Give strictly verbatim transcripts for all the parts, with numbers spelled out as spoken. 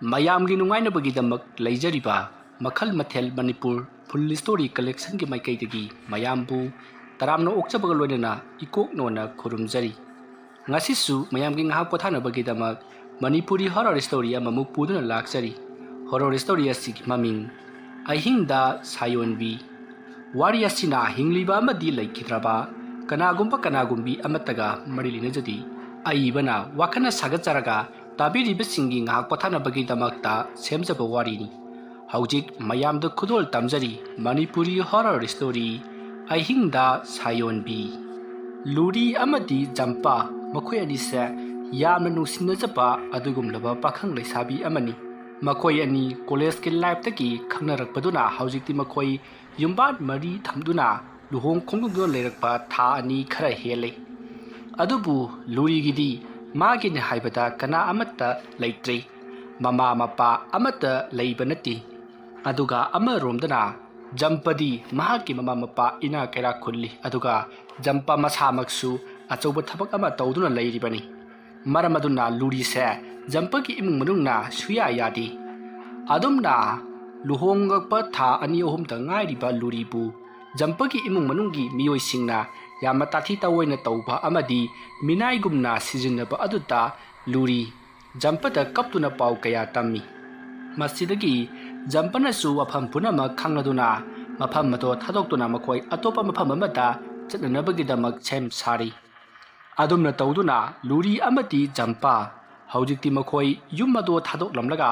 ꯃꯌꯥꯝꯒꯤ ꯅꯨꯡꯉꯥꯏꯅꯕꯒꯤꯗꯃꯛ ꯂꯩꯖꯔꯤꯕ ꯃꯈꯜ ꯃꯊꯦꯜ ꯃꯅꯤꯄꯨꯔ ꯐꯨꯜ ꯁ꯭ꯇꯣꯔꯤ ꯀꯂꯦꯛꯁꯟꯒꯤ ꯃꯥꯏꯀꯩꯗꯒꯤ ꯃꯌꯥꯝꯕꯨ ꯇꯔꯥꯝꯅ ꯑꯣꯛꯆꯕꯒ ꯂꯣꯏꯅꯅ ꯏꯀꯣꯛ ꯅꯣꯟꯅ ꯈꯨꯔꯨꯝꯖꯔꯤ꯫ ꯉꯁꯤꯁꯨ ꯃꯌꯥꯝꯒꯤ ꯉꯥꯏꯍꯥꯛ ꯄꯣꯊꯥꯅꯕꯒꯤꯗꯃꯛ ꯃꯅꯤꯄꯨꯔꯤ ꯍꯣꯔꯔ ꯁ꯭ꯇꯣꯔꯤ ꯑꯃꯃꯨꯛ ꯄꯨꯗꯨꯅ ꯂꯥꯛꯆꯔꯤ꯫ ꯍꯣꯔꯔ ꯁ꯭ꯇꯣꯔꯤ ꯑꯁꯤꯒꯤ ꯃꯃꯤꯡ ꯑꯍꯤꯡꯗ ꯁꯥꯌꯣꯟꯕꯤ꯫ ꯋꯥꯔꯤ ꯑꯁꯤꯅ ꯍꯤꯡꯂꯤꯕ ꯑꯃꯗꯤ ꯂꯩꯈꯤꯗ꯭ꯔꯕ ꯀꯅꯥꯒꯨꯝꯕ ꯀꯅꯥꯒꯨꯝꯕꯤ ꯑꯃꯠꯇꯒ ꯃꯔꯤ ꯂꯩꯅꯖꯗꯦ꯫ ꯑꯏꯕꯅ ꯋꯥꯈꯜꯅ ꯁꯥꯒꯠꯆꯔꯒ ꯇꯥꯕꯤꯔꯤꯕꯁꯤꯡꯒꯤ ꯉꯥꯏꯍꯥꯛ ꯄꯣꯊꯥꯅꯕꯒꯤꯗꯃꯛꯇ ꯁꯦꯝꯖꯕ ꯋꯥꯔꯤꯅꯤ꯫ ꯍꯧꯖꯤꯛ ꯃꯌꯥꯝꯗ ꯈꯨꯗꯣꯜ ꯇꯝꯖꯔꯤ ꯃꯅꯤꯄꯨꯔꯤ ꯍꯣꯔꯔ ꯁ꯭ꯇꯣꯔꯤ ꯑꯍꯤꯡꯗ ꯁꯥꯌꯣꯟꯕꯤ꯫ ꯂꯨꯔꯤ ꯑꯃꯗꯤ ꯖꯝꯄꯥ, ꯃꯈꯣꯏ ꯑꯅꯤꯁꯦ ꯌꯥꯝꯅ ꯅꯨꯡꯁꯤꯅꯖꯕ ꯑꯗꯨꯒꯨꯝꯂꯕ ꯄꯥꯈꯪ ꯂꯩꯁꯥꯕꯤ ꯑꯃꯅꯤ꯫ ꯃꯈꯣꯏ ꯑꯅꯤ ꯀꯣꯂꯦꯖꯀꯤ ꯂꯥꯏꯐꯇꯒꯤ ꯈꯪꯅꯔꯛꯄꯗꯨꯅ ꯍꯧꯖꯤꯛꯇꯤ ꯃꯈꯣꯏ ꯌꯨꯝꯕꯥꯟ ꯃꯔꯤ ꯊꯝꯗꯨꯅ ꯂꯨꯍꯣꯡ ꯈꯣꯡꯗꯣꯡꯗꯨꯅ ꯂꯩꯔꯛꯄ ꯊꯥ ꯑꯅꯤ ꯈꯔ ꯍꯦꯜꯂꯦ꯫ ꯑꯗꯨꯕꯨ ꯂꯨꯔꯤꯒꯤꯗꯤ ꯃꯥꯒꯤꯅꯤ ꯍꯥꯏꯕꯗ ꯀꯅꯥ ꯑꯃꯠꯇ ꯂꯩꯇ꯭ꯔꯦ꯫ ꯃꯃꯥ ꯃꯄꯥ ꯑꯃꯠꯇ ꯂꯩꯕ ꯅꯠꯇꯦ꯫ ꯑꯗꯨꯒ ꯑꯃꯔꯣꯝꯗꯅ ꯖꯝꯄꯗꯤ ꯃꯍꯥꯛꯀꯤ ꯃꯃꯥ ꯃꯄꯥ ꯏꯅꯥ ꯀꯩꯔꯥꯛ ꯈꯨꯜꯂꯤ, ꯑꯗꯨꯒ ꯖꯝꯄ ꯃꯁꯥꯃꯛꯁꯨ ꯑꯆꯧꯕ ꯊꯕꯛ ꯑꯃ ꯇꯧꯗꯨꯅ ꯂꯩꯔꯤꯕꯅꯤ꯫ ꯃꯔꯝ ꯑꯗꯨꯅ ꯂꯨꯔꯤꯁꯦ ꯖꯝꯄꯒꯤ ꯏꯃꯨꯡ ꯃꯅꯨꯡꯅ ꯁꯨꯌꯥ ꯌꯥꯗꯦ꯫ ꯑꯗꯨꯝꯅ ꯂꯨꯍꯣꯡꯂꯛꯄ ꯊꯥ ꯑꯅꯤ ꯑꯍꯨꯝꯇ ꯉꯥꯏꯔꯤꯕ ꯂꯨꯔꯤꯕꯨ ꯖꯝꯄꯒꯤ ꯏꯃꯨꯡ ꯃꯅꯨꯡꯒꯤ ꯃꯤꯑꯣꯏꯁꯤꯡꯅ ꯌꯥꯝꯅ ꯇꯥꯊꯤ ꯇꯥꯑꯣꯏꯅ ꯇꯧꯕ ꯑꯃꯗꯤ ꯃꯤꯅꯥꯏꯒꯨꯝꯅ ꯁꯤꯖꯤꯟꯅꯕ ꯑꯗꯨꯗ ꯂꯨꯔꯤ ꯖꯝꯄꯗ ꯀꯞꯇꯨꯅ ꯄꯥꯎ ꯀꯌꯥ ꯇꯝꯃꯤ꯫ ꯃꯁꯤꯗꯒꯤ ꯖꯝꯄꯅꯁꯨ ꯋꯥꯐꯝ ꯄꯨꯝꯅꯃꯛ ꯈꯪꯂꯗꯨꯅ ꯃꯐꯝ ꯑꯗꯨ ꯊꯥꯗꯣꯛꯇꯨꯅ ꯃꯈꯣꯏ ꯑꯇꯣꯞꯄ ꯃꯐꯝ ꯑꯃꯗ ꯆꯠꯅꯅꯕꯒꯤꯗꯃꯛ ꯁꯦꯝ ꯁꯥꯔꯤ꯫ ꯑꯗꯨꯝꯅ ꯇꯧꯗꯨꯅ ꯂꯨꯔꯤ ꯑꯃꯗꯤ ꯖꯝꯄ ꯍꯧꯖꯤꯛꯇꯤ ꯃꯈꯣꯏ ꯌꯨꯝ ꯑꯗꯨ ꯊꯥꯗꯣꯛꯂꯝꯂꯒ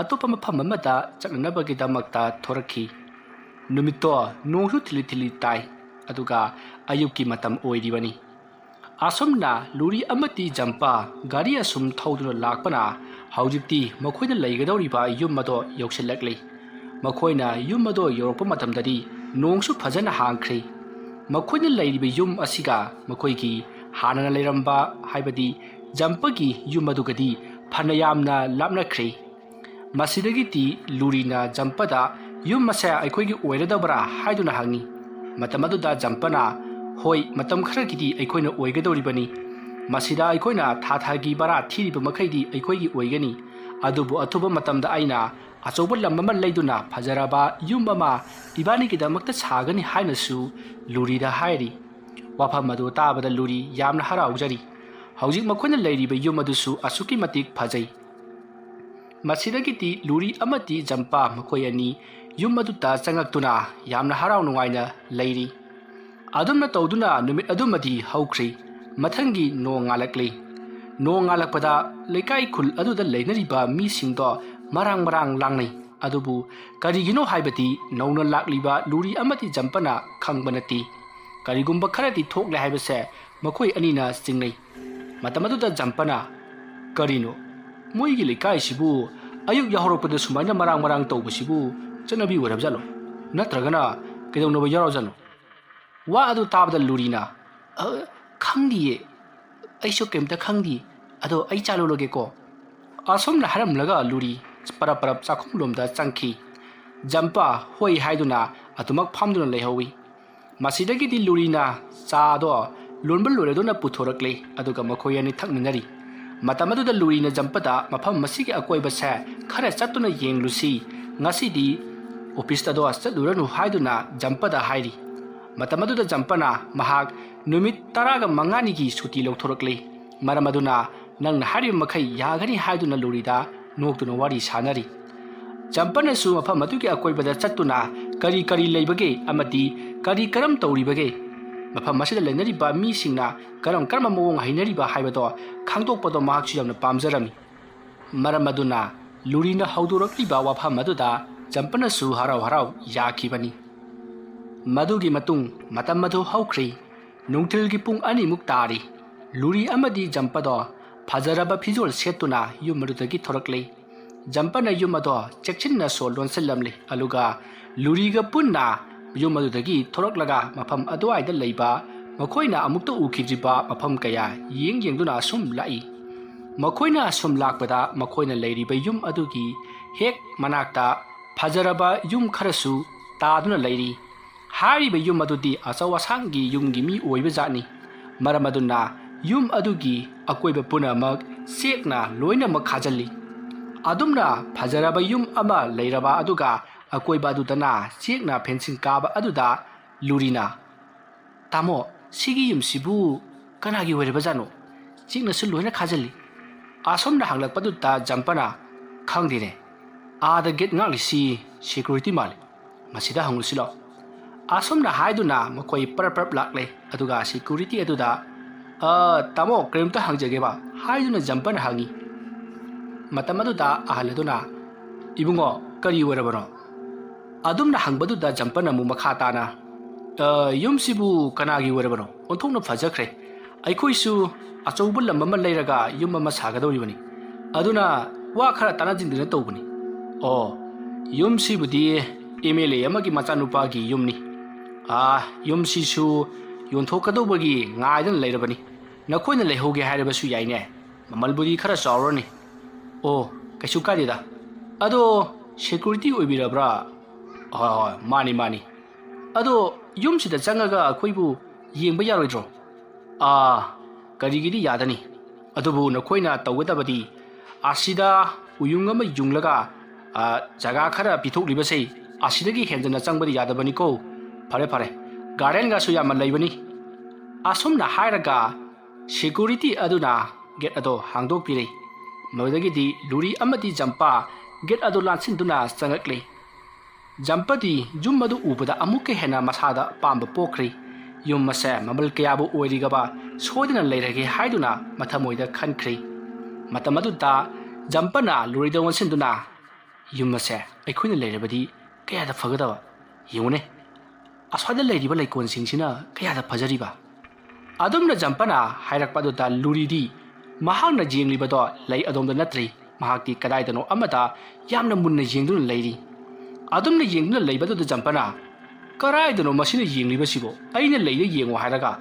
ꯑꯇꯣꯞꯄ ꯃꯐꯝ ꯑꯃꯗ ꯆꯠꯅꯅꯕꯒꯤꯗꯃꯛꯇ ꯊꯣꯔꯛꯈꯤ꯫ ꯅꯨꯃꯤꯠꯇꯣ ꯅꯣꯡꯁꯨ ꯊꯤꯂꯤ ꯊꯤꯂꯤ ꯇꯥꯏ, ꯑꯗꯨꯒ ꯑꯌꯨꯛꯀꯤ ꯃꯇꯝ ꯑꯣꯏꯔꯤꯕꯅꯤ꯫ ꯑꯁꯨꯝꯅ ꯂꯨꯔꯤ ꯑꯃꯗꯤ ꯖꯝꯄ ꯒꯥꯔꯤ ꯑꯁꯨꯝ ꯊꯧꯗꯨꯅ ꯂꯥꯛꯄꯅ ꯍꯧꯖꯤꯛꯇꯤ ꯃꯈꯣꯏꯅ ꯂꯩꯒꯗꯧꯔꯤꯕ ꯌꯨꯝ ꯑꯗꯣ ꯌꯧꯁꯤꯜꯂꯛꯂꯤ꯫ ꯃꯈꯣꯏꯅ ꯌꯨꯝ ꯑꯗꯣ ꯌꯧꯔꯛꯄ ꯃꯇꯝꯗꯗꯤ ꯅꯣꯡꯁꯨ ꯐꯖꯅ ꯍꯥꯡꯈ꯭ꯔꯦ꯫ ꯃꯈꯣꯏꯅ ꯂꯩꯔꯤꯕ ꯌꯨꯝ ꯑꯁꯤꯒ ꯃꯈꯣꯏꯒꯤ ꯍꯥꯟꯅꯅ ꯂꯩꯔꯝꯕ, ꯍꯥꯏꯕꯗꯤ ꯖꯝꯄꯒꯤ ꯌꯨꯝ ꯑꯗꯨꯒꯗꯤ ꯐꯅ ꯌꯥꯝꯅ ꯂꯥꯞꯅꯈ꯭ꯔꯦ꯫ ꯃꯁꯤꯗꯒꯤꯗꯤ ꯂꯨꯔꯤꯅ ꯖꯝꯄꯗ, "ꯌꯨꯝ ꯑꯁꯦ ꯑꯩꯈꯣꯏꯒꯤ ꯑꯣꯏꯔꯗꯕ꯭ꯔꯥ?" ꯍꯥꯏꯗꯨꯅ ꯍꯪꯉꯤ꯫ ꯃꯇꯝ ꯑꯗꯨꯗ ꯖꯝꯄꯅ, "ꯍꯣꯏ, ꯃꯇꯝ ꯈꯔꯒꯤꯗꯤ ꯑꯩꯈꯣꯏꯅ ꯑꯣꯏꯒꯗꯧꯔꯤꯕꯅꯤ꯫ ꯃꯁꯤꯗ ꯑꯩꯈꯣꯏꯅ ꯊꯥ ꯊꯥꯒꯤ ꯚꯔꯥ ꯊꯤꯔꯤꯕ ꯃꯈꯩꯗꯤ ꯑꯩꯈꯣꯏꯒꯤ ꯑꯣꯏꯒꯅꯤ꯫ ꯑꯗꯨꯕꯨ ꯑꯊꯨꯕ ꯃꯇꯝꯗ ꯑꯩꯅ ꯑꯆꯧꯕ ꯂꯝ ꯑꯃ ꯂꯩꯗꯨꯅ ꯐꯖꯔꯕ ꯌꯨꯝ ꯑꯃ ꯏꯕꯥꯅꯤꯒꯤꯗꯃꯛꯇ ꯁꯥꯒꯅꯤ ꯍꯥꯏꯅꯁꯨ ꯂꯨꯔꯤꯗ ꯍꯥꯏꯔꯤ꯫ ꯋꯥꯐꯝ ꯑꯗꯨ ꯇꯥꯕꯗ ꯂꯨꯔꯤ ꯌꯥꯝꯅ ꯍꯔꯥꯎꯖꯔꯤ꯫ ꯍꯧꯖꯤꯛ ꯃꯈꯣꯏꯅ ꯂꯩꯔꯤꯕ ꯌꯨꯝ ꯑꯗꯨꯁꯨ ꯑꯁꯨꯛꯀꯤ ꯃꯇꯤꯛ ꯐꯖꯩ꯫ ꯃꯁꯤꯗꯒꯤꯗꯤ ꯂꯨꯔꯤ ꯑꯃꯗꯤ ꯖꯝꯄꯥ ꯃꯈꯣꯏ ꯑꯅꯤ ꯌꯨꯝ ꯑꯗꯨꯗ ꯆꯪꯉꯛꯇꯨꯅ ꯌꯥꯝꯅ ꯍꯔꯥꯎ ꯅꯨꯡꯉꯥꯏꯅ ꯂꯩꯔꯤ꯫ ꯑꯗꯨꯝꯅ ꯇꯧꯗꯨꯅ ꯅꯨꯃꯤꯠ ꯑꯗꯨꯃꯗꯤ ꯍꯧꯈ꯭ꯔꯤ꯫ ꯃꯊꯪꯒꯤ ꯅꯣꯡ ꯉꯥꯜꯂꯛꯂꯤ꯫ ꯅꯣꯡ ꯉꯥꯜꯂꯛꯄꯗ ꯂꯩꯀꯥꯏ ꯈꯨꯜ ꯑꯗꯨꯗ ꯂꯩꯅꯔꯤꯕ ꯃꯤꯁꯤꯡꯗꯣ ꯃꯔꯥꯡ ꯃꯔꯥꯡ ꯂꯥꯡꯅꯩ꯫ ꯑꯗꯨꯕꯨ ꯀꯔꯤꯒꯤꯅꯣ ꯍꯥꯏꯕꯗꯤ ꯅꯧꯅ ꯂꯥꯛꯂꯤꯕ ꯂꯨꯔꯤ ꯑꯃꯗꯤ ꯖꯝꯄꯅ ꯈꯪꯕ ꯅꯠꯇꯦ꯫ ꯀꯔꯤꯒꯨꯝꯕ ꯈꯔꯗꯤ ꯊꯣꯛꯂꯦ ꯍꯥꯏꯕꯁꯦ ꯃꯈꯣꯏ ꯑꯅꯤꯅ ꯆꯤꯡꯅꯩ꯫ ꯃꯇꯝ ꯑꯗꯨꯗ ꯖꯝꯄꯅ, "ꯀꯔꯤꯅꯣ? ꯃꯣꯏꯒꯤ ꯂꯩꯀꯥꯏꯁꯤꯕꯨ ꯑꯌꯨꯛ ꯌꯥꯍꯧꯔꯛꯄꯗ ꯁꯨꯃꯥꯏꯅ ꯃꯔꯥꯡ ꯃꯔꯥꯡ ꯇꯧꯕꯁꯤꯕꯨ ꯆꯠꯅꯕꯤ ꯑꯣꯏꯔꯕꯖꯥꯠꯂꯣ? ꯅꯠꯇ꯭ꯔꯒꯅ ꯀꯩꯗꯧꯅꯕ ꯌꯥꯎꯔꯖꯥꯠꯅꯣ?" ꯋꯥ ꯑꯗꯨ ꯇꯥꯕꯗ ꯂꯨꯔꯤꯅ, "ꯑ, ꯈꯪꯗꯤꯌꯦ꯫ ꯑꯩꯁꯨ ꯀꯩꯝꯇ ꯈꯪꯗꯤꯌꯦ꯫ ꯑꯗꯣ ꯑꯩ ꯆꯥ ꯂꯣꯜꯂꯒꯦꯀꯣ꯫" ꯑꯁꯨꯝꯅ ꯍꯥꯏꯔꯝꯂꯒ ꯂꯨꯔꯤ ꯄꯔꯞ ꯄꯔꯞ ꯆꯥꯛꯈꯨꯝꯂꯣꯝꯗ ꯆꯪꯈꯤ꯫ ꯖꯝꯄ ꯍꯣꯏ ꯍꯥꯏꯗꯨꯅ ꯑꯗꯨꯃꯛ ꯐꯝꯗꯨꯅ ꯂꯩꯍꯧꯏ꯫ ꯃꯁꯤꯗꯒꯤꯗꯤ ꯂꯨꯔꯤꯅ ꯆꯥꯗꯣ ꯂꯣꯟꯕ ꯂꯣꯏꯔꯗꯨꯅ ꯄꯨꯊꯣꯔꯛꯂꯦ, ꯑꯗꯨꯒ ꯃꯈꯣꯏ ꯑꯅꯤ ꯊꯛꯃꯤꯟꯅꯔꯤ꯫ ꯃꯇꯝ ꯑꯗꯨꯗ ꯂꯨꯔꯤꯅ ꯖꯝꯄꯗ, "ꯃꯐꯝ ꯑꯁꯤꯒꯤ ꯑꯀꯣꯏꯕꯁꯦ ꯈꯔ ꯆꯠꯇꯨꯅ ꯌꯦꯡꯂꯨꯁꯤ, ꯉꯁꯤꯗꯤ ꯑꯣꯐꯤꯁ ꯑꯗꯣ ꯆꯠꯂꯨꯔꯅꯨ" ꯍꯥꯏꯗꯨꯅ ꯖꯝꯄꯗ ꯍꯥꯏꯔꯤ꯫ ꯃꯇꯝ ꯑꯗꯨꯗ ꯖꯝꯄꯅ ꯃꯍꯥꯛ ꯅꯨꯃꯤꯠ ꯇꯔꯥꯒ ꯃꯉꯥꯅꯤꯒꯤ ꯁꯨꯇꯤ ꯂꯧꯊꯣꯔꯛꯂꯦ꯫ ꯃꯔꯝ ꯑꯗꯨꯅ ꯅꯪꯅ ꯍꯥꯏꯔꯤꯕ ꯃꯈꯩ ꯌꯥꯒꯅꯤ ꯍꯥꯏꯗꯨꯅ ꯂꯨꯔꯤꯗ ꯅꯣꯛꯇꯨꯅ ꯋꯥꯔꯤ ꯁꯥꯅꯔꯤ꯫ ꯖꯝꯄꯅꯁꯨ ꯃꯐꯝ ꯑꯗꯨꯒꯤ ꯑꯀꯣꯏꯕꯗ ꯆꯠꯇꯨꯅ ꯀꯔꯤ ꯀꯔꯤ ꯂꯩꯕꯒꯦ ꯑꯃꯗꯤ ꯀꯔꯤ ꯀꯔꯝ ꯇꯧꯔꯤꯕꯒꯦ, ꯃꯐꯝ ꯑꯁꯤꯗ ꯂꯩꯅꯔꯤꯕ ꯃꯤꯁꯤꯡꯅ ꯀꯔꯝ ꯀꯔꯝꯕ ꯃꯑꯣꯡ ꯍꯩꯅꯔꯤꯕ ꯍꯥꯏꯕꯗꯣ ꯈꯪꯗꯣꯛꯄꯗꯣ ꯃꯍꯥꯛꯁꯨ ꯌꯥꯝꯅ ꯄꯥꯝꯖꯔꯝꯃꯤ꯫ ꯃꯔꯝ ꯑꯗꯨꯅ ꯂꯨꯔꯤꯅ ꯍꯧꯗꯣꯔꯛꯂꯤꯕ ꯋꯥꯐꯝ ꯑꯗꯨꯗ ꯖꯝꯄꯅꯁꯨ ꯍꯔꯥꯎ ꯍꯔꯥꯎ ꯌꯥꯈꯤꯕꯅꯤ꯫ ꯃꯗꯨꯒꯤ ꯃꯇꯨꯡ ꯃꯇꯝ ꯑꯗꯨ ꯍꯧꯈ꯭ꯔꯤ꯫ ꯅꯨꯡꯊꯤꯜꯒꯤ ꯄꯨꯡ ꯑꯅꯤꯃꯨꯛ ꯇꯥꯔꯤ꯫ ꯂꯨꯔꯤ ꯑꯃꯗꯤ ꯖꯝꯄꯗꯣ ꯐꯖꯔꯕ ꯐꯤꯖꯣꯜ ꯁꯦꯠꯇꯨꯅ ꯌꯨꯝ ꯑꯗꯨꯗꯒꯤ ꯊꯣꯔꯛꯂꯤ꯫ ꯖꯝꯄꯅ ꯌꯨꯝ ꯑꯗꯣ ꯆꯦꯛꯁꯤꯟꯅ ꯁꯣ ꯂꯣꯟꯁꯤꯜꯂꯝꯂꯤ, ꯑꯗꯨꯒ ꯂꯨꯔꯤꯒ ꯄꯨꯟꯅ ꯌꯨꯝ ꯑꯗꯨꯗꯒꯤ ꯊꯣꯔꯛꯂꯒ ꯃꯐꯝ ꯑꯗꯨꯋꯥꯏꯗ ꯂꯩꯕ ꯃꯈꯣꯏꯅ ꯑꯃꯨꯛꯇ ꯎꯈꯤꯗ꯭ꯔꯤꯕ ꯃꯐꯝ ꯀꯌꯥ ꯌꯦꯡ ꯌꯦꯡꯗꯨꯅ ꯑꯁꯨꯝ ꯂꯥꯛꯏ꯫ ꯃꯈꯣꯏꯅ ꯑꯁꯨꯝ ꯂꯥꯛꯄꯗ ꯃꯈꯣꯏꯅ ꯂꯩꯔꯤꯕ ꯌꯨꯝ ꯑꯗꯨꯒꯤ ꯍꯦꯛ ꯃꯅꯥꯛꯇ ꯐꯖꯔꯕ ꯌꯨꯝ ꯈꯔꯁꯨ ꯇꯥꯗꯨꯅ ꯂꯩꯔꯤ꯫ ꯍꯥꯏꯔꯤꯕ ꯌꯨꯝ ꯑꯗꯨꯗꯤ ꯑꯆꯧ ꯑꯁꯥꯡꯒꯤ ꯌꯨꯝꯒꯤ ꯃꯤ ꯑꯣꯏꯕ ꯖꯥꯠꯅꯤ꯫ ꯃꯔꯝ ꯑꯗꯨꯅ ꯌꯨꯝ ꯑꯗꯨꯒꯤ ꯑꯀꯣꯏꯕ ꯄꯨꯝꯅꯃꯛ ꯆꯦꯛꯅ ꯂꯣꯏꯅꯃꯛ ꯈꯥꯖꯤꯜꯂꯤ꯫ ꯑꯗꯨꯝꯅ ꯐꯖꯔꯕ ꯌꯨꯝ ꯑꯃ ꯂꯩꯔꯕ ꯑꯗꯨꯒ ꯑꯀꯣꯏꯕ ꯑꯗꯨꯗꯅ ꯆꯦꯛꯅ ꯐꯦꯟꯁꯤꯡ ꯀꯥꯕ ꯑꯗꯨꯗ ꯂꯨꯔꯤꯅ, "ꯇꯥꯃꯣ, ꯁꯤꯒꯤ ꯌꯨꯝꯁꯤꯕꯨ ꯀꯅꯥꯒꯤ ꯑꯣꯏꯔꯕꯖꯥꯠꯅꯣ? ꯆꯦꯛꯅꯁꯨ ꯂꯣꯏꯅ ꯈꯥꯖꯤꯜꯂꯤ꯫" ꯑꯁꯣꯝꯅ ꯍꯪꯂꯛꯄꯗꯨꯗ ꯖꯝꯄꯅ, "ꯈꯪꯗꯦꯅꯦ, ꯑꯥꯗ ꯒꯦꯠ ꯉꯥꯛꯂꯤꯁꯤ ꯁꯦꯀ꯭ꯌꯨꯔꯤꯇꯤ ꯃꯥꯜꯂꯤ꯫ ꯃꯁꯤꯗ ꯍꯪꯂꯨꯁꯤ ꯂꯥꯛꯑꯣ꯫" ꯑꯁꯣꯝꯅ ꯍꯥꯏꯗꯨꯅ ꯃꯈꯣꯏ ꯄꯔꯞ ꯄꯔꯞ ꯂꯥꯛꯂꯦ, ꯑꯗꯨꯒ ꯁꯦꯀ꯭ꯌꯨꯔꯤꯇꯤ ꯑꯗꯨꯗ, "ꯑ, ꯇꯥꯃꯣ, ꯀꯔꯤꯝꯇ ꯍꯪꯖꯒꯦꯕ?" ꯍꯥꯏꯗꯨꯅ ꯖꯝꯄꯅ ꯍꯪꯉꯤ꯫ ꯃꯇꯝ ꯑꯗꯨꯗ ꯑꯍꯜ ꯑꯗꯨꯅ, "ꯏꯕꯨꯡꯉꯣ, ꯀꯔꯤ ꯑꯣꯏꯔꯕꯅꯣ?" ꯑꯗꯨꯝꯅ ꯍꯪꯕꯗꯨꯗ ꯖꯝꯄꯅ ꯑꯃꯨꯛ ꯃꯈꯥ ꯇꯥꯅ, "ꯑ, ꯌꯨꯝꯁꯤꯕꯨ ꯀꯅꯥꯒꯤ ꯑꯣꯏꯔꯕꯅꯣ? ꯑꯣꯟꯊꯣꯛꯅ ꯐꯖꯈ꯭ꯔꯦ꯫ ꯑꯩꯈꯣꯏꯁꯨ ꯑꯆꯧꯕ ꯂꯝ ꯑꯃ ꯂꯩꯔꯒ ꯌꯨꯝ ꯑꯃ ꯁꯥꯒꯗꯧꯔꯤꯕꯅꯤ꯫ ꯑꯗꯨꯅ ꯋꯥ ꯈꯔ ꯇꯥꯟꯅꯁꯤꯟꯗꯨꯅ ꯇꯧꯕꯅꯤ꯫" "ꯑꯣ, ꯌꯨꯝꯁꯤꯕꯨꯗꯤ ꯑꯦꯝ ꯑꯦꯜ ꯑꯦ ꯑꯃꯒꯤ ꯃꯆꯥꯅꯨꯄꯥꯒꯤ ꯌꯨꯝꯅꯤ꯫ ꯑꯥ, ꯌꯨꯝꯁꯤꯁꯨ ꯌꯣꯟꯊꯣꯛꯀꯗꯧꯕꯒꯤ ꯉꯥꯏꯗꯨꯅ ꯂꯩꯔꯕꯅꯤ꯫ ꯅꯈꯣꯏꯅ ꯂꯩꯍꯧꯒꯦ ꯍꯥꯏꯔꯕꯁꯨ ꯌꯥꯏꯅꯦ꯫ ꯃꯃꯜꯕꯨꯗꯤ ꯈꯔ ꯆꯥꯎꯔꯅꯤ꯫" "ꯑꯣ, ꯀꯩꯁꯨ ꯀꯥꯏꯗꯦꯗ꯫ ꯑꯗꯣ, ꯁꯦꯀ꯭ꯌꯨꯔꯤꯇꯤ ꯑꯣꯏꯕꯤꯔꯕ꯭ꯔꯥ?" "ꯍꯣꯏ, ꯍꯣꯏ, ꯃꯥꯅꯤ, ꯃꯥꯅꯤ꯫ ꯑꯗꯣ, ꯌꯨꯝꯁꯤꯗ ꯆꯪꯉꯒ ꯑꯩꯈꯣꯏꯕꯨ ꯌꯦꯡꯕ ꯌꯥꯔꯣꯏꯗ꯭ꯔꯣ?" "ꯑꯥ, ꯀꯔꯤꯒꯤꯗꯤ ꯌꯥꯗꯅꯤ? ꯑꯗꯨꯕꯨ ꯅꯈꯣꯏꯅ ꯇꯧꯒꯗꯕꯗꯤ ꯑꯁꯤꯗ ꯎꯌꯨꯡ ꯑꯃ ꯌꯨꯡꯂꯒ, ꯑ, ꯖꯒꯥ ꯈꯔ ꯄꯤꯊꯣꯛꯂꯤꯕꯁꯦ ꯑꯁꯤꯗꯒꯤ ꯍꯦꯟꯖꯟꯅ ꯆꯪꯕꯗꯤ ꯌꯥꯗꯕꯅꯤꯀꯣ꯫" "ꯐꯔꯦ, ꯐꯔꯦ, ꯒꯥꯔꯗꯦꯟꯒꯁꯨ ꯌꯥꯝꯅ ꯂꯩꯕꯅꯤ꯫" ꯑꯁꯨꯝꯅ ꯍꯥꯏꯔꯒ ꯁꯦꯀ꯭ꯌꯨꯔꯤꯇꯤ ꯑꯗꯨꯅ ꯒꯦꯠ ꯑꯗꯣ ꯍꯥꯡꯗꯣꯛꯄꯤꯔꯦ꯫ ꯃꯗꯨꯗꯒꯤꯗꯤ ꯂꯨꯔꯤ ꯑꯃꯗꯤ ꯖꯝꯄꯥ ꯒꯦꯠ ꯑꯗꯨ ꯂꯥꯟꯁꯤꯟꯗꯨꯅ ꯆꯪꯉꯛꯂꯦ꯫ ꯖꯝꯄꯗꯤ ꯌꯨꯝ ꯑꯗꯨ ꯎꯕꯗ ꯑꯃꯨꯛꯀ ꯍꯦꯟꯅ ꯃꯁꯥꯗ ꯑꯄꯥꯝꯕ ꯄꯣꯛꯈ꯭ꯔꯦ꯫ ꯌꯨꯝ ꯑꯁꯦ ꯃꯃꯜ ꯀꯌꯥꯕꯨ ꯑꯣꯏꯔꯤꯒꯕ ꯁꯣꯏꯗꯅ ꯂꯩꯔꯒꯦ ꯍꯥꯏꯗꯨꯅ ꯃꯊꯃꯣꯏꯗ ꯈꯟꯈ꯭ꯔꯦ꯫ ꯃꯇꯝ ꯑꯗꯨꯗ ꯖꯝꯄꯅ ꯂꯨꯔꯤꯗ ꯑꯣꯟꯁꯤꯟꯗꯨꯅ, "ꯌꯨꯝ ꯑꯁꯦ ꯑꯩꯈꯣꯏꯅ ꯂꯩꯔꯕꯗꯤ ꯀꯌꯥꯗ ꯐꯒꯗꯕ! ꯌꯦꯡꯉꯨꯅꯦ, ꯑꯁ꯭ꯋꯥꯏꯗ ꯂꯩꯔꯤꯕ ꯂꯩꯀꯣꯜꯁꯤꯡꯁꯤꯅ ꯀꯌꯥꯗ ꯐꯖꯔꯤꯕ!" ꯑꯗꯨꯝꯅ ꯖꯝꯄꯅ ꯍꯥꯏꯔꯛꯄ ꯑꯗꯨꯗ ꯂꯨꯔꯤꯗꯤ ꯃꯍꯥꯛꯅ ꯌꯦꯡꯂꯤꯕꯗꯣ ꯂꯩ ꯑꯗꯣꯝꯗ ꯅꯠꯇ꯭ꯔꯤ, ꯃꯍꯥꯛꯇꯤ ꯀꯗꯥꯏꯗꯅꯣ ꯑꯃꯗ ꯌꯥꯝꯅ ꯃꯨꯟꯅ ꯌꯦꯡꯗꯨꯅ ꯂꯩꯔꯤ꯫ ꯑꯗꯨꯝꯅ ꯌꯦꯡꯗꯨꯅ ꯂꯩꯕꯗꯨꯗ ꯖꯝꯄꯅ, "ꯀꯔꯥꯏꯗꯅꯣ ꯃꯁꯤꯅ ꯌꯦꯡꯂꯤꯕꯁꯤꯕꯣ? ꯑꯩꯅ ꯂꯩꯗ ꯌꯦꯡꯉꯣ" ꯍꯥꯏꯔꯒ,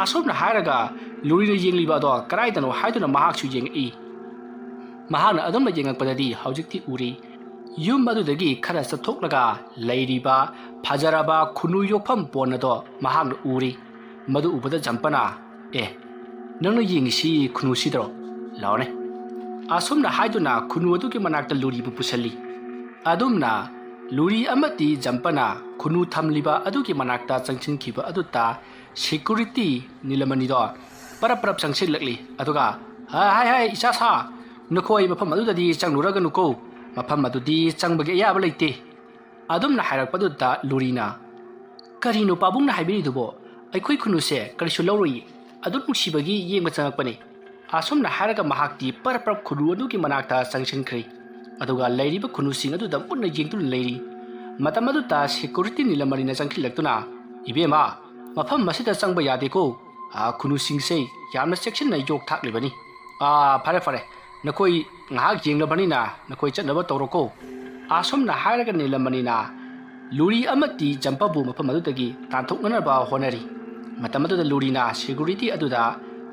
ꯑꯁꯣꯝꯅ ꯍꯥꯏꯔꯒ ꯂꯨꯔꯤꯅ ꯌꯦꯡꯂꯤꯕ ꯑꯗꯣ ꯀꯔꯥꯏꯗꯅꯣ ꯍꯥꯏꯗꯨꯅ ꯃꯍꯥꯛꯁꯨ ꯌꯦꯡꯉꯛꯏ꯫ ꯃꯍꯥꯛꯅ ꯑꯗꯨꯝꯅ ꯌꯦꯡꯉꯛꯄꯗꯗꯤ ꯍꯧꯖꯤꯛꯇꯤ ꯎꯔꯤ꯫ ꯌꯨꯝ ꯑꯗꯨꯗꯒꯤ ꯈꯔ ꯆꯠꯊꯣꯛꯂꯒ ꯂꯩꯔꯤꯕ ꯐꯖꯔꯕ ꯈꯨꯅꯨ ꯌꯣꯛꯐꯝ ꯄꯣꯟ ꯑꯗꯣ ꯃꯍꯥꯛꯅ ꯎꯔꯤ꯫ ꯃꯗꯨ ꯎꯕꯗ ꯖꯝꯄꯅ, "ꯑꯦ, ꯅꯪꯅ ꯌꯦꯡꯉꯤꯁꯤ ꯈꯨꯅꯨꯁꯤꯗꯔꯣ? ꯂꯥꯛꯑꯣꯅꯦ, ꯑꯁꯨꯝꯅ ꯍꯥꯏꯗꯨꯅ ꯈꯨꯅꯨ ꯑꯗꯨꯒꯤ ꯃꯅꯥꯛꯇ ꯂꯨꯔꯤꯕꯨ ꯄꯨꯁꯤꯜꯂꯤ꯫ ꯑꯗꯨꯝꯅ ꯂꯨꯔꯤ ꯑꯃꯗꯤ ꯖꯝꯄꯅ ꯈꯨꯅꯨ ꯊꯝꯂꯤꯕ ꯑꯗꯨꯒꯤ ꯃꯅꯥꯛꯇ ꯆꯪꯁꯤꯟꯈꯤꯕ ꯑꯗꯨꯗ ꯁꯦꯀ꯭ꯌꯨꯔꯤꯇꯤ ꯅꯤꯂꯃꯅꯤꯗꯣ ꯄꯔꯞ ꯄꯔꯞ ꯆꯪꯁꯤꯜꯂꯛꯂꯤ꯫ ꯑꯗꯨꯒ, "ꯍꯥꯏ, ꯍꯥꯏ, ꯍꯥꯏ, ꯏꯆꯥ ꯁꯥ, ꯅꯈꯣꯏ ꯃꯐꯝ ꯑꯗꯨꯗꯗꯤ ꯆꯪꯂꯨꯔꯒꯅꯨꯀꯣ꯫ ꯃꯐꯝ ꯑꯗꯨꯗꯤ ꯆꯪꯕꯒꯤ ꯑꯌꯥꯕ ꯂꯩꯇꯦ"꯫ ꯑꯗꯨꯝꯅ ꯍꯥꯏꯔꯛꯄꯗꯨꯗ ꯂꯨꯔꯤꯅ, "ꯀꯔꯤꯅꯣ ꯄꯥꯕꯨꯡꯅ ꯍꯥꯏꯕꯤꯔꯤꯗꯨꯕꯣ? ꯑꯩꯈꯣꯏ ꯈꯨꯅꯨꯁꯦ ꯀꯔꯤꯁꯨ ꯂꯧꯔꯣꯏ꯫ ꯑꯗꯨꯝ ꯅꯨꯡꯁꯤꯕꯒꯤ ꯌꯦꯡꯕ ꯆꯪꯉꯛꯄꯅꯦ"꯫ ꯑꯁꯨꯝꯅ ꯍꯥꯏꯔꯒ ꯃꯍꯥꯛꯇꯤ ꯄꯔꯞ ꯄꯔꯞ ꯈꯨꯅꯨ ꯑꯗꯨꯒꯤ ꯃꯅꯥꯛꯇ ꯆꯪꯁꯤꯟꯈ꯭ꯔꯦ꯫ ꯑꯗꯨꯒ ꯂꯩꯔꯤꯕ ꯈꯨꯅꯨꯁꯤꯡ ꯑꯗꯨꯗ ꯃꯨꯟꯅ ꯌꯦꯡꯗꯨꯅ ꯂꯩꯔꯤ꯫ ꯃꯇꯝ ꯑꯗꯨꯗ ꯁꯦꯀ꯭ꯌꯨꯔꯤꯇꯤ ꯅꯤꯂꯃꯅꯤꯅ ꯆꯪꯁꯤꯜꯂꯛꯇꯨꯅ, "ꯏꯕꯦꯝꯃ, ꯃꯐꯝ ꯑꯁꯤꯗ ꯆꯪꯕ ꯌꯥꯗꯦꯀꯣ꯫ ꯑꯥ, ꯈꯨꯅꯨꯁꯤꯡꯁꯦ ꯌꯥꯝꯅ ꯆꯦꯛꯁꯤꯟꯅ ꯌꯣꯛ ꯊꯥꯛꯂꯤꯕꯅꯤ꯫ ꯑꯥ, ꯐꯔꯦ, ꯐꯔꯦ, ꯅꯈꯣꯏ ꯉꯥꯏꯍꯥꯛ ꯌꯦꯡꯂꯕꯅꯤꯅ ꯅꯈꯣꯏ ꯆꯠꯅꯕ ꯇꯧꯔꯣꯀꯣ"꯫ ꯑꯁꯨꯝꯅ ꯍꯥꯏꯔꯒ ꯅꯤꯂꯃꯅꯤꯅ ꯂꯨꯔꯤ ꯑꯃꯗꯤ ꯖꯝꯄꯕꯨ ꯃꯐꯝ ꯑꯗꯨꯗꯒꯤ ꯇꯥꯟꯊꯣꯛꯅꯅꯕ ꯍꯣꯠꯅꯔꯤ꯫ ꯃꯇꯝ ꯑꯗꯨꯗ ꯂꯨꯔꯤꯅ ꯁꯦꯀ꯭ꯌꯨꯔꯤꯇꯤ ꯑꯗꯨꯗ,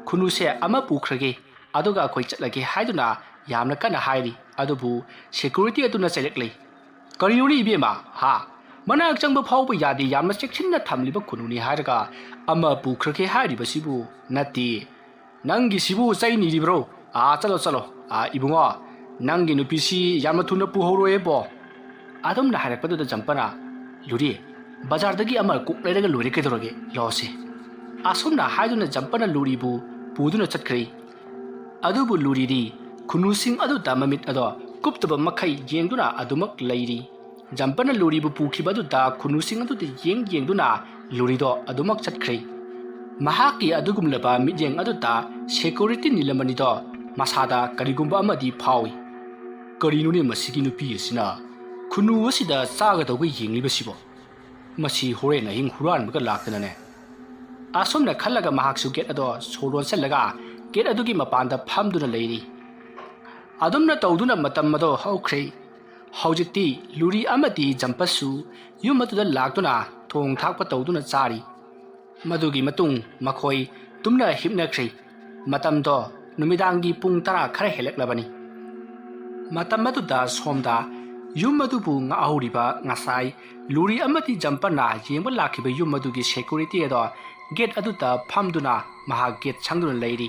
"ꯈꯨꯅꯨꯁꯦ ꯑꯃ ꯄꯨꯈ꯭ꯔꯒꯦ, ꯑꯗꯨꯒ ꯑꯩꯈꯣꯏ ꯆꯠꯂꯒꯦ" ꯍꯥꯏꯗꯨꯅ ꯌꯥꯝꯅ ꯀꯟꯅ ꯍꯥꯏꯔꯤ꯫ ꯑꯗꯨꯕꯨ ꯁꯦꯀ꯭ꯌꯨꯔꯤꯇꯤ ꯑꯗꯨꯅ ꯆꯩꯔꯛꯂꯤ꯫ "ꯀꯔꯤꯅꯣꯅꯦ ꯏꯕꯦꯝꯃ, ꯍꯥ? ꯃꯅꯥꯛ ꯆꯪꯕ ꯐꯥꯎꯕ ꯌꯥꯗꯦ, ꯌꯥꯝꯅ ꯆꯦꯛꯁꯤꯟꯅ ꯊꯝꯂꯤꯕ ꯈꯨꯅꯨꯅꯤ ꯍꯥꯏꯔꯒ ꯑꯃ ꯄꯨꯈ꯭ꯔꯒꯦ ꯍꯥꯏꯔꯤꯕꯁꯤꯕꯨ? ꯅꯠꯇꯦ, ꯅꯪꯒꯤꯁꯤꯕꯨ ꯆꯩ ꯅꯤꯔꯤꯕ꯭ꯔꯣ? ꯑꯥ, ꯆꯠꯂꯣ, ꯆꯠꯂꯣ꯫ ꯑꯥ, ꯏꯕꯨꯡꯉꯣ, ꯅꯪꯒꯤ ꯅꯨꯄꯤꯁꯤ ꯌꯥꯝꯅ ꯊꯨꯅ ꯄꯨꯍꯧꯔꯣꯍꯦꯕꯣ"꯫ ꯑꯗꯨꯝꯅ ꯍꯥꯏꯔꯛꯄꯗꯨꯗ ꯖꯝꯄꯅ, "ꯂꯨꯔꯤ, ꯕꯖꯥꯔꯗꯒꯤ ꯑꯃ ꯀꯣꯛ ꯂꯩꯔꯒ ꯂꯣꯏꯔꯦ, ꯀꯩꯗꯧꯔꯒꯦ? ꯂꯥꯛꯑꯣꯁꯦ"꯫ ꯑꯁꯨꯝꯅ ꯍꯥꯏꯗꯨꯅ ꯖꯝꯄꯅ ꯂꯨꯔꯤꯕꯨ ꯄꯨꯗꯨꯅ ꯆꯠꯈ꯭ꯔꯦ꯫ ꯑꯗꯨꯕꯨ ꯂꯨꯔꯤꯗꯤ ꯈꯨꯅꯨꯁꯤꯡ ꯑꯗꯨꯗ ꯃꯃꯤꯠ ꯑꯗꯣ ꯀꯨꯞꯇꯕ ꯃꯈꯩ ꯌꯦꯡꯗꯨꯅ ꯑꯗꯨꯃꯛ ꯂꯩꯔꯤ꯫ ꯖꯝꯄꯅ ꯂꯨꯔꯤꯕꯨ ꯄꯨꯈꯤꯕ ꯑꯗꯨꯗ ꯈꯨꯅꯨꯁꯤꯡ ꯑꯗꯨꯗ ꯌꯦꯡ ꯌꯦꯡꯗꯨꯅ ꯂꯨꯔꯤꯗꯣ ꯑꯗꯨꯃꯛ ꯆꯠꯈ꯭ꯔꯦ꯫ ꯃꯍꯥꯛꯀꯤ ꯑꯗꯨꯒꯨꯝꯂꯕ ꯃꯤꯠꯌꯦꯡ ꯑꯗꯨꯗ ꯁꯦꯀ꯭ꯌꯨꯔꯤꯇꯤ ꯅꯤꯂꯃꯅꯤꯗꯣ ꯃꯁꯥꯗ ꯀꯔꯤꯒꯨꯝꯕ ꯑꯃꯗꯤ ꯐꯥꯎꯏ꯫ "ꯀꯔꯤꯅꯣꯅꯦ ꯃꯁꯤꯒꯤ ꯅꯨꯄꯤ ꯑꯁꯤꯅ ꯈꯨꯅꯨ ꯑꯁꯤꯗ ꯆꯥꯒꯗꯧꯕ ꯌꯦꯡꯂꯤꯕꯁꯤꯕꯣ? ꯃꯁꯤ ꯍꯣꯔꯦꯟ ꯑꯍꯤꯡ ꯍꯨꯔꯥꯟꯕꯒ ꯂꯥꯛꯇꯅꯅꯦ"꯫ ꯑꯁꯨꯝꯅ ꯈꯜꯂꯒ ꯃꯍꯥꯛꯁꯨ ꯒꯦꯠ ꯑꯗꯣ ꯁꯣ ꯂꯣꯟꯁꯤꯜꯂꯒ ꯒꯦꯠ ꯑꯗꯨꯒꯤ ꯃꯄꯥꯟꯗ ꯐꯝꯗꯨꯅ ꯂꯩꯔꯤ꯫ ꯑꯗꯨꯝꯅ ꯇꯧꯗꯨꯅ ꯃꯇꯝ ꯑꯗꯣ ꯍꯧꯈ꯭ꯔꯦ꯫ ꯍꯧꯖꯤꯛꯇꯤ ꯂꯨꯔꯤ ꯑꯃꯗꯤ ꯖꯝꯄꯁꯨ ꯌꯨꯝ ꯑꯗꯨꯗ ꯂꯥꯛꯇꯨꯅ ꯊꯣꯡ ꯊꯥꯛꯄ ꯇꯧꯗꯨꯅ ꯆꯥꯔꯤ꯫ ꯃꯗꯨꯒꯤ ꯃꯇꯨꯡ ꯃꯈꯣꯏ ꯇꯨꯝꯅ ꯍꯤꯞꯅꯈ꯭ꯔꯦ꯫ ꯃꯇꯝꯗꯣ ꯅꯨꯃꯤꯗꯥꯡꯒꯤ ꯄꯨꯡ ꯇꯔꯥ ꯈꯔ ꯍꯦꯜꯂꯛꯂꯕꯅꯤ꯫ ꯃꯇꯝ ꯑꯗꯨꯗ ꯁꯣꯝꯗ ꯌꯨꯝ ꯑꯗꯨꯕꯨ ꯉꯥꯛꯍꯧꯔꯤꯕ ꯉꯁꯥꯏ ꯂꯨꯔꯤ ꯑꯃꯗꯤ ꯖꯝꯄꯔꯅ ꯌꯦꯡꯕ ꯂꯥꯛꯈꯤꯕ ꯌꯨꯝ ꯑꯗꯨꯒꯤ ꯁꯦꯀ꯭ꯌꯨꯔꯤꯇꯤ ꯑꯗꯣ ꯒꯦꯠ ꯑꯗꯨꯗ ꯐꯝꯗꯨꯅ ꯃꯍꯥꯛ ꯒꯦꯠ ꯁꯪꯗꯨꯅ ꯂꯩꯔꯤ꯫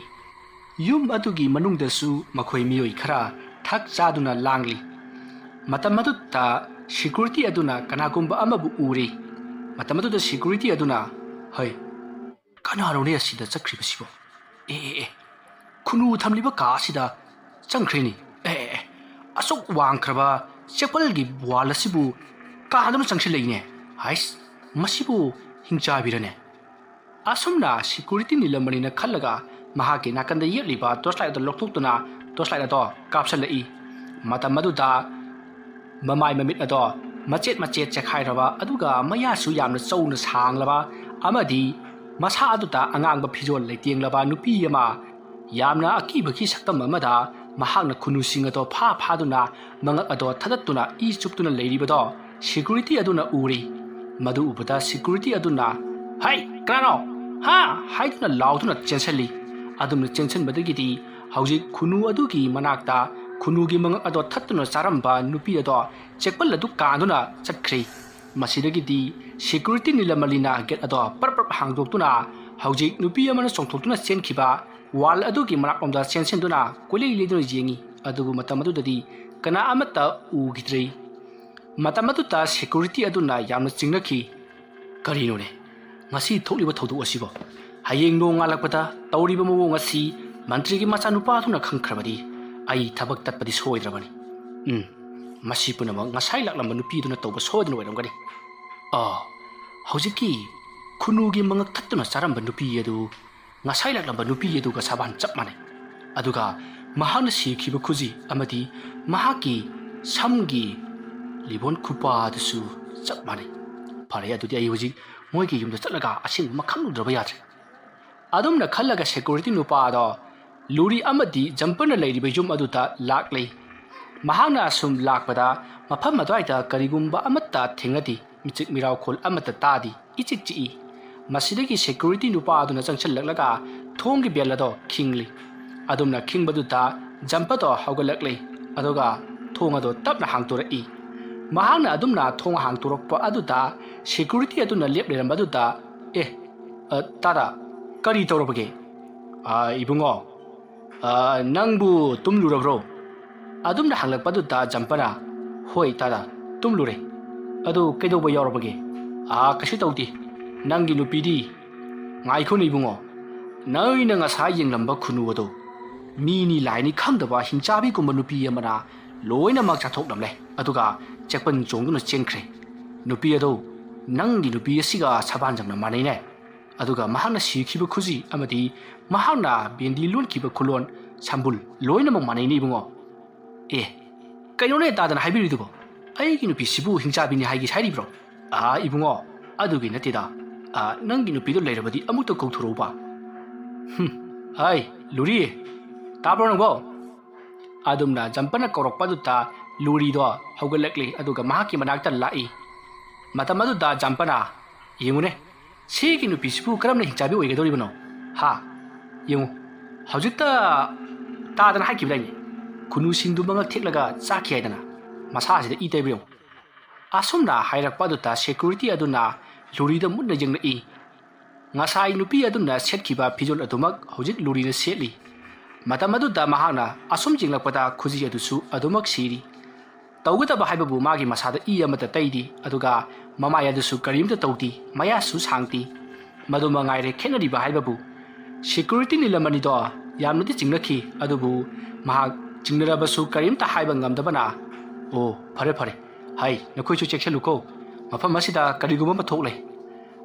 ꯌꯨꯝ ꯑꯗꯨꯒꯤ ꯃꯅꯨꯡꯗꯁꯨ ꯃꯈꯣꯏ ꯃꯤꯑꯣꯏ ꯈꯔ ꯊꯛ ꯆꯥꯗꯨꯅ ꯂꯥꯡꯂꯤ꯫ ꯃꯇꯝ ꯑꯗꯨꯗ ꯁꯦꯀ꯭ꯌꯨꯔꯤꯇꯤ ꯑꯗꯨꯅ ꯀꯅꯥꯒꯨꯝꯕ ꯑꯃꯕꯨ ꯎꯔꯤ꯫ ꯃꯇꯝ ꯑꯗꯨꯗ ꯁꯦꯀ꯭ꯌꯨꯔꯤꯇꯤ ꯑꯗꯨꯅ, "ꯍꯩ, ꯀꯅꯥꯅꯣꯅꯦ ꯑꯁꯤꯗ ꯆꯠꯈ꯭ꯔꯤꯕꯁꯤꯕꯣ? ꯑꯦ, ꯑꯦ, ꯑꯦ, ꯈꯨꯅꯨ ꯊꯝꯂꯤꯕ ꯀꯥ ꯑꯁꯤꯗ ꯆꯪꯈ꯭ꯔꯦꯅꯦ꯫ ꯑꯦ, ꯑꯦ, ꯑꯦ, ꯑꯁꯨꯛ ꯋꯥꯡꯈ꯭ꯔꯕ ꯆꯦꯛꯄꯜꯒꯤ ꯋꯥꯜ ꯑꯁꯤꯕꯨ ꯀꯥꯗꯨꯅ ꯆꯪꯁꯤꯜꯂꯛꯏꯅꯦ꯫ ꯍꯥꯏꯁ, ꯃꯁꯤꯕꯨ ꯍꯤꯡꯆꯥꯕꯤꯔꯅꯦ?" ꯑꯁꯨꯝꯅ ꯁꯦꯀ꯭ꯌꯨꯔꯤꯇꯤ ꯅꯤꯂꯃꯅꯤꯅ ꯈꯜꯂꯒ ꯃꯍꯥꯛꯀꯤ ꯅꯥꯀꯟꯗ ꯌꯦꯛꯂꯤꯕ ꯇꯣꯔꯆ ꯂꯥꯏꯠ ꯑꯗꯨ ꯂꯧꯊꯣꯛꯇꯨꯅ ꯇꯣꯔꯆ ꯂꯥꯏꯠ ꯑꯗꯣ ꯀꯥꯞꯁꯤꯜꯂꯛꯏ꯫ ꯃꯇꯝ ꯑꯗꯨꯗ ꯃꯃꯥꯏ ꯃꯃꯤꯠ ꯑꯗꯣ ꯃꯆꯦꯠ ꯃꯆꯦꯠ ꯆꯦꯈꯥꯏꯔꯕ, ꯑꯗꯨꯒ ꯃꯌꯥꯁꯨ ꯌꯥꯝꯅ ꯆꯥꯎꯅ ꯁꯥꯡꯂꯕ ꯑꯃꯗꯤ ꯃꯁꯥ ꯑꯗꯨꯗ ꯑꯉꯥꯡꯕ ꯐꯤꯖꯣꯜ ꯂꯩꯇꯦꯡꯂꯕ ꯅꯨꯄꯤ ꯑꯃ, ꯌꯥꯝꯅ ꯑꯀꯤꯕꯒꯤ ꯁꯛꯇꯝ ꯑꯃꯗ ꯃꯍꯥꯛꯅ ꯈꯨꯅꯨꯁꯤꯡ ꯑꯗꯣ ꯐꯥ ꯐꯥꯗꯨꯅ ꯃꯉꯛ ꯑꯗꯣ ꯊꯗꯠꯇꯨꯅ ꯏ ꯆꯨꯞꯇꯨꯅ ꯂꯩꯔꯤꯕꯗꯣ ꯁꯦꯀ꯭ꯌꯨꯔꯤꯇꯤ ꯑꯗꯨꯅ ꯎꯔꯤ꯫ ꯃꯗꯨ ꯎꯕꯗ ꯁꯦꯀ꯭ꯌꯨꯔꯤꯇꯤ ꯑꯗꯨꯅ, "ꯍꯩ, ꯀꯅꯥꯅꯣ? ꯍꯥ?" ꯍꯥꯏꯗꯨꯅ ꯂꯥꯎꯗꯨꯅ ꯆꯦꯟꯁꯤꯜꯂꯤ꯫ ꯑꯗꯨꯝꯅ ꯆꯦꯟꯁꯤꯟꯕꯗꯒꯤꯗꯤ ꯍꯧꯖꯤꯛ ꯈꯨꯅꯨ ꯑꯗꯨꯒꯤ ꯃꯅꯥꯛꯇ ꯈꯨꯅꯨꯒꯤ ꯃꯉꯛ ꯑꯗꯣ ꯊꯠꯇꯨꯅ ꯆꯥꯔꯝꯕ ꯅꯨꯄꯤ ꯑꯗꯣ ꯆꯦꯛꯄꯜ ꯑꯗꯨ ꯀꯥꯟꯗꯨꯅ ꯆꯠꯈ꯭ꯔꯦ꯫ ꯃꯁꯤꯗꯒꯤꯗꯤ ꯁꯦꯀ꯭ꯌꯨꯔꯤꯇꯤ ꯅꯤꯂꯃꯂꯤꯅ ꯒꯦꯠ ꯑꯗꯣ ꯄꯔꯞ ꯄꯔꯞ ꯍꯥꯡꯗꯣꯛꯇꯨꯅ ꯍꯧꯖꯤꯛ ꯅꯨꯄꯤ ꯑꯃꯅ ꯆꯣꯡꯊꯣꯛꯇꯨꯅ ꯆꯦꯟꯈꯤꯕ ꯋꯥꯜ ꯑꯗꯨꯒꯤ ꯃꯅꯥꯛꯂꯣꯝꯗ ꯆꯦꯟꯁꯤꯟꯗꯨꯅ ꯀꯣꯏꯂꯩ ꯂꯩꯗꯨꯅ ꯌꯦꯡꯉꯤ꯫ ꯑꯗꯨꯕꯨ ꯃꯇꯝ ꯑꯗꯨꯗꯗꯤ ꯀꯅꯥ ꯑꯃꯠꯇ ꯎꯈꯤꯗ꯭ꯔꯦ꯫ ꯃꯇꯝ ꯑꯗꯨꯗ ꯁꯦꯀ꯭ꯌꯨꯔꯤꯇꯤ ꯑꯗꯨꯅ ꯌꯥꯝꯅ ꯆꯤꯡꯅꯈꯤ꯫ "ꯀꯔꯤꯅꯣꯅꯦ, ꯉꯁꯤ ꯊꯣꯛꯂꯤꯕ ꯊꯧꯗꯣꯛ ꯑꯁꯤꯕꯣ? ꯍꯌꯦꯡ ꯅꯣꯡꯉꯥꯜꯂꯛꯄꯗ ꯇꯧꯔꯤꯕ ꯃꯑꯣꯡ ꯑꯁꯤ ꯃꯟꯇ꯭ꯔꯤꯒꯤ ꯃꯆꯥꯅꯨꯄꯥꯗꯨꯅ ꯈꯪꯈ꯭ꯔꯕꯗꯤ ꯑꯩ ꯊꯕꯛ ꯇꯠꯄꯗꯤ ꯁꯣꯏꯗ꯭ꯔꯕꯅꯤ꯫ ꯎꯝ, ꯃꯁꯤ ꯄꯨꯝꯅꯃꯛ ꯉꯁꯥꯏ ꯂꯥꯛꯂꯝꯕ ꯅꯨꯄꯤꯗꯨꯅ ꯇꯧꯕ ꯁꯣꯏꯗꯅ ꯑꯣꯏꯔꯝꯒꯅꯤ꯫ ꯑꯥ, ꯍꯧꯖꯤꯛꯀꯤ ꯈꯨꯅꯨꯒꯤ ꯃꯉꯛ ꯊꯠꯇꯨꯅ ꯆꯥꯔꯝꯕ ꯅꯨꯄꯤ ꯑꯗꯨ ꯉꯁꯥꯏ ꯂꯥꯛꯂꯝꯕ ꯅꯨꯄꯤ ꯑꯗꯨꯒ ꯁꯕꯥꯟ ꯆꯞ ꯃꯥꯟꯅꯩ꯫ ꯑꯗꯨꯒ ꯃꯍꯥꯛꯅ ꯁꯤꯈꯤꯕ ꯈꯨꯖꯤ ꯑꯃꯗꯤ ꯃꯍꯥꯛꯀꯤ ꯁꯝꯒꯤ ꯂꯤꯕꯣꯟ ꯈꯨꯄꯥ ꯑꯗꯨꯁꯨ ꯆꯞ ꯃꯥꯟꯅꯩ꯫ ꯐꯔꯦ, ꯑꯗꯨꯗꯤ ꯑꯩ ꯍꯧꯖꯤꯛ ꯃꯣꯏꯒꯤ ꯌꯨꯝꯗ ꯆꯠꯂꯒ ꯑꯁꯦꯡꯕ ꯑꯃ ꯈꯪꯂꯨꯗ꯭ꯔꯕ ꯌꯥꯗ꯭ꯔꯦ꯫" ꯑꯗꯨꯝꯅ ꯈꯜꯂꯒ ꯁꯦꯀ꯭ꯌꯨꯔꯤꯇꯤ ꯅꯨꯄꯥ ꯑꯗꯣ ꯂꯨꯔꯤ ꯑꯃꯗꯤ ꯖꯝꯄꯔꯅ ꯂꯩꯔꯤꯕ ꯌꯨꯝ ꯑꯗꯨꯗ ꯂꯥꯛꯂꯤ꯫ ꯃꯍꯥꯛꯅ ꯑꯁꯨꯝ ꯂꯥꯛꯄꯗ ꯃꯐꯝ ꯑꯗꯨꯋꯥꯏꯗ ꯀꯔꯤꯒꯨꯝꯕ ꯑꯃꯠꯇ ꯊꯦꯡꯅꯗꯦ꯫ ꯃꯤꯆꯤꯛ ꯃꯤꯔꯥꯎꯈꯣꯜ ꯑꯃꯠꯇ ꯇꯥꯗꯦ꯫ ꯏꯆꯤꯛ ꯆꯤꯛꯏ꯫ ꯃꯁꯤꯗꯒꯤ ꯁꯦꯀ꯭ꯌꯨꯔꯤꯇꯤ ꯅꯨꯄꯥ ꯑꯗꯨꯅ ꯆꯪꯁꯤꯜꯂꯛꯂꯒ ꯊꯣꯡꯒꯤ ꯕꯦꯜ ꯑꯗꯣ ꯈꯤꯡꯂꯤ꯫ ꯑꯗꯨꯝꯅ ꯈꯤꯡꯕꯗꯨꯗ ꯖꯝꯄꯔꯗꯣ ꯍꯧꯒꯠꯂꯛꯂꯤ꯫ ꯑꯗꯨꯒ ꯊꯣꯡ ꯑꯗꯣ ꯇꯞꯅ ꯍꯥꯡꯇꯣꯔꯛꯏ꯫ ꯃꯍꯥꯛꯅ ꯑꯗꯨꯝꯅ ꯊꯣꯡ ꯍꯥꯡꯇꯣꯔꯛꯄ ꯑꯗꯨꯗ ꯁꯦꯀ꯭ꯌꯨꯔꯤꯇꯤ ꯑꯗꯨꯅ ꯂꯦꯞ ꯂꯩꯔꯝꯕ ꯑꯗꯨꯗ, "ꯑꯦ, ꯑ, ꯇꯥꯗ, ꯀꯔꯤ ꯇꯧꯔꯕꯒꯦ?" "ꯑ, ꯏꯕꯨꯡꯉꯣ, "ꯑ, ꯅꯪꯕꯨ ꯇꯨꯝꯂꯨꯔꯕ꯭ꯔꯣ?" ꯑꯗꯨꯝꯅ ꯍꯪꯂꯛꯄꯗꯨꯗ ꯖꯝꯄꯅ, "ꯍꯣꯏ ꯇꯥꯗ, ꯇꯨꯝꯂꯨꯔꯦ꯫ ꯑꯗꯨ ꯀꯩꯗꯧꯕ ꯌꯥꯎꯔꯕꯒꯦ?" "ꯑ, ꯀꯩꯁꯨ ꯇꯧꯗꯦ꯫ ꯅꯪꯒꯤ ꯅꯨꯄꯤꯗꯤ?" "ꯉꯥꯏꯈꯣꯅꯦ ꯏꯕꯨꯡꯉꯣ, ꯅꯪꯅ ꯉꯁꯥꯏ ꯌꯦꯡꯂꯝꯕ ꯈꯨꯅꯨ ꯑꯗꯣ ꯃꯤꯅꯤ ꯂꯥꯏꯅꯤ ꯈꯪꯗꯕ ꯍꯤꯡꯆꯥꯕꯤꯒꯨꯝꯕ ꯅꯨꯄꯤ ꯑꯃꯅ ꯂꯣꯏꯅꯃꯛ ꯆꯥꯊꯣꯛꯂꯝꯂꯦ꯫ ꯑꯗꯨꯒ ꯆꯦꯛꯄꯟ ꯆꯣꯡꯗꯨꯅ ꯆꯦꯟꯈ꯭ꯔꯦ꯫ ꯅꯨꯄꯤ ꯑꯗꯣ ꯅꯪꯒꯤ ꯅꯨꯄꯤ ꯑꯁꯤꯒ ꯁꯕꯥꯟꯖꯝꯅ ꯃꯥꯟꯅꯩꯅꯦ꯫ ꯑꯗꯨꯒ ꯃꯍꯥꯛꯅ ꯁꯤꯈꯤꯕ ꯈꯨꯖꯤ ꯑꯃꯗꯤ ꯃꯍꯥꯛꯅ ꯕꯦꯟꯗꯤ ꯂꯣꯟꯈꯤꯕ ꯈꯨꯂꯣꯟ ꯁꯝꯕꯨꯜ ꯂꯣꯏꯅꯃꯛ ꯃꯥꯟꯅꯩꯅꯦ ꯏꯕꯨꯡꯉꯣ꯫" "ꯑꯦ, ꯀꯩꯅꯣꯅꯦ ꯇꯥꯗꯅ ꯍꯥꯏꯕꯤꯔꯤꯗꯨꯕꯣ? ꯑꯩꯒꯤ ꯅꯨꯄꯤꯁꯤꯕꯨ ꯍꯤꯡꯆꯥꯕꯤꯅꯤ ꯍꯥꯏꯒꯦ ꯍꯥꯏꯔꯤꯕ꯭ꯔꯣ?" "ꯑꯥ ꯏꯕꯨꯡꯉꯣ, ꯑꯗꯨꯒꯤ ꯅꯠꯇꯦꯗ꯫ ꯑꯥ, ꯅꯪꯒꯤ ꯅꯨꯄꯤꯗꯣ ꯂꯩꯔꯕꯗꯤ ꯑꯃꯨꯛꯇ ꯀꯧꯊꯣꯔꯛꯎꯕ꯫" "ꯍꯨꯝ, ꯑꯩ, ꯂꯨꯔꯤ, ꯇꯥꯕ꯭ꯔꯣ ꯅꯪꯕꯣ?" ꯑꯗꯨꯝꯅ ꯖꯝꯄꯅ ꯀꯧꯔꯛꯄꯗꯨꯗ ꯂꯨꯔꯤꯗꯣ ꯍꯧꯒꯠꯂꯛꯂꯤ, ꯑꯗꯨꯒ ꯃꯍꯥꯛꯀꯤ ꯃꯅꯥꯛꯇ ꯂꯥꯛꯏ꯫ ꯃꯇꯝ ꯑꯗꯨꯗ ꯖꯝꯄꯅ, "ꯌꯦꯡꯉꯨꯅꯦ, ꯁꯤꯒꯤ ꯅꯨꯄꯤꯁꯤꯕꯨ ꯀꯔꯝꯅ ꯍꯤꯡꯆꯥꯕꯤ ꯑꯣꯏꯒꯗꯧꯔꯤꯕꯅꯣ? ꯍꯥ? ꯌꯦꯡꯉꯨ, ꯍꯧꯖꯤꯛꯇ ꯇꯥꯗꯅ ꯍꯥꯏꯈꯤꯕꯗꯥꯏꯅꯦ, ꯈꯨꯅꯨꯁꯤꯡꯗꯨ ꯃꯉꯛ ꯊꯦꯛꯂꯒ ꯆꯥꯈꯤ ꯍꯥꯏꯗꯅ꯫ ꯃꯁꯥꯁꯤꯗ ꯏ ꯇꯩꯕ ꯌꯦꯡꯉꯨ꯫" ꯑꯁꯨꯝꯅ ꯍꯥꯏꯔꯛꯄ ꯑꯗꯨꯗ ꯁꯦꯀ꯭ꯌꯨꯔꯤꯇꯤ ꯑꯗꯨꯅ ꯂꯨꯔꯤꯗ ꯃꯨꯟꯅ ꯌꯦꯡꯂꯛꯏ꯫ ꯉꯁꯥꯏ ꯅꯨꯄꯤ ꯑꯗꯨꯅ ꯁꯦꯠꯈꯤꯕ ꯐꯤꯖꯣꯜ ꯑꯗꯨꯃꯛ ꯍꯧꯖꯤꯛ ꯂꯨꯔꯤꯅ ꯁꯦꯠꯂꯤ꯫ ꯃꯇꯝ ꯑꯗꯨꯗ ꯃꯍꯥꯛꯅ ꯑꯁꯨꯝ ꯌꯦꯡꯂꯛꯄꯗ ꯈꯨꯖꯤ ꯑꯗꯨꯁꯨ ꯑꯗꯨꯃꯛ ꯁꯤꯔꯤ꯫ ꯇꯧꯒꯗꯕ ꯍꯥꯏꯕꯕꯨ ꯃꯥꯒꯤ ꯃꯁꯥꯗ ꯏ ꯑꯃꯠꯇ ꯇꯩꯗꯦ, ꯑꯗꯨꯒ ꯃꯃꯥꯏ ꯑꯗꯨꯁꯨ ꯀꯔꯤꯝꯇ ꯇꯧꯗꯦ, ꯃꯌꯥꯁꯨ ꯁꯥꯡꯗꯦ꯫ ꯃꯗꯨ ꯃꯉꯥꯏꯔꯦ ꯈꯦꯠꯅꯔꯤꯕ ꯍꯥꯏꯕꯕꯨ꯫ ꯁꯦꯀ꯭ꯌꯨꯔꯤꯇꯤ ꯅꯤꯂꯝꯃꯅꯤꯗꯣ ꯌꯥꯝꯅꯗꯤ ꯆꯤꯡꯅꯈꯤ, ꯑꯗꯨꯕꯨ ꯃꯍꯥꯛ ꯆꯤꯡꯅꯔꯕꯁꯨ ꯀꯔꯤꯝꯇ ꯍꯥꯏꯕ ꯉꯝꯗꯕꯅ, "ꯑꯣ, ꯐꯔꯦ, ꯐꯔꯦ꯫ ꯍꯩ, ꯅꯈꯣꯏꯁꯨ ꯆꯦꯛꯁꯤꯜꯂꯨꯀꯣ꯫ ꯃꯐꯝ ꯑꯁꯤꯗ ꯀꯔꯤꯒꯨꯝꯕ ꯑꯃ ꯊꯣꯛꯂꯦ꯫"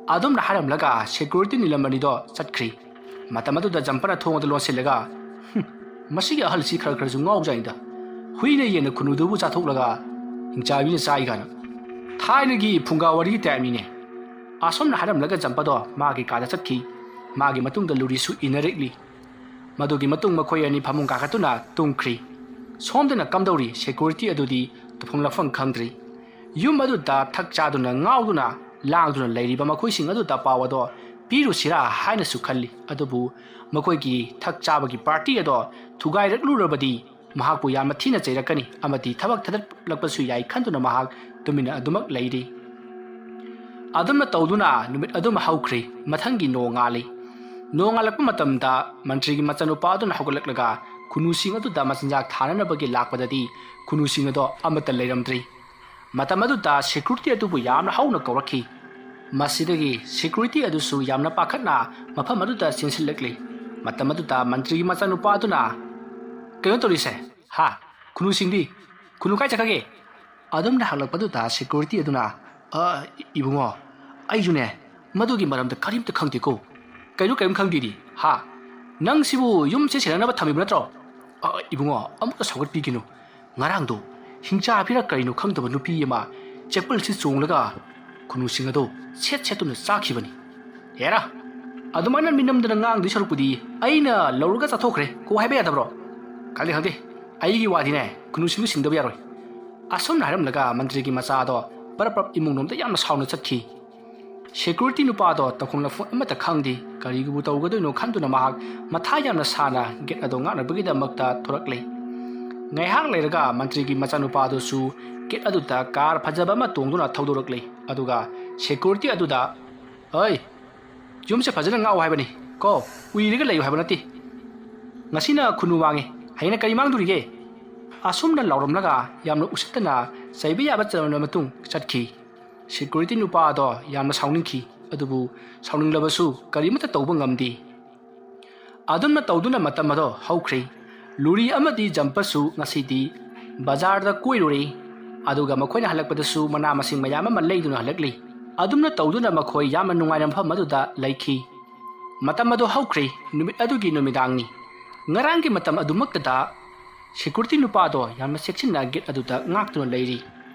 ꯑꯗꯨꯝꯅ ꯍꯥꯏꯔꯝꯂꯒ ꯁꯦꯀ꯭ꯌꯨꯔꯤꯇꯤ ꯅꯤꯂꯝꯃꯅꯤꯗꯣ ꯆꯠꯈ꯭ꯔꯤ꯫ ꯃꯇꯝ ꯑꯗꯨꯗ ꯖꯝꯄꯅ ꯊꯣꯡ ꯑꯗꯨ ꯂꯣꯟꯁꯤꯜꯂꯒ, "ꯍꯨꯝ, ꯃꯁꯤꯒꯤ ꯑꯍꯜꯁꯤ ꯈꯔ ꯈꯔꯁꯨ ꯉꯥꯎꯖꯥꯠꯅꯤꯗ꯫ ꯍꯨꯏꯅ ꯌꯦꯟꯅ ꯈꯨꯅꯨꯗꯨꯕꯨ ꯆꯥꯊꯣꯛꯂꯒ ꯍꯤꯡꯆꯥꯕꯤꯅ ꯆꯥꯏ ꯀꯥꯏꯅ꯫ ꯊꯥꯏꯅꯒꯤ ꯐꯨꯡꯒꯥ ꯋꯥꯔꯤꯒꯤ ꯇꯥꯏꯞꯅꯤꯅꯦ꯫" ꯑꯁꯨꯝꯅ ꯍꯥꯏꯔꯝꯂꯒ ꯖꯝꯄꯗꯣ ꯃꯥꯒꯤ ꯀꯥꯗ ꯆꯠꯈꯤ꯫ ꯃꯥꯒꯤ ꯃꯇꯨꯡꯗ ꯂꯨꯔꯤꯁꯨ ꯏꯟꯅꯔꯛꯂꯤ꯫ ꯃꯗꯨꯒꯤ ꯃꯇꯨꯡ ꯃꯈꯣꯏ ꯑꯅꯤ ꯐꯃꯨꯡ ꯀꯥꯈꯠꯇꯨꯅ ꯇꯨꯝꯈ꯭ꯔꯤ꯫ ꯁꯣꯝꯗꯅ ꯀꯝꯗꯧꯔꯤ ꯁꯦꯀ꯭ꯌꯨꯔꯤꯇꯤ ꯑꯗꯨꯗꯤ ꯇꯨꯝꯐꯝ ꯂꯥꯛꯐꯝ ꯈꯪꯗ꯭ꯔꯤ꯫ ꯌꯨꯝ ꯑꯗꯨꯗ ꯊꯛ ꯆꯥꯗꯨꯅ ꯉꯥꯎꯗꯨꯅ ꯂꯥꯡꯗꯨꯅ ꯂꯩꯔꯤꯕ ꯃꯈꯣꯏꯁꯤꯡ ꯑꯗꯨꯗ ꯄꯥꯎ ꯑꯗꯣ ꯄꯤꯔꯨꯁꯤꯔꯥ ꯍꯥꯏꯅꯁꯨ ꯈꯜꯂꯤ꯫ ꯑꯗꯨꯕꯨ ꯃꯈꯣꯏꯒꯤ ꯊꯛ ꯆꯥꯕꯒꯤ ꯄꯥꯔꯇꯤ ꯑꯗꯣ ꯊꯨꯒꯥꯏꯔꯛꯂꯨꯔꯕꯗꯤ ꯃꯍꯥꯛꯄꯨ ꯌꯥꯝꯅ ꯊꯤꯅ ꯆꯩꯔꯛꯀꯅꯤ ꯑꯃꯗꯤ ꯊꯕꯛ ꯊꯥꯗꯠꯂꯛꯄꯁꯨ ꯌꯥꯏ ꯈꯟꯗꯨꯅ ꯃꯍꯥꯛ ꯇꯨꯃꯤꯟꯅ ꯑꯗꯨꯃꯛ ꯂꯩꯔꯤ꯫ ꯑꯗꯨꯝꯅ ꯇꯧꯗꯨꯅ ꯅꯨꯃꯤꯠ ꯑꯗꯨꯃ ꯍꯧꯈ꯭ꯔꯦ꯫ ꯃꯊꯪꯒꯤ ꯅꯣꯡꯉꯥꯜꯂꯤ꯫ ꯅꯣꯡꯉꯥꯜꯂꯛꯄ ꯃꯇꯝꯗ ꯃꯟꯇ꯭ꯔꯤꯒꯤ ꯃꯆꯥꯅꯨꯄꯥ ꯑꯗꯨꯅ ꯍꯧꯒꯠꯂꯛꯂꯒ ꯈꯨꯅꯨꯁꯤꯡ ꯑꯗꯨꯗ ꯃꯆꯤꯟꯖꯥꯛ ꯊꯥꯅꯅꯕꯒꯤ ꯂꯥꯛꯄꯗꯗꯤ ꯈꯨꯅꯨꯁꯤꯡ ꯑꯗꯣ ꯑꯃꯠꯇ ꯂꯩꯔꯝꯗ꯭ꯔꯤ꯫ ꯃꯇꯝ ꯑꯗꯨꯗ ꯁꯦꯀ꯭ꯌꯨꯔꯤꯇꯤ ꯑꯗꯨꯕꯨ ꯌꯥꯝꯅ ꯍꯧꯅ ꯀꯧꯔꯛꯈꯤ꯫ ꯃꯁꯤꯗꯒꯤ ꯁꯦꯀ꯭ꯌꯨꯔꯤꯇꯤ ꯑꯗꯨꯁꯨ ꯌꯥꯝꯅ ꯄꯥꯈꯠꯅ ꯃꯐꯝ ꯑꯗꯨꯗ ꯆꯦꯟꯁꯤꯜꯂꯛꯂꯤ꯫ ꯃꯇꯝ ꯑꯗꯨꯗ ꯃꯟꯇ꯭ꯔꯤꯒꯤ ꯃꯆꯥꯅꯨꯄꯥ ꯑꯗꯨꯅ, "ꯀꯩꯅꯣ ꯇꯧꯔꯤꯁꯦ? ꯍꯥ? ꯈꯨꯅꯨꯁꯤꯡꯗꯤ? ꯈꯨꯅꯨ ꯀꯥꯏ ꯆꯠꯈ꯭ꯔꯒꯦ?" ꯑꯗꯨꯝꯅ ꯍꯪꯂꯛꯄꯗꯨꯗ ꯁꯦꯀ꯭ꯌꯨꯔꯤꯇꯤ ꯑꯗꯨꯅ, "ꯑ, ꯏꯕꯨꯡꯉꯣ, ꯑꯩꯁꯨꯅꯦ ꯃꯗꯨꯒꯤ ꯃꯔꯝꯗ ꯀꯔꯤꯝꯇ ꯈꯪꯗꯦꯀꯣ꯫ ꯀꯩꯅꯣ ꯀꯔꯤꯝ ꯈꯪꯗꯦꯗꯤ? ꯍꯥ? ꯅꯪ ꯁꯤꯕꯨ ꯌꯨꯝꯁꯦ ꯁꯦꯟꯅꯅꯕ ꯊꯝꯃꯤꯕ ꯅꯠꯇ꯭ꯔꯣ?" "ꯑ, ꯏꯕꯨꯡꯉꯣ, ꯑꯃꯨꯛꯇ ꯁꯧꯒꯠꯄꯤꯒꯅꯨ꯫ ꯉꯔꯥꯡꯗꯣ ꯍꯤꯡꯆꯥꯕꯤꯔ ꯀꯔꯤꯅꯣ ꯈꯪꯗꯕ ꯅꯨꯄꯤ ꯑꯃ ꯆꯦꯛꯄꯜꯁꯤ ꯆꯣꯡꯂꯒ ꯈꯨꯅꯨꯁꯤꯡ ꯑꯗꯣ ꯁꯦꯠ ꯁꯦꯠꯇꯨꯅ ꯆꯥꯈꯤꯕꯅꯤ꯫ ꯍꯦꯔꯥ, ꯑꯗꯨꯃꯥꯏꯅ ꯃꯤꯅꯝꯗꯅ ꯉꯥꯡꯗꯣꯏ ꯁꯔꯨꯛꯄꯨꯗꯤ ꯑꯩꯅ ꯂꯧꯔꯒ ꯆꯥꯊꯣꯛꯈ꯭ꯔꯦ ꯀꯣ ꯍꯥꯏꯕ ꯌꯥꯗꯕ꯭ꯔꯣ?" "ꯈꯪꯗꯦ, ꯈꯪꯗꯦ, ꯑꯩꯒꯤ ꯋꯥꯗꯤꯅꯦ, ꯈꯨꯅꯨꯁꯤꯡꯗꯨ ꯁꯤꯡꯗꯕ ꯌꯥꯔꯣꯏ"꯫ ꯑꯁꯨꯝꯅ ꯍꯥꯏꯔꯝꯂꯒ ꯃꯟꯇ꯭ꯔꯤꯒꯤ ꯃꯆꯥꯗꯣ ꯄꯔꯞ ꯄꯔꯞ ꯏꯃꯨꯡꯂꯣꯝꯗ ꯌꯥꯝꯅ ꯁꯥꯎꯅ ꯆꯠꯈꯤ꯫ ꯁꯦꯀ꯭ꯌꯨꯔꯤꯇꯤ ꯅꯨꯄꯥꯗꯣ ꯇꯧꯐꯝ ꯂꯥꯛꯐꯝ ꯑꯃꯠꯇ ꯈꯪꯗꯦ꯫ ꯀꯔꯤꯒꯨꯝꯕ ꯇꯧꯒꯗꯣꯏꯅꯣ ꯈꯟꯗꯨꯅ ꯃꯍꯥꯛ ꯃꯊꯥ ꯌꯥꯝꯅ ꯁꯥꯅ ꯒꯦꯠ ꯑꯗꯣ ꯉꯥꯛꯅꯕꯒꯤꯗꯃꯛꯇ ꯊꯣꯔꯛꯂꯦ꯫ ꯉꯥꯏꯍꯥꯛ ꯂꯩꯔꯒ ꯃꯟꯇ꯭ꯔꯤꯒꯤ ꯃꯆꯥꯅꯨꯄꯥꯗꯨꯁꯨ ꯒꯦꯠ ꯑꯗꯨꯗ ꯀꯥꯔ ꯐꯖꯕ ꯑꯃ ꯇꯣꯡꯗꯨꯅ ꯊꯧꯗꯣꯔꯛꯂꯦ꯫ ꯑꯗꯨꯒ ꯁꯦꯀ꯭ꯌꯨꯔꯤꯇꯤ ꯑꯗꯨꯗ, "ꯍꯣꯏ, ꯌꯨꯝꯁꯦ ꯐꯖꯅ ꯉꯥꯛꯎ ꯍꯥꯏꯕꯅꯤ ꯀꯣ, ꯎꯏꯔꯒ ꯂꯩꯌꯨ ꯍꯥꯏꯕ ꯅꯠꯇꯦ꯫ ꯉꯁꯤꯅ ꯈꯨꯅꯨ ꯃꯥꯡꯉꯦ, ꯍꯌꯦꯡꯅ ꯀꯔꯤ ꯃꯥꯡꯗꯣꯔꯤꯒꯦ?" ꯑꯁꯨꯝꯅ ꯂꯥꯎꯔꯝꯂꯒ ꯌꯥꯝꯅ ꯎꯁꯤꯠꯇꯅ ꯆꯩꯕ ꯌꯥꯕ ꯆꯩꯔꯝꯂꯕ ꯃꯇꯨꯡ ꯆꯠꯈꯤ꯫ ꯁꯦꯀ꯭ꯌꯨꯔꯤꯇꯤ ꯅꯨꯄꯥ ꯑꯗꯣ ꯌꯥꯝꯅ ꯁꯥꯎꯅꯤꯡꯈꯤ, ꯑꯗꯨꯕꯨ ꯁꯥꯎꯅꯤꯡꯂꯕꯁꯨ ꯀꯔꯤꯃꯠꯇ ꯇꯧꯕ ꯉꯝꯗꯦ꯫ ꯑꯗꯨꯝꯅ ꯇꯧꯗꯨꯅ ꯃꯇꯝ ꯑꯗꯣ ꯍꯧꯈ꯭ꯔꯦ꯫ ꯂꯨꯔꯤ ꯑꯃꯗꯤ ꯖꯝꯄꯁꯨ ꯉꯁꯤꯗꯤ ꯕꯖꯥꯔꯗ ꯀꯣꯏꯔꯨꯔꯦ꯫ ꯑꯗꯨꯒ ꯃꯈꯣꯏꯅ ꯍꯜꯂꯛꯄꯗꯁꯨ ꯃꯅꯥ ꯃꯁꯤꯡ ꯃꯌꯥꯝ ꯑꯃ ꯂꯩꯗꯨꯅ ꯍꯜꯂꯛꯂꯤ꯫ ꯑꯗꯨꯝꯅ ꯇꯧꯗꯨꯅ ꯃꯈꯣꯏ ꯌꯥꯝꯅ ꯅꯨꯡꯉꯥꯏꯅ ꯃꯐꯝ ꯑꯗꯨꯗ ꯂꯩꯈꯤ꯫ ꯃꯇꯝ ꯑꯗꯨ ꯍꯧꯈ꯭ꯔꯦ꯫ ꯅꯨꯃꯤꯠ ꯑꯗꯨꯒꯤ ꯅꯨꯃꯤꯗꯥꯡꯅꯤ꯫ ꯉꯔꯥꯡꯒꯤ ꯃꯇꯝ ꯑꯗꯨꯃꯛꯇꯗ ꯁꯦꯀ꯭ꯌꯨꯔꯤꯇꯤ ꯅꯨꯄꯥꯗꯣ ꯌꯥꯝꯅ ꯆꯦꯛꯁꯤꯟꯅ ꯒꯦꯠ ꯑꯗꯨꯗ ꯉꯥꯛꯇꯨꯅ ꯂꯩꯔꯤ꯫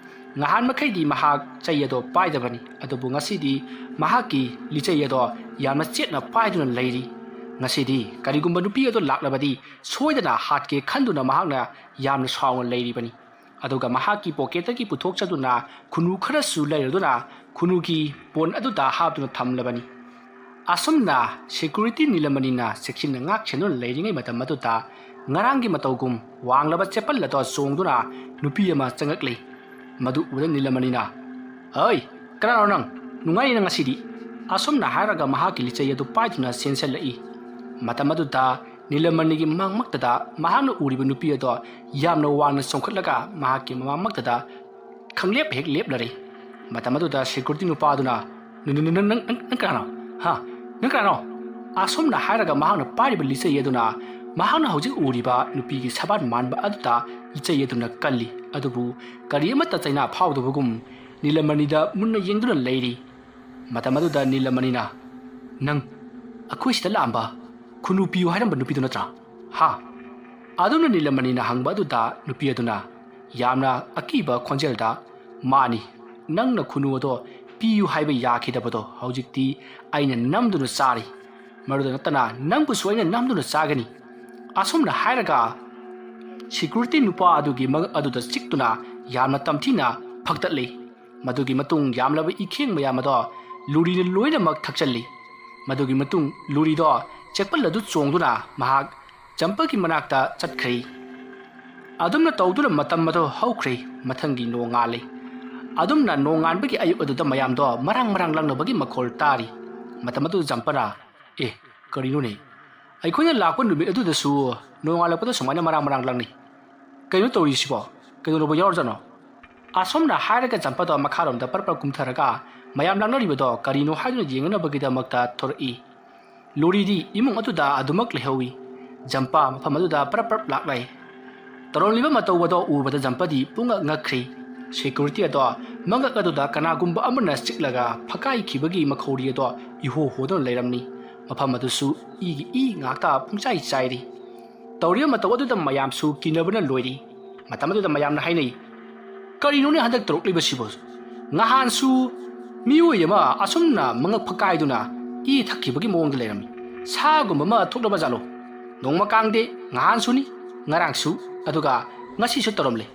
ꯅꯍꯥꯟ ꯃꯈꯩꯗꯤ ꯃꯍꯥꯛ ꯆꯩ ꯑꯗꯣ ꯄꯥꯏꯗꯕꯅꯤ, ꯑꯗꯨꯕꯨ ꯉꯁꯤꯗꯤ ꯃꯍꯥꯛꯀꯤ ꯂꯤꯆꯩ ꯑꯗꯣ ꯌꯥꯝꯅ ꯆꯦꯠꯅ ꯄꯥꯏꯗꯨꯅ ꯂꯩꯔꯤ꯫ ꯉꯁꯤꯗꯤ ꯀꯔꯤꯒꯨꯝꯕ ꯅꯨꯄꯤ ꯑꯗꯣ ꯂꯥꯛꯂꯕꯗꯤ ꯁꯣꯏꯗꯅ ꯍꯥꯠꯀꯦ ꯈꯟꯗꯨꯅ ꯃꯍꯥꯛꯅ ꯌꯥꯝꯅ ꯁꯥꯎꯅ ꯂꯩꯔꯤꯕꯅꯤ꯫ ꯑꯗꯨꯒ ꯃꯍꯥꯛꯀꯤ ꯄꯣꯀꯦꯠꯇꯒꯤ ꯄꯨꯊꯣꯛꯆꯗꯨꯅ ꯈꯨꯅꯨ ꯈꯔꯁꯨ ꯂꯩꯔꯗꯨꯅ ꯈꯨꯅꯨꯒꯤ ꯄꯣꯟ ꯑꯗꯨꯗ ꯍꯥꯞꯇꯨꯅ ꯊꯝꯂꯕꯅꯤ꯫ ꯑꯁꯨꯝꯅ ꯁꯦꯀ꯭ꯌꯨꯔꯤꯇꯤ ꯅꯤꯂꯃꯅꯤꯅ ꯆꯦꯛꯁꯤꯟꯅ ꯉꯥꯛ ꯁꯦꯟꯗꯨꯅ ꯂꯩꯔꯤꯉꯩ ꯃꯇꯝ ꯑꯗꯨꯗ ꯉꯔꯥꯡꯒꯤ ꯃꯇꯧꯒꯨꯝ ꯋꯥꯡꯂꯕ ꯆꯦꯄꯜ ꯑꯗꯣ ꯆꯣꯡꯗꯨꯅ ꯅꯨꯄꯤ ꯑꯃ ꯆꯪꯉꯛꯂꯦ꯫ ꯃꯗꯨ ꯎꯕꯗ ꯅꯤꯂꯃꯅꯤꯅ, "ꯍꯩ, ꯀꯅꯥꯅꯣ ꯅꯪ? ꯅꯨꯡꯉꯥꯏꯅ ꯉꯁꯤꯗꯤ?" ꯑꯁꯨꯝꯅ ꯍꯥꯏꯔꯒ ꯃꯍꯥꯛꯀꯤ ꯂꯤꯆꯩ ꯑꯗꯨ ꯄꯥꯏꯗꯨꯅ ꯆꯦꯟꯁꯤꯜꯂꯛꯏ꯫ ꯃꯇꯝ ꯑꯗꯨꯗ ꯅꯤꯂꯃꯅꯤꯒꯤ ꯃꯥꯡꯃꯛꯇꯗ ꯃꯍꯥꯛꯅ ꯎꯔꯤꯕ ꯅꯨꯄꯤ ꯑꯗꯣ ꯌꯥꯝꯅ ꯋꯥꯡꯅ ꯆꯣꯡꯈꯠꯂꯒ ꯃꯍꯥꯛꯀꯤ ꯃꯃꯥꯡꯃꯛꯇꯗ ꯈꯪꯂꯦꯞ ꯍꯦꯛ ꯂꯦꯞꯂꯔꯦ꯫ ꯃꯇꯝ ꯑꯗꯨꯗ ꯁꯦꯀ꯭ꯌꯨꯔꯤꯇꯤ ꯅꯨꯄꯥ ꯑꯗꯨꯅ, "ꯅ-, ꯅ-, ꯅ-, ꯅꯪ, ꯅꯪ, ꯅꯪ, ꯅꯪ ꯀꯅꯥꯅꯣ? ꯍꯥ? ꯅꯪ ꯀꯅꯥꯅꯣ?" ꯑꯁꯨꯝꯅ ꯍꯥꯏꯔꯒ ꯃꯍꯥꯛꯅ ꯄꯥꯏꯔꯤꯕ ꯂꯤꯆꯩ ꯑꯗꯨꯅ ꯃꯍꯥꯛꯅ ꯍꯧꯖꯤꯛ ꯎꯔꯤꯕ ꯅꯨꯄꯤꯒꯤ ꯁꯕꯥꯟ ꯃꯥꯟꯕ ꯑꯗꯨꯗ ꯂꯤꯆꯩ ꯑꯗꯨꯅ ꯀꯜꯂꯤ꯫ ꯑꯗꯨꯕꯨ ꯀꯔꯤ ꯑꯃꯠꯇ ꯆꯩꯅꯥ ꯐꯥꯎꯗꯕꯒꯨꯝ ꯅꯤꯂꯃꯅꯤꯗ ꯃꯨꯟꯅ ꯌꯦꯡꯗꯨꯅ ꯂꯩꯔꯤ꯫ ꯃꯇꯝ ꯑꯗꯨꯗ ꯅꯤꯂꯃꯅꯤꯅ, "ꯅꯪ ꯑꯩꯈꯣꯏ ꯁꯤꯗ ꯂꯥꯛꯑꯝꯕ ꯈꯨꯅꯨ ꯄꯤꯌꯨ ꯍꯥꯏꯔꯝꯕ ꯅꯨꯄꯤꯗꯨ ꯅꯠꯇ꯭ꯔꯥ? ꯍꯥ?" ꯑꯗꯨꯝꯅ ꯅꯤꯂꯃꯅꯤꯅ ꯍꯪꯕ ꯑꯗꯨꯗ ꯅꯨꯄꯤ ꯑꯗꯨꯅ ꯌꯥꯝꯅ ꯑꯀꯤꯕ ꯈꯣꯟꯖꯦꯜꯗ, "ꯃꯥꯅꯤ, ꯅꯪꯅ ꯈꯨꯅꯨ ꯑꯗꯣ ꯄꯤꯌꯨ ꯍꯥꯏꯕ ꯌꯥꯈꯤꯗꯕꯗꯣ ꯍꯧꯖꯤꯛꯇꯤ ꯑꯩꯅ ꯅꯝꯗꯨꯅ ꯆꯥꯔꯤ꯫ ꯃꯗꯨꯗ ꯅꯠꯇꯅ ꯅꯪꯕꯨꯁꯨ ꯑꯩꯅ ꯅꯝꯗꯨꯅ ꯆꯥꯒꯅꯤ꯫" ꯑꯁꯨꯝꯅ ꯍꯥꯏꯔꯒ ꯁꯦꯀ꯭ꯌꯨꯔꯤꯇꯤ ꯅꯨꯄꯥ ꯑꯗꯨꯒꯤ ꯃꯉꯛ ꯑꯗꯨꯗ ꯆꯤꯛꯇꯨꯅ ꯌꯥꯝꯅ ꯇꯝꯊꯤꯅ ꯐꯛꯇꯠꯂꯤ꯫ ꯃꯗꯨꯒꯤ ꯃꯇꯨꯡ ꯌꯥꯝꯂꯕ ꯏꯈꯦꯡ ꯃꯌꯥꯝ ꯑꯗꯣ ꯂꯨꯔꯤꯅ ꯂꯣꯏꯅꯃꯛ ꯊꯛꯆꯜꯂꯤ꯫ ꯃꯗꯨꯒꯤ ꯃꯇꯨꯡ ꯂꯨꯔꯤꯗꯣ ꯆꯦꯛꯄꯜ ꯑꯗꯨ ꯆꯣꯡꯗꯨꯅ ꯃꯍꯥꯛ ꯖꯝꯄꯒꯤ ꯃꯅꯥꯛꯇ ꯆꯠꯈ꯭ꯔꯦ꯫ ꯑꯗꯨꯝꯅ ꯇꯧꯗꯨꯅ ꯃꯇꯝ ꯑꯗꯨ ꯍꯧꯈ꯭ꯔꯦ꯫ ꯃꯊꯪꯒꯤ ꯅꯣꯡꯉꯥꯜꯂꯤ꯫ ꯑꯗꯨꯝꯅ ꯅꯣꯡꯉꯥꯟꯕꯒꯤ ꯑꯌꯨꯛ ꯑꯗꯨꯗ ꯃꯌꯥꯝꯗꯣ ꯃꯔꯥꯡ ꯃꯔꯥꯡ ꯂꯪꯅꯕꯒꯤ ꯃꯈꯣꯜ ꯇꯥꯔꯤ꯫ ꯃꯇꯝ ꯑꯗꯨ ꯖꯝꯄꯅ, "ꯑꯦ, ꯀꯔꯤꯅꯣꯅꯦ? ꯑꯩꯈꯣꯏꯅ ꯂꯥꯛꯄ ꯅꯨꯃꯤꯠ ꯑꯗꯨꯗꯁꯨ ꯅꯣꯡꯉꯥꯜꯂꯛꯄꯗ ꯁꯨꯃꯥꯏꯅ ꯃꯔꯥꯡ ꯃꯔꯥꯡ ꯂꯪꯅꯩ꯫ ꯀꯩꯅꯣ ꯇꯧꯔꯤꯁꯤꯕꯣ? ꯀꯩꯗꯧꯔꯕ ꯌꯥꯎꯔꯖꯥꯠꯅꯣ?" ꯑꯁꯣꯝꯅ ꯍꯥꯏꯔꯒ ꯆꯝꯄꯗꯣ ꯃꯈꯥꯔꯣꯝꯗ ꯄꯔꯞ ꯄꯔꯞ ꯀꯨꯝꯊꯔꯒ ꯃꯌꯥꯝ ꯂꯥꯡꯅꯔꯤꯕꯗꯣ ꯀꯔꯤꯅꯣ ꯍꯥꯏꯗꯨꯅ ꯌꯦꯡꯅꯅꯕꯒꯤꯗꯃꯛꯇ ꯊꯣꯔꯛꯏ꯫ ꯂꯣꯔꯤꯗꯤ ꯏꯃꯨꯡ ꯑꯗꯨꯗ ꯑꯗꯨꯃꯛ ꯂꯩꯍꯧꯏ꯫ ꯖꯝꯄ ꯃꯐꯝ ꯑꯗꯨꯗ ꯄꯔꯞ ꯄꯔꯞ ꯂꯥꯛꯂꯦ꯫ ꯇꯧꯔꯝꯂꯤꯕ ꯃꯇꯧ ꯑꯗꯣ ꯎꯕꯗ ꯖꯝꯄꯗꯤ ꯄꯨꯡꯉꯛ ꯉꯛꯈ꯭ꯔꯤ꯫ ꯁꯦꯀ꯭ꯌꯨꯔꯤꯇꯤ ꯑꯗꯣ ꯃꯉꯛ ꯑꯗꯨꯗ ꯀꯅꯥꯒꯨꯝꯕ ꯑꯃꯅ ꯆꯤꯛꯂꯒ ꯐꯀꯥꯏꯈꯤꯕꯒꯤ ꯃꯈꯧꯔꯤ ꯑꯗꯣ ꯏꯍꯣ ꯍꯣꯗꯨꯅ ꯂꯩꯔꯝꯃꯤ꯫ ꯃꯐꯝ ꯑꯗꯨꯁꯨ ꯏꯒꯤ ꯏ ꯉꯥꯛꯇ ꯄꯨꯡꯆꯥꯏ ꯆꯥꯏꯔꯤ꯫ ꯇꯧꯔꯤꯕ ꯃꯇꯧ ꯑꯗꯨꯗ ꯃꯌꯥꯝꯁꯨ ꯀꯤꯅꯕꯅ ꯂꯣꯏꯔꯤ꯫ ꯃꯇꯝ ꯑꯗꯨꯗ ꯃꯌꯥꯝꯅ ꯍꯥꯏꯅꯩ, "ꯀꯔꯤꯅꯣꯅꯦ ꯍꯟꯗꯛ ꯇꯧꯔꯛꯂꯤꯕꯁꯤꯕꯨ? ꯉꯍꯥꯟꯁꯨ ꯃꯤꯑꯣꯏ ꯑꯃ ꯑꯁꯨꯝꯅ ꯃꯉꯛ ꯐꯀꯥꯏꯗꯨꯅ ꯏ ꯊꯛꯈꯤꯕꯒꯤ ꯃꯑꯣꯡꯗ ꯂꯩꯔꯝꯃꯤ꯫ ꯁꯥꯒꯨꯝꯕ ꯑꯃ ꯊꯣꯛꯂꯕ ꯖꯥꯠꯂꯣ? ꯅꯣꯡꯃ ꯀꯥꯡꯗꯦ, ꯉꯍꯥꯟꯁꯨꯅꯤ, ꯉꯔꯥꯡꯁꯨ, ꯑꯗꯨꯒ ꯉꯁꯤꯁꯨ ꯇꯧꯔꯝꯂꯦ꯫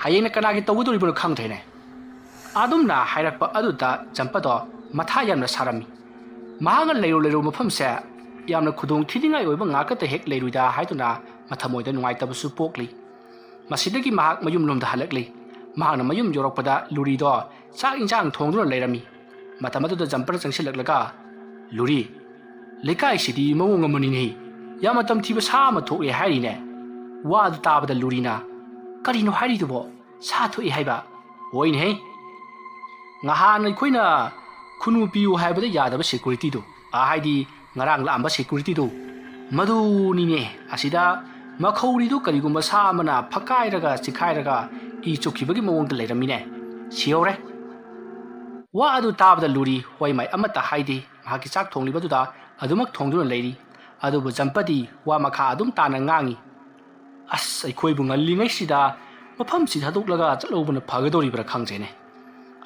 ꯍꯌꯦꯡꯅ ꯀꯅꯥꯒꯤ ꯇꯧꯒꯗꯧꯔꯤꯕꯅꯣ ꯈꯪꯗ꯭ꯔꯦꯅꯦ꯫" ꯑꯗꯨꯝꯅ ꯍꯥꯏꯔꯛꯄ ꯑꯗꯨꯗ ꯖꯝꯄꯗꯣ ꯃꯊꯥ ꯌꯥꯝꯅ ꯁꯥꯔꯝꯃꯤ꯫ ꯃꯍꯥꯛꯅ ꯂꯩꯔꯨ ꯂꯩꯔꯨ ꯃꯐꯝꯁꯦ ꯌꯥꯝꯅ ꯈꯨꯗꯣꯡ ꯊꯤꯅꯤꯡꯉꯥꯏ ꯑꯣꯏꯕ ꯉꯥꯛꯇ ꯍꯦꯛ ꯂꯩꯔꯨꯏꯗ ꯍꯥꯏꯗꯨꯅ ꯃꯊꯃꯣꯏꯗ ꯅꯨꯡꯉꯥꯏꯇꯕꯁꯨ ꯄꯣꯛꯂꯤ꯫ ꯃꯁꯤꯗꯒꯤ ꯃꯍꯥꯛ ꯃꯌꯨꯝꯂꯣꯝꯗ ꯍꯜꯂꯛꯂꯤ꯫ ꯃꯍꯥꯛꯅ ꯃꯌꯨꯝ ꯌꯧꯔꯛꯄꯗ ꯂꯨꯔꯤꯗꯣ ꯆꯥꯛ ꯏꯟꯁꯥꯡ ꯊꯣꯡꯗꯨꯅ ꯂꯩꯔꯝꯃꯤ꯫ ꯃꯇꯝ ꯑꯗꯨꯗ ꯖꯝꯄꯔ ꯆꯪꯁꯤꯜꯂꯛꯂꯒ, "ꯂꯨꯔꯤ, ꯂꯩꯀꯥꯏꯁꯤꯗꯤ ꯃꯑꯣꯡ ꯑꯃꯅꯤꯅꯦ꯫ ꯌꯥꯝꯅ ꯇꯝꯊꯤꯕ ꯁꯥ ꯑꯃ ꯊꯣꯛꯂꯦ ꯍꯥꯏꯔꯤꯅꯦ꯫" ꯋꯥ ꯑꯗꯨ ꯇꯥꯕꯗ ꯂꯨꯔꯤꯅ, "ꯀꯔꯤꯅꯣ ꯍꯥꯏꯔꯤꯗꯨꯕꯣ? ꯁꯥ ꯊꯣꯛꯏ ꯍꯥꯏꯕ?" "ꯍꯣꯏꯅꯦꯍꯦ, ꯉꯍꯥꯟ ꯑꯩꯈꯣꯏꯅ ꯈꯨꯅꯨ ꯄꯤꯌꯨ ꯍꯥꯏꯕꯗ ꯌꯥꯗꯕ ꯁꯦꯀ꯭ꯌꯨꯔꯤꯇꯤꯗꯨ, ꯑ, ꯍꯥꯏꯗꯤ ꯉꯔꯥꯡ ꯂꯥꯛꯑꯝꯕ ꯁꯦꯀ꯭ꯌꯨꯔꯤꯇꯤꯗꯨ, ꯃꯗꯨꯅꯤꯅꯦ꯫ ꯑꯁꯤꯗ ꯃꯈꯧꯔꯤꯗꯨ ꯀꯔꯤꯒꯨꯝꯕ ꯁꯥ ꯑꯃꯅ ꯐꯛꯀꯥꯏꯔꯒ ꯆꯤꯛꯈꯥꯏꯔꯒ ꯏ ꯆꯨꯞꯈꯤꯕꯒꯤ ꯃꯑꯣꯡꯗ ꯂꯩꯔꯝꯃꯤꯅꯦ꯫ ꯁꯤꯍꯧꯔꯦ꯫" ꯋꯥ ꯑꯗꯨ ꯇꯥꯕꯗ ꯂꯨꯔꯤ ꯍꯣꯏ ꯃꯥꯏ ꯑꯃꯠꯇ ꯍꯥꯏꯗꯦ꯫ ꯃꯍꯥꯛꯀꯤ ꯆꯥꯛ ꯊꯣꯡꯂꯤꯕꯗꯨꯗ ꯑꯗꯨꯃꯛ ꯊꯣꯡꯗꯨꯅ ꯂꯩꯔꯤ꯫ ꯑꯗꯨꯕꯨ ꯖꯝꯄꯗꯤ ꯋꯥ ꯃꯈꯥ ꯑꯗꯨꯝ ꯇꯥꯅ ꯉꯥꯡꯉꯤ꯫ "ꯑꯁ, ꯑꯩꯈꯣꯏꯕꯨ ꯉꯜꯂꯤꯉꯩꯁꯤꯗ ꯃꯐꯝꯁꯤ ꯊꯥꯗꯣꯛꯂꯒ ꯆꯠꯍꯧꯕꯅ ꯐꯒꯗꯧꯔꯤꯕ꯭ꯔꯥ ꯈꯪꯗ꯭ꯔꯦꯅꯦ꯫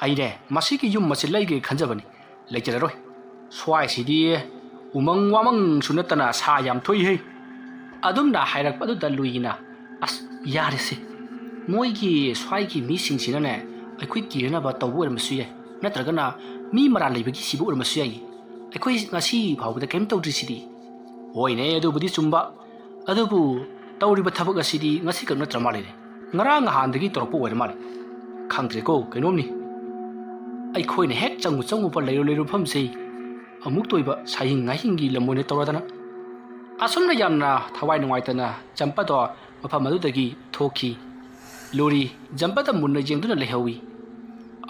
ꯑꯩꯅꯦ ꯃꯁꯤꯒꯤ ꯌꯨꯝ ꯑꯁꯤ ꯂꯩꯒꯦ ꯈꯟꯖꯕꯅꯤ, ꯂꯩꯖꯔꯔꯣꯏ꯫ ꯁ꯭ꯋꯥꯏꯁꯤꯗꯤ ꯎꯃꯪ ꯋꯥꯃꯪꯁꯨ ꯅꯠꯇꯅ ꯁꯥ ꯌꯥꯝ ꯊꯣꯛꯏꯍꯦ꯫" ꯑꯗꯨꯝꯅ ꯍꯥꯏꯔꯛꯄ ꯑꯗꯨꯗ ꯂꯨꯏꯅ, "ꯑꯁ, ꯌꯥꯔꯦꯁꯦ꯫ ꯃꯣꯏꯒꯤ ꯁ꯭ꯋꯥꯏꯒꯤ ꯃꯤꯁꯤꯡꯁꯤꯅꯅꯦ ꯑꯩꯈꯣꯏ ꯀꯤꯔꯅꯕ ꯇꯧꯕ ꯑꯣꯏꯔꯝꯕꯁꯨ ꯌꯥꯏ, ꯅꯠꯇ꯭ꯔꯒꯅ ꯃꯤ ꯃꯔꯥꯜ ꯂꯩꯕꯒꯤ ꯁꯤꯕ ꯑꯣꯏꯔꯝꯕꯁꯨ ꯌꯥꯏ꯫ ꯑꯩꯈꯣꯏ ꯉꯁꯤ ꯐꯥꯎꯕꯗ ꯀꯔꯤꯝ ꯇꯧꯗ꯭ꯔꯤꯁꯤꯗꯤ꯫" "ꯍꯣꯏꯅꯦ, ꯑꯗꯨꯕꯨꯗꯤ ꯆꯨꯝꯕ꯫ ꯑꯗꯨꯕꯨ ꯇꯧꯔꯤꯕ ꯊꯕꯛ ꯑꯁꯤꯗꯤ ꯉꯁꯤ ꯈꯛ ꯅꯠꯇ꯭ꯔ ꯃꯥꯜꯂꯦꯅꯦ꯫ ꯉꯔꯥꯡ ꯅꯍꯥꯟꯗꯒꯤ ꯇꯧꯔꯛꯄ ꯑꯣꯏꯔ ꯃꯥꯜꯂꯦ꯫ ꯈꯪꯗ꯭ꯔꯦꯀꯣ, ꯀꯩꯅꯣꯝꯅꯤ꯫ ꯑꯩꯈꯣꯏꯅ ꯍꯦꯛ ꯆꯪꯉꯨ ꯆꯪꯉꯨꯕ ꯂꯩꯔꯨ ꯂꯩꯔꯨ ꯃꯐꯝꯁꯦ ꯑꯃꯨꯛꯇ ꯑꯣꯏꯕ ꯁꯥꯍꯤꯡ ꯉꯥꯍꯤꯡꯒꯤ ꯂꯝ ꯑꯣꯏꯅ ꯇꯧꯔꯗꯅ꯫" ꯑꯁꯨꯝꯅ ꯌꯥꯝꯅ ꯊꯋꯥꯏ ꯅꯨꯡꯉꯥꯏꯇꯅ ꯖꯝꯄꯗꯣ ꯃꯐꯝ ꯑꯗꯨꯗꯒꯤ ꯊꯣꯛꯈꯤ꯫ ꯂꯨꯔꯤ ꯖꯝꯄꯗ ꯃꯨꯟꯅ ꯌꯦꯡꯗꯨꯅ ꯂꯩꯍꯧꯏ꯫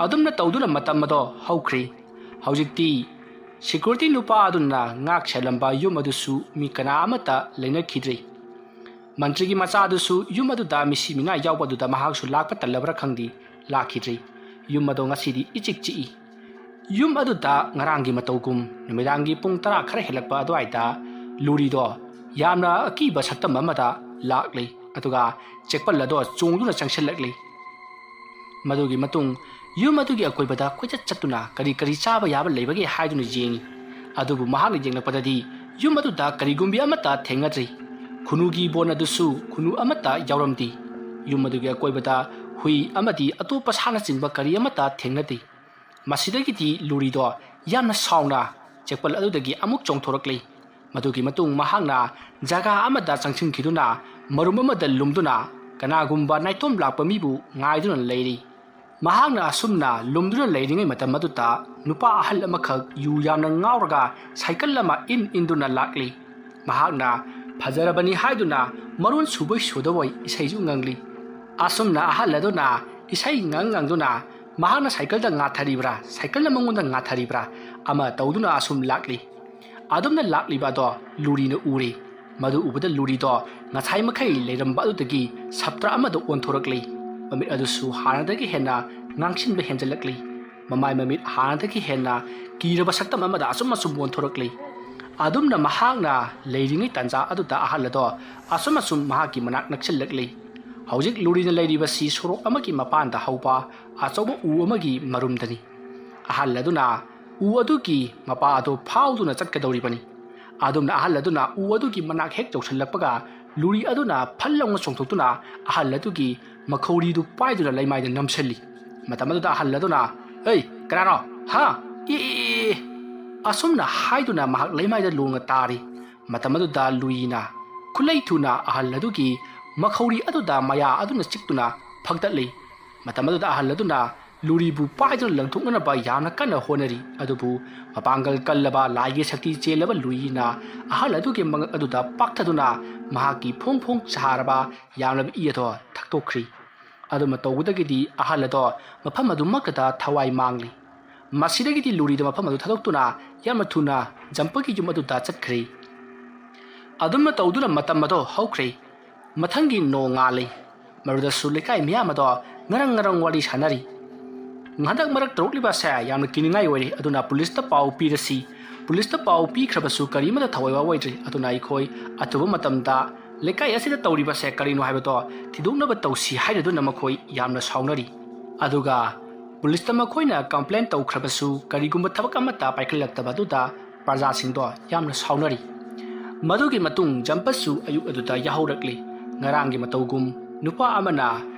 ꯑꯗꯨꯝꯅ ꯇꯧꯗꯨꯅ ꯃꯇꯝ ꯑꯗꯣ ꯍꯧꯈ꯭ꯔꯦ꯫ ꯍꯧꯖꯤꯛꯇꯤ ꯁꯦꯀ꯭ꯌꯨꯔꯤꯇꯤ ꯅꯨꯄꯥ ꯑꯗꯨꯅ ꯉꯥꯛ ꯁꯦꯜꯂꯝꯕ ꯌꯨꯝ ꯑꯗꯨꯁꯨ ꯃꯤ ꯀꯅꯥ ꯑꯃꯠꯇ ꯂꯩꯅꯈꯤꯗ꯭ꯔꯦ꯫ ꯃꯟꯇ꯭ꯔꯤꯒꯤ ꯃꯆꯥꯗꯨꯁꯨ ꯌꯨꯝ ꯑꯗꯨꯗ ꯃꯤꯁꯤ ꯃꯤꯅꯥ ꯌꯥꯎꯕ ꯑꯗꯨꯗ ꯃꯍꯥꯛꯁꯨ ꯂꯥꯛꯄ ꯇꯜꯂꯕ꯭ꯔꯥ ꯈꯪꯗꯦ, ꯂꯥꯛꯈꯤꯗ꯭ꯔꯦ꯫ ꯌꯨꯝ ꯑꯗꯣ ꯉꯁꯤꯗꯤ ꯏꯆꯤꯛ ꯆꯤꯛꯏ꯫ ꯌꯨꯝ ꯑꯗꯨꯗ ꯉꯔꯥꯡꯒꯤ ꯃꯇꯧꯒꯨꯝ ꯅꯨꯃꯤꯗꯥꯡꯒꯤ ꯄꯨꯡ ꯇꯔꯥ ꯈꯔ ꯍꯦꯜꯂꯛꯄ ꯑꯗꯨꯋꯥꯏꯗ ꯂꯨꯔꯤꯗꯣ ꯌꯥꯝꯅ ꯑꯀꯤꯕ ꯁꯛꯇꯝ ꯑꯃꯗ ꯂꯥꯛꯂꯤ, ꯑꯗꯨꯒ ꯆꯦꯛꯄꯜ ꯑꯗꯣ ꯆꯣꯡꯗꯨꯅ ꯆꯪꯁꯤꯜꯂꯛꯂꯤ꯫ ꯃꯗꯨꯒꯤ ꯃꯇꯨꯡ ꯌꯨꯝ ꯑꯗꯨꯒꯤ ꯑꯀꯣꯏꯕꯗ ꯀꯣꯏꯆꯠ ꯆꯠꯇꯨꯅ ꯀꯔꯤ ꯀꯔꯤ ꯆꯥꯕ ꯌꯥꯕ ꯂꯩꯕꯒꯦ ꯍꯥꯏꯗꯨꯅ ꯌꯦꯡꯉꯤ꯫ ꯑꯗꯨꯕꯨ ꯃꯍꯥꯛꯅ ꯌꯦꯡꯂꯛꯄꯗꯗꯤ ꯌꯨꯝ ꯑꯗꯨꯗ ꯀꯔꯤꯒꯨꯝꯕꯤ ꯑꯃꯠꯇ ꯊꯦꯡꯅꯗ꯭ꯔꯤ꯫ ꯈꯨꯅꯨꯒꯤ ꯕꯣꯟ ꯑꯗꯨꯁꯨ ꯈꯨꯅꯨ ꯑꯃꯠꯇ ꯌꯥꯎꯔꯝꯗꯦ꯫ ꯌꯨꯝ ꯑꯗꯨꯒꯤ ꯑꯀꯣꯏꯕꯗ ꯍꯨꯏ ꯑꯃꯗꯤ ꯑꯇꯣꯞꯄ ꯁꯥꯅꯆꯤꯡꯕ ꯀꯔꯤ ꯑꯃꯠꯇ ꯊꯦꯡꯅꯗꯦ꯫ ꯃꯁꯤꯗꯒꯤꯗꯤ ꯂꯨꯔꯤꯗꯣ ꯌꯥꯝꯅ ꯁꯥꯎꯅ ꯆꯦꯛꯄꯜ ꯑꯗꯨꯗꯒꯤ ꯑꯃꯨꯛ ꯆꯣꯡꯊꯣꯔꯛꯂꯤ꯫ ꯃꯗꯨꯒꯤ ꯃꯇꯨꯡ ꯃꯍꯥꯛꯅ ꯖꯒꯥ ꯑꯃꯗ ꯆꯪꯁꯤꯟꯈꯤꯗꯨꯅ ꯃꯔꯨꯝ ꯑꯃꯗ ꯂꯨꯝꯗꯨꯅ ꯀꯅꯥꯒꯨꯝꯕ ꯅꯥꯏꯇꯣꯝ ꯂꯥꯛꯄ ꯃꯤꯕꯨ ꯉꯥꯏꯗꯨꯅ ꯂꯩꯔꯤ꯫ ꯃꯍꯥꯛꯅ ꯑꯁꯨꯝꯅ ꯂꯨꯝꯗꯨꯅ ꯂꯩꯔꯤꯉꯩ ꯃꯇꯝ ꯑꯗꯨꯗ ꯅꯨꯄꯥ ꯑꯍꯜ ꯑꯃꯈꯛ ꯌꯨ ꯌꯥꯝꯅ ꯉꯥꯎꯔꯒ ꯁꯥꯏꯀꯜ ꯑꯃ ꯏꯟ ꯏꯟꯗꯨꯅ ꯂꯥꯛꯂꯤ꯫ ꯃꯍꯥꯛꯅ ꯐꯖꯔꯕꯅꯤ ꯍꯥꯏꯗꯨꯅ ꯃꯔꯣꯟ ꯁꯨꯕꯣꯏ ꯁꯨꯗꯕꯣꯏ ꯏꯁꯩꯁꯨ ꯉꯪꯂꯤ꯫ ꯑꯁꯨꯝꯅ ꯑꯍꯜ ꯑꯗꯨꯅ ꯏꯁꯩ ꯉꯪ ꯉꯪꯗꯨꯅ ꯃꯍꯥꯛꯅ ꯁꯥꯏꯀꯜꯗ ꯉꯥꯊꯔꯤꯕ꯭ꯔꯥ, ꯁꯥꯏꯀꯜꯅ ꯃꯉꯣꯟꯗ ꯉꯥꯊꯔꯤꯕ꯭ꯔꯥ ꯑꯃ ꯇꯧꯗꯨꯅ ꯑꯁꯨꯝ ꯂꯥꯛꯂꯤ꯫ ꯑꯗꯨꯝꯅ ꯂꯥꯛꯂꯤꯕ ꯑꯗꯣ ꯂꯨꯔꯤꯅ ꯎꯔꯦ꯫ ꯃꯗꯨ ꯎꯕꯗ ꯂꯨꯔꯤꯗꯣ ꯉꯁꯥꯏ ꯃꯈꯩ ꯂꯩꯔꯝꯕ ꯑꯗꯨꯗꯒꯤ ꯁꯞꯇ꯭ꯔ ꯑꯃꯗ ꯑꯣꯟꯊꯣꯔꯛꯂꯤ꯫ ꯃꯃꯤꯠ ꯑꯗꯨꯁꯨ ꯍꯥꯟꯅꯗꯒꯤ ꯍꯦꯟꯅ ꯉꯥꯡꯁꯤꯟꯕ ꯍꯦꯟꯖꯜꯂꯛꯂꯤ꯫ ꯃꯃꯥꯏ ꯃꯃꯤꯠ ꯍꯥꯟꯅꯗꯒꯤ ꯍꯦꯟꯅ ꯀꯤꯔꯕ ꯁꯛꯇꯝ ꯑꯃꯗ ꯑꯁꯨꯝ ꯑꯁꯨꯝ ꯑꯣꯟꯊꯣꯔꯛꯂꯤ꯫ ꯑꯗꯨꯝꯅ ꯃꯍꯥꯛꯅ ꯂꯩꯔꯤꯉꯩ ꯇꯥꯟꯖꯥ ꯑꯗꯨꯗ ꯑꯍꯜ ꯑꯗꯣ ꯑꯁꯨꯝ ꯑꯁꯨꯝ ꯃꯍꯥꯛꯀꯤ ꯃꯅꯥꯛ ꯅꯛꯁꯤꯜꯂꯛꯂꯤ꯫ ꯍꯧꯖꯤꯛ ꯂꯨꯔꯤꯅ ꯂꯩꯔꯤꯕꯁꯤ ꯁꯣꯔꯣꯛ ꯑꯃꯒꯤ ꯃꯄꯥꯟꯗ ꯍꯧꯕ ꯑꯆꯧꯕ ꯎ ꯑꯃꯒꯤ ꯃꯔꯨꯝꯗꯅꯤ꯫ ꯑꯍꯜ ꯑꯗꯨꯅ ꯎ ꯑꯗꯨꯒꯤ ꯃꯄꯥ ꯑꯗꯨ ꯐꯥꯎꯗꯨꯅ ꯆꯠꯀꯗꯧꯔꯤꯕꯅꯤ꯫ ꯑꯗꯨꯝꯅ ꯑꯍꯜ ꯑꯗꯨꯅ ꯎ ꯑꯗꯨꯒꯤ ꯃꯅꯥꯛ ꯍꯦꯛ ꯌꯧꯁꯤꯜꯂꯛꯄꯒ ꯂꯨꯔꯤ ꯑꯗꯨꯅ ꯐꯜ ꯂꯥꯎꯅ ꯆꯣꯡꯊꯣꯛꯇꯨꯅ ꯑꯍꯜ ꯑꯗꯨꯒꯤ ꯃꯈꯧꯔꯤꯗꯨ ꯄꯥꯏꯗꯨꯅ ꯂꯩꯃꯥꯏꯗ ꯅꯝꯁꯤꯜꯂꯤ꯫ ꯃꯇꯝ ꯑꯗꯨꯗ ꯑꯍꯜ ꯑꯗꯨꯅ, "ꯍꯩ, ꯀꯅꯥꯅꯣ? ꯍꯥ? E, E, E, E!" ꯑꯁꯨꯝꯅ ꯍꯥꯏꯗꯨꯅ ꯃꯍꯥꯛ ꯂꯩꯃꯥꯏꯗ ꯂꯣꯡꯅ ꯇꯥꯔꯤ꯫ ꯃꯇꯝ ꯑꯗꯨꯗ ꯂꯨꯔꯤꯅ ꯈꯨꯠꯂꯩ ꯊꯨꯅ ꯑꯍꯜ ꯑꯗꯨꯒꯤ ꯃꯈꯧꯔꯤ ꯑꯗꯨꯗ ꯃꯌꯥ ꯑꯗꯨꯅ ꯆꯤꯛꯇꯨꯅ ꯐꯛꯇꯠꯂꯤ꯫ ꯃꯇꯝ ꯑꯗꯨꯗ ꯑꯍꯜ ꯑꯗꯨꯅ ꯂꯨꯔꯤꯕꯨ ꯄꯥꯏꯗꯨꯅ ꯂꯪꯊꯣꯛꯅꯅꯕ ꯌꯥꯝꯅ ꯀꯟꯅ ꯍꯣꯠꯅꯔꯤ꯫ ꯑꯗꯨꯕꯨ ꯃꯄꯥꯡꯒꯜ ꯀꯜꯂꯕ ꯂꯥꯏꯒꯤ ꯁꯛꯇꯤ ꯆꯦꯜꯂꯕ ꯂꯨꯔꯤꯅ ꯑꯍꯜ ꯑꯗꯨꯒꯤ ꯃꯉꯛ ꯑꯗꯨꯗ ꯄꯥꯛꯊꯗꯨꯅ ꯃꯍꯥꯛꯀꯤ ꯐꯣꯡ ꯐꯣꯡ ꯁꯥꯔꯕ ꯌꯥꯝꯂꯕ ꯏ ꯑꯗꯣ ꯊꯛꯇꯣꯛꯈ꯭ꯔꯤ꯫ ꯑꯗꯨꯝꯅ ꯇꯧꯕꯗꯒꯤꯗꯤ ꯑꯍꯜ ꯑꯗꯣ ꯃꯐꯝ ꯑꯗꯨꯃꯛꯇꯗ ꯊꯋꯥꯏ ꯃꯥꯡꯂꯤ꯫ ꯃꯁꯤꯗꯒꯤꯗꯤ ꯂꯨꯔꯤꯗ ꯃꯐꯝ ꯑꯗꯨ ꯊꯥꯗꯣꯛꯇꯨꯅ ꯌꯥꯝꯅ ꯊꯨꯅ ꯖꯝꯄꯒꯤ ꯌꯨꯝ ꯑꯗꯨꯗ ꯆꯠꯈ꯭ꯔꯦ꯫ ꯑꯗꯨꯝꯅ ꯇꯧꯗꯨꯅ ꯃꯇꯝ ꯑꯗꯣ ꯍꯧꯈ꯭ꯔꯦ꯫ ꯃꯊꯪꯒꯤ ꯅꯣꯡꯉꯥꯜꯂꯤ꯫ ꯃꯗꯨꯗꯁꯨ ꯂꯩꯀꯥꯏ ꯃꯤꯌꯥꯝ ꯑꯗꯣ ꯉꯔꯪ ꯉꯔꯪ ꯋꯥꯔꯤ ꯁꯥꯟꯅꯔꯤ꯫ ꯍꯟꯗꯛ ꯃꯔꯛ ꯇꯧꯔꯛꯂꯤꯕ ꯑꯁꯦ ꯌꯥꯝꯅ ꯀꯤꯅꯤꯡꯉꯥꯏ ꯑꯣꯏꯔꯦ, ꯑꯗꯨꯅ ꯄꯨꯂꯤꯁꯇ ꯄꯥꯎ ꯄꯤꯔꯁꯤ꯫ ꯄꯨꯂꯤꯁꯇ ꯄꯥꯎ ꯄꯤꯈ꯭ꯔꯕꯁꯨ ꯀꯔꯤꯃꯠꯇ ꯊꯋꯥꯏ ꯋꯥꯑꯣꯏꯗ꯭ꯔꯤ꯫ ꯑꯗꯨꯅ ꯑꯩꯈꯣꯏ ꯑꯊꯨꯕ ꯃꯇꯝꯗ ꯂꯩꯀꯥꯏ ꯑꯁꯤꯗ ꯇꯧꯔꯤꯕꯁꯦ ꯀꯔꯤꯅꯣ ꯍꯥꯏꯕꯗꯣ ꯊꯤꯗꯣꯛꯅꯕ ꯇꯧꯁꯤ ꯍꯥꯏꯅꯗꯨꯅ ꯃꯈꯣꯏ ꯌꯥꯝꯅ ꯁꯥꯎꯅꯔꯤ꯫ ꯑꯗꯨꯒ ꯄꯨꯂꯤꯁꯇ ꯃꯈꯣꯏꯅ ꯀꯝꯄ꯭ꯂꯦꯟ ꯇꯧꯈ꯭ꯔꯕꯁꯨ ꯀꯔꯤꯒꯨꯝꯕ ꯊꯕꯛ ꯑꯃꯠꯇ ꯄꯥꯏꯈꯠꯂꯛꯇꯕ ꯑꯗꯨꯗ ꯄ꯭ꯔꯖꯥꯁꯤꯡꯗꯣ ꯌꯥꯝꯅ ꯁꯥꯎꯅꯔꯤ꯫ ꯃꯗꯨꯒꯤ ꯃꯇꯨꯡ ꯖꯝꯄꯁꯨ ꯑꯌꯨꯛ ꯑꯗꯨꯗ ꯌꯥꯍꯧꯔꯛꯂꯤ꯫ ꯉꯔꯥꯡꯒꯤ ꯃꯇꯧꯒꯨꯝ ꯅꯨꯄꯥ ꯑꯃꯅ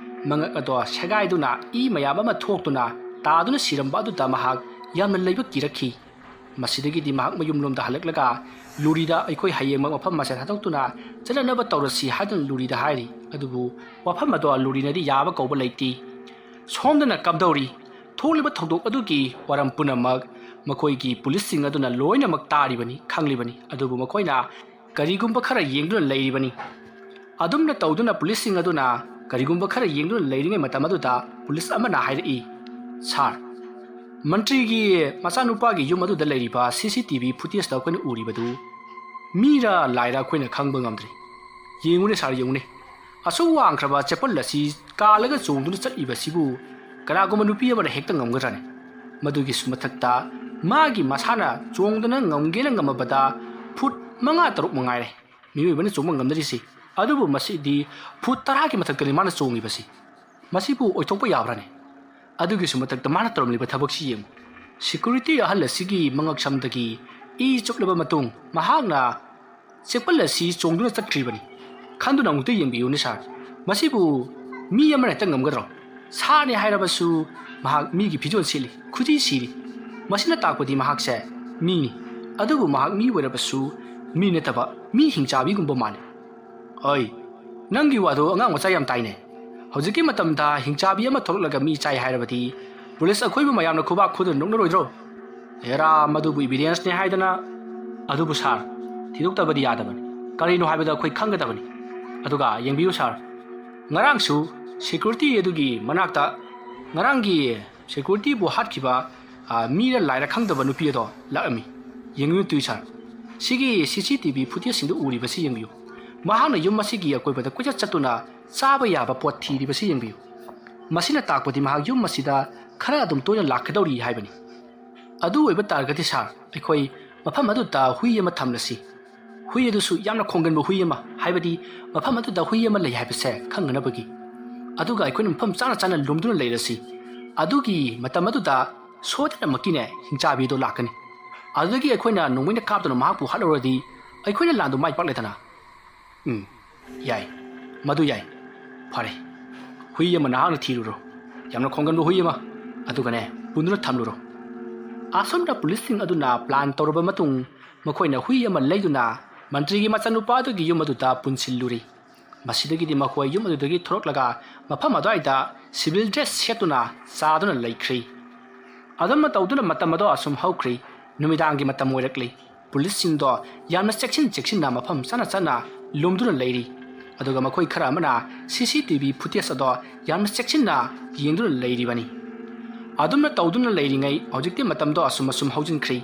ꯃꯉꯛ ꯑꯗꯣ ꯁꯦꯒꯥꯏꯗꯨꯅ ꯏ ꯃꯌꯥꯝ ꯑꯃ ꯊꯣꯛꯇꯨꯅ ꯇꯥꯗꯨꯅ ꯁꯤꯔꯝꯕ ꯑꯗꯨꯗ ꯃꯍꯥꯛ ꯌꯥꯝꯅ ꯂꯩꯕ ꯀꯤꯔꯛꯈꯤ꯫ ꯃꯁꯤꯗꯒꯤꯗꯤ ꯃꯍꯥꯛ ꯃꯌꯨꯝꯂꯣꯝꯗ ꯍꯜꯂꯛꯂꯒ ꯂꯨꯔꯤꯗ ꯑꯩꯈꯣꯏ ꯍꯌꯦꯡꯃꯛ ꯃꯐꯝ ꯑꯁꯦ ꯊꯥꯗꯣꯛꯇꯨꯅ ꯆꯠꯅꯅꯕ ꯇꯧꯔꯁꯤ ꯍꯥꯏꯗꯨꯅ ꯂꯨꯔꯤꯗ ꯍꯥꯏꯔꯤ꯫ ꯑꯗꯨꯕꯨ ꯋꯥꯐꯝ ꯑꯗꯣ ꯂꯨꯔꯤꯅꯗꯤ ꯌꯥꯕ ꯀꯧꯕ ꯂꯩꯇꯦ꯫ ꯁꯣꯝꯗꯅ ꯀꯝꯗꯧꯔꯤ? ꯊꯣꯛꯂꯤꯕ ꯊꯧꯗꯣꯛ ꯑꯗꯨꯒꯤ ꯋꯥꯔꯝ ꯄꯨꯝꯅꯃꯛ ꯃꯈꯣꯏꯒꯤ ꯄꯨꯂꯤꯁꯁꯤꯡ ꯑꯗꯨꯅ ꯂꯣꯏꯅꯃꯛ ꯇꯥꯔꯤꯕꯅꯤ, ꯈꯪꯂꯤꯕꯅꯤ꯫ ꯑꯗꯨꯕꯨ ꯃꯈꯣꯏꯅ ꯀꯔꯤꯒꯨꯝꯕ ꯈꯔ ꯌꯦꯡꯗꯨꯅ ꯂꯩꯔꯤꯕꯅꯤ꯫ ꯑꯗꯨꯝꯅ ꯇꯧꯗꯨꯅ ꯄꯨꯂꯤꯁꯁꯤꯡ ꯑꯗꯨꯅ ꯀꯔꯤꯒꯨꯝꯕ ꯈꯔ ꯌꯦꯡꯗꯨꯅ ꯂꯩꯔꯤꯉꯩ ꯃꯇꯝ ꯑꯗꯨꯗ ꯄꯨꯂꯤꯁ ꯑꯃꯅ ꯍꯥꯏꯔꯛꯏ, "ꯁꯥꯔ, ꯃꯟꯇ꯭ꯔꯤꯒꯤ ꯃꯆꯥꯅꯨꯄꯥꯒꯤ ꯌꯨꯝ ꯑꯗꯨꯗ ꯂꯩꯔꯤꯕ ꯁꯤ ꯁꯤ ꯇꯤ ꯚꯤ ꯐꯨꯇꯦꯖꯇ ꯑꯩꯈꯣꯏꯅ ꯎꯔꯤꯕꯗꯨ ꯃꯤꯔ ꯂꯥꯏꯔ ꯑꯩꯈꯣꯏꯅ ꯈꯪꯕ ꯉꯝꯗ꯭ꯔꯤ꯫ ꯌꯦꯡꯉꯨꯅꯦ ꯁꯥꯔ, ꯌꯦꯡꯉꯨꯅꯦ꯫ ꯑꯁꯨꯛ ꯋꯥꯡꯈ꯭ꯔꯕ ꯆꯦꯄꯜ ꯑꯁꯤ ꯀꯥꯜꯂꯒ ꯆꯣꯡꯗꯨꯅ ꯆꯠꯂꯤꯕꯁꯤꯕꯨ ꯀꯅꯥꯒꯨꯝꯕ ꯅꯨꯄꯤ ꯑꯃꯅ ꯍꯦꯛꯇ ꯉꯝꯒꯗ꯭ꯔꯅꯦ? ꯃꯗꯨꯒꯤꯁꯨ ꯃꯊꯛꯇ ꯃꯥꯒꯤ ꯃꯁꯥꯅ ꯆꯣꯡꯗꯨꯅ ꯉꯝꯒꯦꯅ ꯉꯝꯃꯕꯗ ꯐꯨꯠ ꯃꯉꯥ ꯇꯔꯨꯛ ꯃꯉꯥꯏꯔꯦ ꯃꯤꯑꯣꯏꯕꯅ ꯆꯣꯡꯕ ꯉꯝꯅꯔꯤꯁꯤ꯫ ꯑꯗꯨꯕꯨ ꯃꯁꯤꯗꯤ ꯐꯨꯠ ꯇꯔꯥꯒꯤ ꯃꯊꯛꯇꯅꯤ ꯃꯥꯅ ꯆꯣꯡꯉꯤꯕꯁꯤ꯫ ꯃꯁꯤꯕꯨ ꯑꯣꯏꯊꯣꯛꯄ ꯌꯥꯕ꯭ꯔꯥꯅꯦ? ꯑꯗꯨꯒꯤꯁꯨ ꯃꯊꯛꯇ ꯃꯥꯅ ꯇꯧꯔꯝꯂꯤꯕ ꯊꯕꯛꯁꯤ ꯌꯦꯡꯉꯨ꯫ ꯁꯦꯀ꯭ꯌꯨꯔꯤꯇꯤ ꯑꯍꯜ ꯑꯁꯤꯒꯤ ꯃꯉꯛꯁꯝꯗꯒꯤ ꯏ ꯆꯨꯞꯂꯕ ꯃꯇꯨꯡ ꯃꯍꯥꯛꯅ ꯆꯦꯄꯜ ꯑꯁꯤ ꯆꯣꯡꯗꯨꯅ ꯆꯠꯈ꯭ꯔꯤꯕꯅꯤ꯫ ꯈꯟꯗꯨꯅ ꯑꯃꯨꯛꯇ ꯌꯦꯡꯕꯤꯌꯨꯅꯦ ꯁꯥꯔ, ꯃꯁꯤꯕꯨ ꯃꯤ ꯑꯃꯅ ꯍꯦꯛꯇ ꯉꯝꯒꯗ꯭ꯔꯣ? ꯁꯥꯅꯤ ꯍꯥꯏꯔꯕꯁꯨ ꯃꯍꯥꯛ ꯃꯤꯒꯤ ꯐꯤꯖꯣꯜ ꯁꯦꯠꯂꯤ, ꯈꯨꯖꯤ ꯁꯤꯔꯤ꯫ ꯃꯁꯤꯅ ꯇꯥꯛꯄꯗꯤ ꯃꯍꯥꯛꯁꯦ ꯃꯤꯅꯤ, ꯑꯗꯨꯕꯨ ꯃꯍꯥꯛ ꯃꯤ ꯑꯣꯏꯔꯕꯁꯨ ꯃꯤ ꯅꯠꯇꯕ ꯃꯤ ꯍꯤꯡꯆꯥꯕꯤꯒꯨꯝꯕ ꯃꯥꯜꯂꯤ꯫ ꯑꯣꯏ, ꯅꯪꯒꯤ ꯋꯥꯗꯣ ꯑꯉꯥꯡ ꯃꯆꯥ ꯌꯥꯝ ꯇꯥꯏꯅꯦ꯫ ꯍꯧꯖꯤꯛꯀꯤ ꯃꯇꯝꯗ ꯍꯤꯡꯆꯥꯕꯤ ꯑꯃ ꯊꯣꯛꯂꯛꯂꯒ ꯃꯤ ꯆꯥꯏ ꯍꯥꯏꯔꯕꯗꯤ ꯄꯨꯂꯤꯁ ꯑꯩꯈꯣꯏꯕꯨ ꯃꯌꯥꯝꯅ ꯈꯨꯕꯥꯛ ꯈꯨꯗꯨꯅ ꯅꯣꯛꯅꯔꯣꯏꯗ꯭ꯔꯣ? ꯑꯦꯔꯥ, ꯃꯗꯨꯕꯨ ꯏꯕꯤꯗꯦꯟꯁꯅꯦ ꯍꯥꯏꯗꯅ꯫ ꯑꯗꯨꯕꯨ ꯁꯥꯔ, ꯊꯤꯗꯣꯛꯇꯕꯗꯤ ꯌꯥꯗꯕꯅꯤ꯫ ꯀꯔꯤꯅꯣ ꯍꯥꯏꯕꯗ ꯑꯩꯈꯣꯏ ꯈꯪꯒꯗꯕꯅꯤ꯫ ꯑꯗꯨꯒ ꯌꯦꯡꯕꯤꯌꯨ ꯁꯥꯔ, ꯉꯔꯥꯡꯁꯨ ꯁꯦꯀ꯭ꯌꯨꯔꯤꯇꯤ ꯑꯗꯨꯒꯤ ꯃꯅꯥꯛꯇ ꯉꯔꯥꯡꯒꯤ ꯁꯦꯀ꯭ꯌꯨꯔꯤꯇꯤꯕꯨ ꯍꯥꯠꯈꯤꯕ, ꯑ, ꯃꯤꯔ ꯂꯥꯏꯔ ꯈꯪꯗꯕ ꯅꯨꯄꯤ ꯑꯗꯣ ꯂꯥꯛꯑꯝꯃꯤ꯫ ꯌꯦꯡꯕꯤꯌꯨ ꯇꯨꯏ ꯁꯥꯔ, ꯁꯤꯒꯤ ꯁꯤ ꯁꯤ ꯇꯤ ꯚꯤ ꯐꯨꯇꯦꯖꯁꯤꯡꯗꯨ ꯎꯔꯤꯕꯁꯤ ꯌꯦꯡꯕꯤꯌꯨ꯫ ꯃꯍꯥꯛꯅ ꯌꯨꯝ ꯑꯁꯤꯒꯤ ꯑꯀꯣꯏꯕꯗ ꯀꯣꯏꯆꯠ ꯆꯠꯇꯨꯅ ꯆꯥꯕ ꯌꯥꯕ ꯄꯣꯠ ꯊꯤꯔꯤꯕꯁꯤ ꯌꯦꯡꯕꯤꯌꯨ꯫ ꯃꯁꯤꯅ ꯇꯥꯛꯄꯗꯤ ꯃꯍꯥꯛ ꯌꯨꯝ ꯑꯁꯤꯗ ꯈꯔ ꯑꯗꯨꯝ ꯇꯣꯏꯅ ꯂꯥꯛꯀꯗꯧꯔꯤ ꯍꯥꯏꯕꯅꯤ꯫ ꯑꯗꯨ ꯑꯣꯏꯕ ꯇꯥꯔꯒꯗꯤ ꯁꯥꯔ, ꯑꯩꯈꯣꯏ ꯃꯐꯝ ꯑꯗꯨꯗ ꯍꯨꯏ ꯑꯃ ꯊꯝꯂꯁꯤ꯫ ꯍꯨꯏ ꯑꯗꯨꯁꯨ ꯌꯥꯝꯅ ꯈꯣꯡꯒꯟꯕ ꯍꯨꯏ ꯑꯃ, ꯍꯥꯏꯕꯗꯤ ꯃꯐꯝ ꯑꯗꯨꯗ ꯍꯨꯏ ꯑꯃ ꯂꯩ ꯍꯥꯏꯕꯁꯦ ꯈꯪꯅꯅꯕꯒꯤ꯫ ꯑꯗꯨꯒ ꯑꯩꯈꯣꯏꯅ ꯃꯐꯝ ꯆꯥꯅ ꯆꯥꯅ ꯂꯨꯝꯗꯨꯅ ꯂꯩꯔꯁꯤ꯫ ꯑꯗꯨꯒꯤ ꯃꯇꯝ ꯑꯗꯨꯗ ꯁꯣꯏꯗꯅꯃꯛꯀꯤꯅꯦ ꯍꯤꯡꯆꯥꯕꯤꯗꯣ ꯂꯥꯛꯀꯅꯤ꯫ ꯑꯗꯨꯗꯒꯤ ꯑꯩꯈꯣꯏꯅ ꯅꯣꯡꯃꯩꯅ ꯀꯥꯞꯇꯨꯅ ꯃꯍꯥꯛꯄꯨ ꯍꯥꯠꯍꯧꯔꯗꯤ ꯑꯩꯈꯣꯏꯅ ꯂꯥꯟꯗꯨ ꯃꯥꯏ ꯄꯥꯛꯂꯦꯗꯅ꯫ ꯎꯝ, ꯌꯥꯏ꯫ ꯃꯗꯨ ꯌꯥꯏ꯫ ꯐꯔꯦ꯫ ꯍꯨꯏ ꯑꯃ ꯅꯍꯥꯛꯅ ꯊꯤꯔꯨꯔꯣ꯫ ꯌꯥꯝꯅ ꯈꯣꯡꯒꯟꯕ ꯍꯨꯏ ꯑꯃ꯫ ꯑꯗꯨꯒꯅꯦ, ꯄꯨꯟꯗꯨꯅ ꯊꯝꯂꯨꯔꯣ꯫ ꯑꯁꯣꯝꯗ ꯄꯨꯂꯤꯁꯁꯤꯡ ꯑꯗꯨꯅ ꯄ꯭ꯂꯥꯟ ꯇꯧꯔꯕ ꯃꯇꯨꯡ, ꯃꯈꯣꯏꯅ ꯍꯨꯏ ꯑꯃ ꯂꯩꯗꯨꯅ ꯃꯟꯇ꯭ꯔꯤꯒꯤ ꯃꯆꯥꯅꯨꯄꯥ ꯑꯗꯨꯒꯤ ꯌꯨꯝ ꯑꯗꯨꯗ ꯄꯨꯟꯁꯤꯜꯂꯨꯔꯤ꯫ ꯃꯁꯤꯗꯒꯤꯗꯤ ꯃꯈꯣꯏ ꯌꯨꯝ ꯑꯗꯨꯗꯒꯤ ꯊꯣꯔꯛꯂꯒ ꯃꯐꯝ ꯑꯗꯨꯋꯥꯏꯗ civil dress ꯁꯦꯠꯇꯨꯅ ꯆꯥꯗꯨꯅ ꯂꯩꯈ꯭ꯔꯤ꯫ ꯑꯗꯨꯝꯅ ꯇꯧꯗꯨꯅ ꯃꯇꯝ ꯑꯗꯣ ꯑꯁꯨꯝ ꯍꯧꯈ꯭ꯔꯤ꯫ ꯅꯨꯃꯤꯗꯥꯡꯒꯤ ꯃꯇꯝ ꯑꯣꯏꯔꯛꯂꯤ꯫ ꯄꯨꯂꯤꯁꯁꯤꯡꯗꯣ ꯌꯥꯝꯅ ꯆꯦꯛꯁꯤꯟ ꯆꯦꯛꯁꯤꯟꯅ ꯃꯐꯝ ꯆꯥꯅ ꯆꯥꯅ ꯂꯨꯝꯗꯨꯅ ꯂꯩꯔꯤ꯫ ꯑꯗꯨꯒ ꯃꯈꯣꯏ ꯈꯔ ꯑꯃꯅ CCTV footage ꯑꯗꯣ ꯌꯥꯝꯅ ꯆꯦꯛꯁꯤꯟꯅ ꯌꯦꯡꯗꯨꯅ ꯂꯩꯔꯤꯕꯅꯤ꯫ ꯑꯗꯨꯝꯅ ꯇꯧꯗꯨꯅ ꯂꯩꯔꯤꯉꯩ ꯍꯧꯖꯤꯛꯇꯤ ꯃꯇꯝꯗꯣ ꯑꯁꯨꯝ ꯑꯁꯨꯝ ꯍꯧꯖꯤꯟꯈ꯭ꯔꯤ꯫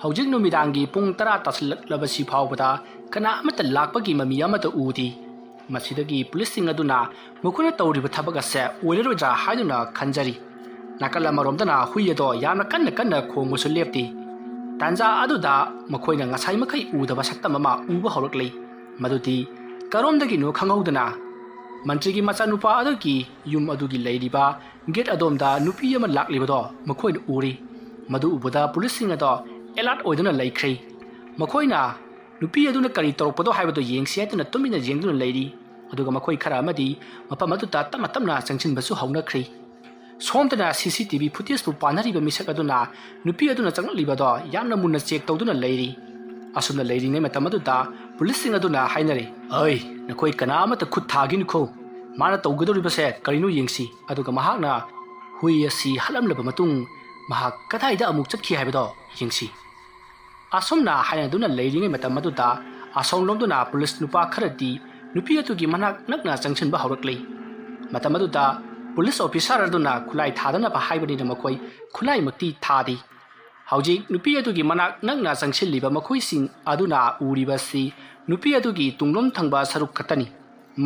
ꯍꯧꯖꯤꯛ ꯅꯨꯃꯤꯗꯥꯡꯒꯤ ꯄꯨꯡ ꯇꯔꯥ ꯇꯥꯁꯤꯜꯂꯛꯂꯕꯁꯤ ꯐꯥꯎꯕꯗ ꯀꯅꯥ ꯑꯃꯠꯇ ꯂꯥꯛꯄꯒꯤ ꯃꯃꯤ ꯑꯃꯠꯇ ꯎꯗꯦ꯫ ꯃꯁꯤꯗꯒꯤ ꯄꯨꯂꯤꯁꯁꯤꯡ ꯑꯗꯨꯅ ꯃꯈꯣꯏꯅ ꯇꯧꯔꯤꯕ ꯊꯕꯛ ꯑꯁꯦ ꯑꯣꯏꯔꯔꯣꯏꯗ꯭ꯔꯥ ꯍꯥꯏꯗꯨꯅ ꯈꯟꯖꯔꯤ꯫ ꯅꯥꯀꯜ ꯑꯃꯔꯣꯝꯗꯅ ꯍꯨꯏ ꯑꯗꯣ ꯌꯥꯝꯅ ꯀꯟꯅ ꯀꯟꯅ ꯈꯣꯡꯕꯁꯨ ꯂꯦꯞꯇꯦ꯫ ꯇꯥꯟꯖꯥ ꯑꯗꯨꯗ ꯃꯈꯣꯏꯅ ꯉꯁꯥꯏ ꯃꯈꯩ ꯎꯗꯕ ꯁꯛꯇꯝ ꯑꯃ ꯎꯕ ꯍꯧꯔꯛꯂꯤ꯫ ꯃꯗꯨꯗꯤ ꯀꯔꯣꯝꯗꯒꯤꯅꯣ ꯈꯪꯍꯧꯗꯅ ꯃꯟꯇ꯭ꯔꯤꯒꯤ ꯃꯆꯥꯅꯨꯄꯥ ꯑꯗꯨꯒꯤ ꯌꯨꯝ ꯑꯗꯨꯒꯤ ꯂꯩꯔꯤꯕ gate ꯑꯗꯣꯝꯗ ꯅꯨꯄꯤ ꯑꯃ ꯂꯥꯛꯂꯤꯕꯗꯣ ꯃꯈꯣꯏꯅ ꯎꯔꯤ꯫ ꯃꯗꯨ ꯎꯕꯗ ꯄꯨꯂꯤꯁꯁꯤꯡ ꯑꯗꯣ alert ꯑꯣꯏꯗꯨꯅ ꯂꯩꯈ꯭ꯔꯦ꯫ ꯃꯈꯣꯏꯅ ꯅꯨꯄꯤ ꯑꯗꯨꯅ ꯀꯔꯤ ꯇꯧꯔꯛꯄꯗꯣ ꯍꯥꯏꯕꯗꯨ ꯌꯦꯡꯁꯤ ꯍꯥꯏꯗꯨꯅ ꯇꯨꯃꯤꯟꯅ ꯌꯦꯡꯗꯨꯅ ꯂꯩꯔꯤ꯫ ꯑꯗꯨꯒ ꯃꯈꯣꯏ ꯈꯔ ꯑꯃꯗꯤ ꯃꯐꯝ ꯑꯗꯨꯗ ꯇꯞꯅ ꯇꯞꯅ ꯆꯪꯁꯤꯟꯕꯁꯨ ꯍꯧꯅꯈ꯭ꯔꯦ꯫ ꯁꯣꯝꯗꯅ CCTV footageꯄꯨ ꯄꯥꯟꯅꯔꯤꯕ ꯃꯤꯁꯛ ꯑꯗꯨꯅ ꯅꯨꯄꯤ ꯑꯗꯨꯅ ꯆꯪꯂꯛꯂꯤꯕꯗꯣ ꯌꯥꯝꯅ ꯃꯨꯟꯅ check ꯇꯧꯗꯨꯅ ꯂꯩꯔꯤ꯫ ꯑꯁꯨꯝꯅ ꯂꯩꯔꯤꯉꯩ ꯃꯇꯝ ꯑꯗꯨꯗ ꯄꯨꯂꯤꯁꯁꯤꯡ ꯑꯗꯨꯅ ꯍꯥꯏꯅꯔꯤ, "ꯑꯩ, ꯅꯈꯣꯏ ꯀꯅꯥ ꯑꯃꯠꯇ ꯈꯨꯠ ꯊꯥꯒꯤꯅꯨꯀꯣ꯫ ꯃꯥꯅ ꯇꯧꯒꯗꯧꯔꯤꯕꯁꯦ ꯀꯔꯤꯅꯣ ꯌꯦꯡꯁꯤ꯫" ꯑꯗꯨꯒ ꯃꯍꯥꯛꯅ ꯍꯨꯏ ꯑꯁꯤ ꯍꯥꯠꯂꯝꯂꯕ ꯃꯇꯨꯡ ꯃꯍꯥꯛ ꯀꯗꯥꯏꯗ ꯑꯃꯨꯛ ꯆꯠꯈꯤ ꯍꯥꯏꯕꯗꯣ ꯌꯦꯡꯁꯤ꯫ ꯑꯁꯨꯝꯅ ꯍꯥꯏꯅꯗꯨꯅ ꯂꯩꯔꯤꯉꯩ ꯃꯇꯝ ꯑꯗꯨꯗ ꯑꯁꯣꯝꯂꯣꯝꯗꯨꯅ ꯄꯨꯂꯤꯁ ꯅꯨꯄꯥ ꯈꯔꯗꯤ ꯅꯨꯄꯤ ꯑꯗꯨꯒꯤ ꯃꯅꯥꯛ ꯅꯛꯅ ꯆꯪꯁꯤꯟꯕ ꯍꯧꯔꯛꯂꯤ꯫ ꯃꯇꯝ ꯑꯗꯨꯗ ꯄꯨꯂꯤꯁ officer ꯑꯗꯨꯅ ꯈꯨꯠꯂꯥꯏ ꯊꯥꯗꯅꯕ ꯍꯥꯏꯕꯅꯤꯅ ꯃꯈꯣꯏ ꯈꯨꯠꯂꯥꯏꯃꯛꯇꯤ ꯊꯥꯗꯦ꯫ ꯍꯧꯖꯤꯛ ꯅꯨꯄꯤ ꯑꯗꯨꯒꯤ ꯃꯅꯥꯛ ꯅꯛꯅ ꯆꯪꯁꯤꯜꯂꯤꯕ ꯃꯈꯣꯏꯁꯤꯡ ꯑꯗꯨꯅ ꯎꯔꯤꯕꯁꯤ ꯅꯨꯄꯤ ꯑꯗꯨꯒꯤ ꯇꯨꯡꯂꯣꯝ ꯊꯪꯕ ꯁꯔꯨꯛ ꯈꯛꯇꯅꯤ꯫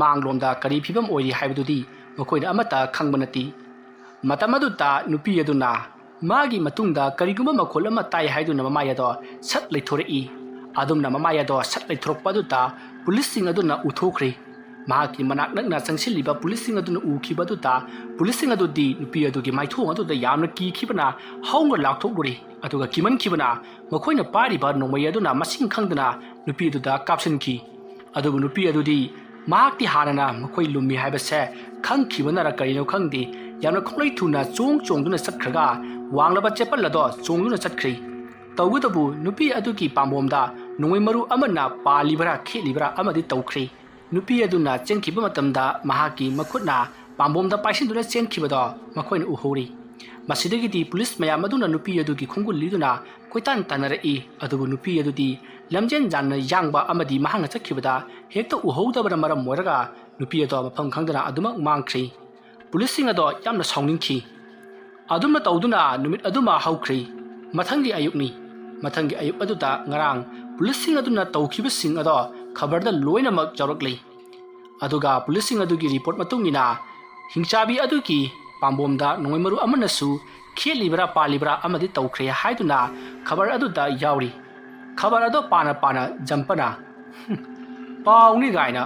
ꯃꯥꯡꯂꯣꯝꯗ ꯀꯔꯤ ꯐꯤꯕꯝ ꯑꯣꯏꯔꯤ ꯍꯥꯏꯕꯗꯨꯗꯤ ꯃꯈꯣꯏꯅ ꯑꯃꯠꯇ ꯈꯪꯕ ꯅꯠꯇꯦ꯫ ꯃꯇꯝ ꯑꯗꯨꯗ ꯅꯨꯄꯤ ꯑꯗꯨꯅ ꯃꯥꯒꯤ ꯃꯇꯨꯡꯗ ꯀꯔꯤꯒꯨꯝꯕ ꯃꯈꯣꯜ ꯑꯃ ꯇꯥꯏ ꯍꯥꯏꯗꯨꯅ ꯃꯃꯥꯏ ꯑꯗꯣ ꯁꯠ ꯂꯩꯊꯣꯔꯛꯏ꯫ ꯑꯗꯨꯝꯅ ꯃꯃꯥꯏ ꯑꯗꯣ ꯁꯠ ꯂꯩꯊꯣꯔꯛꯄ ꯑꯗꯨꯗ ꯄꯨꯂꯤꯁꯁꯤꯡ ꯑꯗꯨꯅ ꯎꯊꯣꯛꯈ꯭ꯔꯦ꯫ ꯃꯍꯥꯛꯀꯤ ꯃꯅꯥꯛ ꯅꯛꯅ ꯆꯪꯁꯤꯜꯂꯤꯕ ꯄꯨꯂꯤꯁꯁꯤꯡ ꯑꯗꯨꯅ ꯎꯈꯤꯕ ꯑꯗꯨꯗ ꯄꯨꯂꯤꯁꯁꯤꯡ ꯑꯗꯨꯗꯤ ꯅꯨꯄꯤ ꯑꯗꯨꯒꯤ ꯃꯥꯏꯊꯣꯡ ꯑꯗꯨꯗ ꯌꯥꯝꯅ ꯀꯤꯈꯤꯕꯅ ꯍꯧꯅ ꯂꯥꯎꯊꯣꯛꯂꯨꯔꯦ꯫ ꯑꯗꯨꯒ ꯀꯤꯃꯟꯈꯤꯕꯅ ꯃꯈꯣꯏꯅ ꯄꯥꯏꯔꯤꯕ ꯅꯣꯡꯃꯩ ꯑꯗꯨꯅ ꯃꯁꯤꯡ ꯈꯪꯗꯅ ꯅꯨꯄꯤ ꯑꯗꯨꯗ ꯀꯥꯞꯁꯤꯟꯈꯤ꯫ ꯑꯗꯨꯕꯨ ꯅꯨꯄꯤ ꯑꯗꯨꯗꯤ ꯃꯍꯥꯛꯇꯤ ꯍꯥꯟꯅꯅ ꯃꯈꯣꯏ ꯂꯨꯝꯃꯤ ꯍꯥꯏꯕꯁꯦ ꯈꯪꯈꯤꯕꯅꯔ ꯀꯔꯤꯅꯣ ꯈꯪꯗꯦ, ꯌꯥꯝꯅ ꯈꯣꯡꯂꯩ ꯊꯨꯅ ꯆꯣꯡ ꯆꯣꯡꯗꯨꯅ ꯆꯠꯈ꯭ꯔꯒ ꯋꯥꯡꯂꯕ ꯆꯦꯄꯜ ꯑꯗꯣ ꯆꯣꯡꯗꯨꯅ ꯆꯠꯈ꯭ꯔꯦ꯫ ꯇꯧꯕꯇꯕꯨ ꯅꯨꯄꯤ ꯑꯗꯨꯒꯤ ꯄꯥꯝꯕꯣꯝꯗ ꯅꯣꯡꯃꯩ ꯃꯔꯨ ꯑꯃꯅ ꯄꯥꯜꯂꯤꯕꯔꯥ ꯈꯦꯠꯂꯤꯕꯔꯥ ꯑꯃꯗꯤ ꯇꯧꯈ꯭ꯔꯦ꯫ ꯅꯨꯄꯤ ꯑꯗꯨꯅ ꯆꯦꯟꯈꯤꯕ ꯃꯇꯝꯗ ꯃꯍꯥꯛꯀꯤ ꯃꯈꯨꯠꯅ ꯄꯥꯝꯕꯣꯝꯗ ꯄꯥꯏꯁꯤꯟꯗꯨꯅ ꯆꯦꯟꯈꯤꯕꯗꯣ ꯃꯈꯣꯏꯅ ꯎꯍꯧꯔꯤ꯫ ꯃꯁꯤꯗꯒꯤꯗꯤ ꯄꯨꯂꯤꯁ ꯃꯌꯥꯝ ꯑꯗꯨꯅ ꯅꯨꯄꯤ ꯑꯗꯨꯒꯤ ꯈꯣꯡꯒꯨꯜ ꯂꯤꯗꯨꯅ ꯀꯣꯏꯇꯥꯟ ꯇꯥꯟꯅꯔꯛꯏ꯫ ꯑꯗꯨꯕꯨ ꯅꯨꯄꯤ ꯑꯗꯨꯗꯤ ꯂꯝꯖꯦꯟ ꯌꯥꯝꯅ ꯌꯥꯡꯕ ꯑꯃꯗꯤ ꯃꯍꯥꯛꯅ ꯆꯠꯈꯤꯕꯗ ꯍꯦꯛꯇ ꯎꯍꯧꯗꯕꯅ ꯃꯔꯝ ꯑꯣꯏꯔꯒ ꯅꯨꯄꯤ ꯑꯗꯣ ꯃꯐꯝ ꯈꯪꯗꯅ ꯑꯗꯨꯃꯛ ꯃꯥꯡꯈ꯭ꯔꯤ꯫ ꯄꯨꯂꯤꯁꯁꯤꯡ ꯑꯗꯣ ꯌꯥꯝꯅ ꯁꯥꯎꯅꯤꯡꯈꯤ꯫ ꯑꯗꯨꯝꯅ ꯇꯧꯗꯨꯅ ꯅꯨꯃꯤꯠ ꯑꯗꯨꯃ ꯍꯧꯈ꯭ꯔꯤ꯫ ꯃꯊꯪꯒꯤ ꯑꯌꯨꯛꯅꯤ꯫ ꯃꯊꯪꯒꯤ ꯑꯌꯨꯛ ꯑꯗꯨꯗ ꯉꯔꯥꯡ ꯄꯨꯂꯤꯁꯁꯤꯡ ꯑꯗꯨꯅ ꯇꯧꯈꯤꯕꯁꯤꯡ ꯑꯗꯣ ꯈꯕꯔꯗ ꯂꯣꯏꯅꯃꯛ ꯌꯥꯎꯔꯛꯂꯤ꯫ ꯑꯗꯨꯒ ꯄꯨꯂꯤꯁꯁꯤꯡ ꯑꯗꯨꯒꯤ ꯔꯤꯄꯣꯔꯠ ꯃꯇꯨꯡ ꯏꯟꯅ ꯍꯤꯡꯆꯥꯕꯤ ꯑꯗꯨꯒꯤ ꯄꯥꯝꯕꯣꯝꯗ ꯅꯣꯡꯃꯩ ꯃꯔꯨ ꯑꯃꯅꯁꯨ ꯈꯦꯠꯂꯤꯕ꯭ꯔꯥ ꯄꯥꯜꯂꯤꯕ꯭ꯔꯥ ꯑꯃꯗꯤ ꯇꯧꯈ꯭ꯔꯦ ꯍꯥꯏꯗꯨꯅ ꯈꯕꯔ ꯑꯗꯨꯗ ꯌꯥꯎꯔꯤ꯫ ꯈꯕꯔ ꯑꯗꯣ ꯄꯥꯅ ꯄꯥꯅ ꯖꯝꯄꯅ, "ꯍꯨꯝ, ꯄꯥꯎꯅꯤ ꯀꯥꯏꯅ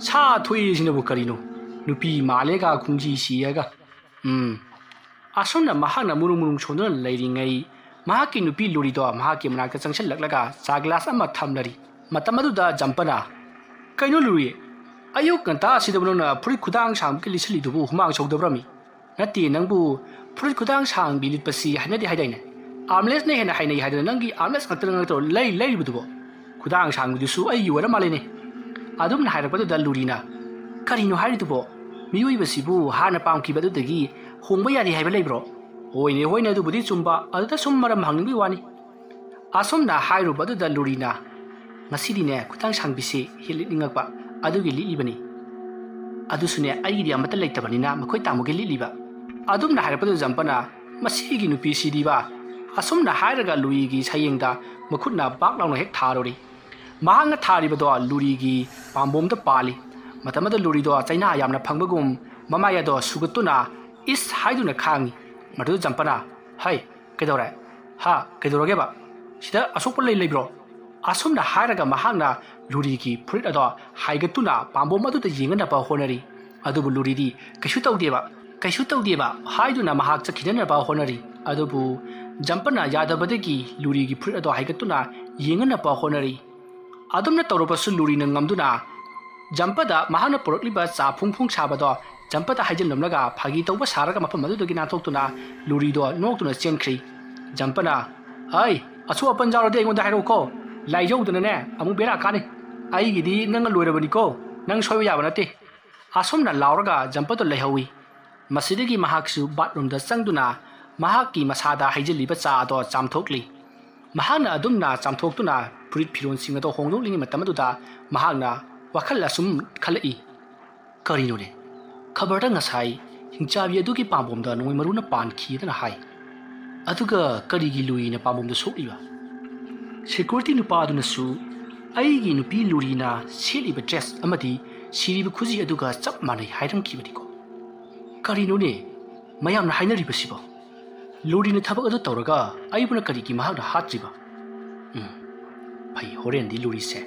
ꯁꯥ ꯊꯣꯛꯏꯁꯤꯅꯕꯨ ꯀꯔꯤꯅꯣ? ꯅꯨꯄꯤ ꯃꯥꯜꯂꯦꯒ ꯈꯣꯡꯖꯤ ꯁꯤꯌꯦꯒ꯫ ꯎꯝ." ꯑꯁꯨꯝꯅ ꯃꯍꯥꯛꯅ ꯃꯨꯔꯨꯝ ꯃꯨꯔꯨꯝ ꯁꯣꯟꯗꯨꯅ ꯂꯩꯔꯤꯉꯩ ꯃꯍꯥꯛꯀꯤ ꯅꯨꯄꯤ ꯂꯨꯔꯤꯗꯣ ꯃꯍꯥꯛꯀꯤ ꯃꯅꯥꯛꯇ ꯆꯪꯁꯤꯜꯂꯛꯂꯒ ꯆꯥ ꯒꯤꯂꯥꯁ ꯑꯃ ꯊꯝꯂꯔꯤ꯫ ꯃꯇꯝ ꯑꯗꯨꯗ ꯖꯝꯄꯅ, "ꯀꯩꯅꯣ ꯂꯨꯔꯤ? ꯑꯌꯨꯛ ꯉꯟꯇꯥ ꯑꯁꯤꯗꯕꯨ ꯅꯪꯅ ꯐꯨꯔꯤꯠ ꯈꯨꯗꯥꯡ ꯁꯥꯡꯕꯒꯤ ꯂꯤꯠꯁꯤꯜꯂꯤꯗꯨꯕꯨ ꯍꯨꯃꯥꯡ ꯁꯧꯗꯕ꯭ꯔꯃꯤ? ꯅꯠꯇꯦ, ꯅꯪꯕꯨ ꯐꯨꯔꯤꯠ ꯈꯨꯗꯥꯡ ꯁꯥꯡꯕꯤ ꯂꯤꯠꯄꯁꯤ ꯍꯩꯅꯗꯦ ꯍꯥꯏꯗꯥꯏꯅꯦ? ꯑꯥꯔꯝꯂꯦꯁꯅ ꯍꯦꯟꯅ ꯍꯩꯅꯩ ꯍꯥꯏꯗꯅ ꯅꯪꯒꯤ ꯑꯥꯔꯝꯂꯦꯁ ꯉꯥꯛꯇ ꯉꯥꯛꯇ ꯂꯩ ꯂꯩꯔꯤꯕꯗꯨꯕꯣ? ꯈꯨꯗꯥꯡ ꯁꯥꯡꯕꯤꯗꯨꯁꯨ ꯑꯩꯒꯤ ꯑꯣꯏꯔ ꯃꯥꯜꯂꯦꯅꯦ?" ꯑꯗꯨꯝꯅ ꯍꯥꯏꯔꯛꯄꯗꯨꯗ ꯂꯨꯔꯤꯅ, "ꯀꯔꯤꯅꯣ ꯍꯥꯏꯔꯤꯗꯨꯕꯣ? ꯃꯤꯑꯣꯏꯕꯁꯤꯕꯨ ꯍꯥꯟꯅ ꯄꯥꯝꯈꯤꯕ ꯑꯗꯨꯗꯒꯤ ꯍꯣꯡꯕ ꯌꯥꯗꯦ ꯍꯥꯏꯕ ꯂꯩꯕ꯭ꯔꯣ?" "ꯍꯣꯏꯅꯦ, ꯍꯣꯏꯅꯦ, ꯑꯗꯨꯕꯨꯗꯤ ꯆꯨꯝꯕ, ꯑꯗꯨꯗ ꯁꯨꯝ ꯃꯔꯝ ꯍꯪꯅꯤꯡꯕꯒꯤ ꯋꯥꯅꯤ꯫" ꯑꯁꯨꯝꯅ ꯍꯥꯏꯔꯨꯕ ꯑꯗꯨꯗ ꯂꯨꯔꯤꯅ, "ꯉꯁꯤꯗꯤꯅꯦ ꯈꯨꯗꯥꯡ ꯁꯥꯡꯕꯤꯁꯦ ꯍꯦꯛ ꯂꯤꯠꯅꯤꯡꯉꯛꯄ, ꯑꯗꯨꯒꯤ ꯂꯤꯠꯂꯤꯕꯅꯤ꯫ ꯑꯗꯨꯁꯨꯅꯦ ꯑꯩꯒꯤꯗꯤ ꯑꯃꯠꯇ ꯂꯩꯇꯕꯅꯤꯅ ꯃꯈꯣꯏ ꯇꯥꯃꯣꯒꯤ ꯂꯤꯠꯂꯤꯕ꯫" ꯑꯗꯨꯝꯅ ꯍꯥꯏꯔꯛꯄꯗꯨꯗ ꯖꯝꯄꯅ, "ꯃꯁꯤꯒꯤ ꯅꯨꯄꯤꯁꯤꯗꯤꯕ!" ꯑꯁꯨꯝꯅ ꯍꯥꯏꯔꯒ ꯂꯨꯔꯤꯒꯤ ꯁꯌꯦꯡꯗ ꯃꯈꯨꯠꯅ ꯕꯥꯛ ꯂꯥꯎꯅ ꯍꯦꯛ ꯊꯥꯔꯨꯔꯤ꯫ ꯃꯍꯥꯛꯅ ꯊꯥꯔꯤꯕꯗꯣ ꯂꯨꯔꯤꯒꯤ ꯄꯥꯝꯕꯣꯝꯗ ꯄꯥꯜꯂꯤ꯫ ꯃꯇꯝ ꯑꯗꯨꯗ ꯂꯨꯔꯤꯗꯣ ꯆꯩꯅꯥ ꯌꯥꯝꯅ ꯐꯪꯕꯒꯨꯝ ꯃꯃꯥꯏ ꯑꯗꯣ ꯁꯨꯒꯠꯇꯨꯅ "ꯏꯁ" ꯍꯥꯏꯗꯨꯅ ꯈꯥꯡꯉꯤ꯫ ꯃꯗꯨꯗ ꯖꯝꯄꯅ, "ꯍꯩ, ꯀꯩꯗꯧꯔꯦ? ꯍꯥ, ꯀꯩꯗꯧꯔꯒꯦꯕ? ꯁꯤꯗ ꯑꯁꯣꯛꯄ ꯂꯩ ꯂꯩꯕ꯭ꯔꯣ?" ꯑꯁꯨꯝꯅ ꯍꯥꯏꯔꯒ ꯃꯍꯥꯛꯅ ꯂꯨꯔꯤꯒꯤ ꯐꯨꯔꯤꯠ ꯑꯗꯣ ꯍꯥꯏꯒꯠꯇꯨꯅ ꯄꯥꯝꯕꯣꯝ ꯑꯗꯨꯗ ꯌꯦꯡꯅꯅꯕ ꯍꯣꯠꯅꯔꯤ꯫ ꯑꯗꯨꯕꯨ ꯂꯨꯔꯤꯗꯤ "ꯀꯩꯁꯨ ꯇꯧꯗꯦꯕ, ꯀꯩꯁꯨ ꯇꯧꯗꯦꯕ" ꯍꯥꯏꯗꯨꯅ ꯃꯍꯥꯛ ꯆꯠꯈꯤꯅꯅꯕ ꯍꯣꯠꯅꯔꯤ꯫ ꯑꯗꯨꯕꯨ ꯖꯝꯄꯅ ꯌꯥꯗꯕꯗꯒꯤ ꯂꯨꯔꯤꯒꯤ ꯐꯨꯔꯤꯠ ꯑꯗꯣ ꯍꯥꯏꯒꯠꯇꯨꯅ ꯌꯦꯡꯅꯅꯕ ꯍꯣꯠꯅꯔꯤ꯫ ꯑꯗꯨꯝꯅ ꯇꯧꯔꯕꯁꯨ ꯂꯨꯔꯤꯅ ꯉꯝꯗꯨꯅ ꯖꯝꯄꯗ ꯃꯍꯥꯛꯅ ꯄꯨꯔꯛꯂꯤꯕ ꯆꯥ ꯐꯨꯡ ꯐꯨꯡ ꯁꯥꯕꯗꯣ ꯖꯝꯄꯗ ꯍꯩꯖꯤꯜꯂꯝꯂꯒ ꯐꯥꯒꯤ ꯇꯧꯕ ꯁꯥꯔꯒ ꯃꯐꯝ ꯑꯗꯨꯗꯒꯤ ꯅꯥꯟꯊꯣꯛꯇꯨꯅ ꯂꯨꯔꯤꯗꯣ ꯅꯣꯛꯇꯨꯅ ꯆꯦꯟꯈ꯭ꯔꯤ꯫ ꯖꯝꯄꯅ, "ꯑꯩ, ꯑꯁꯣꯛ ꯑꯄꯟ ꯌꯥꯎꯔꯗꯤ ꯑꯩꯉꯣꯟꯗ ꯍꯥꯏꯔꯛꯎꯀꯣ꯫ ꯂꯥꯏꯖꯧꯗꯅꯅꯦ ꯑꯃꯨꯛ ꯕꯦꯔꯥ ꯀꯥꯅꯤ꯫ ꯑꯩꯒꯤꯗꯤ ꯅꯪꯅ ꯂꯣꯏꯔꯕꯅꯤꯀꯣ꯫ ꯅꯪ ꯁꯣꯏꯕ ꯌꯥꯕ ꯅꯠꯇꯦ꯫ ꯑꯁꯨꯝꯅ ꯂꯥꯎꯔꯒ ꯖꯝꯄꯗꯣ ꯂꯩꯍꯧꯏ꯫ ꯃꯁꯤꯗꯒꯤ ꯃꯍꯥꯛꯁꯨ ꯕꯥꯠꯔꯨꯝꯗ ꯆꯪꯗꯨꯅ ꯃꯍꯥꯛꯀꯤ ꯃꯁꯥꯗ ꯍꯩꯖꯤꯜꯂꯤꯕ ꯆꯥ ꯑꯗꯣ ꯆꯥꯝꯊꯣꯛꯂꯤ꯫ ꯃꯍꯥꯛꯅ ꯑꯗꯨꯝꯅ ꯆꯥꯝꯊꯣꯛꯇꯨꯅ ꯐꯨꯔꯤꯠ ꯐꯤꯔꯣꯜꯁꯤꯡ ꯑꯗꯣ ꯍꯣꯡꯗꯣꯛꯂꯤꯉꯩ ꯃꯇꯝ ꯑꯗꯨꯗ ꯃꯍꯥꯛꯅ ꯋꯥꯈꯜ ꯑꯁꯨꯝ ꯈꯜꯂꯛꯏ, "ꯀꯔꯤꯅꯣꯅꯦ? ꯈꯕꯔꯗ ꯉꯁꯥꯏ ꯍꯤꯡꯆꯥꯕꯤ ꯑꯗꯨꯒꯤ ꯄꯥꯝꯕꯣꯝꯗ ꯅꯣꯡꯃꯩ ꯃꯔꯨꯅ ꯄꯥꯟꯈꯤꯗꯅ ꯍꯥꯏ꯫ ꯑꯗꯨꯒ ꯀꯔꯤꯒꯤ ꯂꯨꯏꯅ ꯄꯥꯝꯕꯣꯝꯗ ꯁꯣꯛꯂꯤꯕ? ꯁꯦꯀ꯭ꯌꯨꯔꯤꯇꯤ ꯅꯨꯄꯥ ꯑꯗꯨꯅꯁꯨ ꯑꯩꯒꯤ ꯅꯨꯄꯤ ꯂꯨꯔꯤꯅ ꯁꯦꯠꯂꯤꯕ ꯗ꯭ꯔꯦꯁ ꯑꯃꯗꯤ ꯁꯤꯔꯤꯕ ꯈꯨꯖꯤ ꯑꯗꯨꯒ ꯆꯞ ꯃꯥꯟꯅꯩ ꯍꯥꯏꯔꯝꯈꯤꯕꯅꯤꯀꯣ꯫ ꯀꯔꯤꯅꯣꯅꯦ ꯃꯌꯥꯝꯅ ꯍꯥꯏꯅꯔꯤꯕꯁꯤꯕꯣ? ꯂꯨꯔꯤꯅ ꯊꯕꯛ ꯑꯗꯨ ꯇꯧꯔꯒ ꯑꯩꯕꯨꯅ ꯀꯔꯤꯒꯤ ꯃꯍꯥꯛꯅ ꯍꯥꯠꯇ꯭ꯔꯤꯕ? ꯎꯝ, ꯐꯩ, ꯍꯣꯔꯦꯟꯗꯤ ꯂꯨꯔꯤꯁꯦ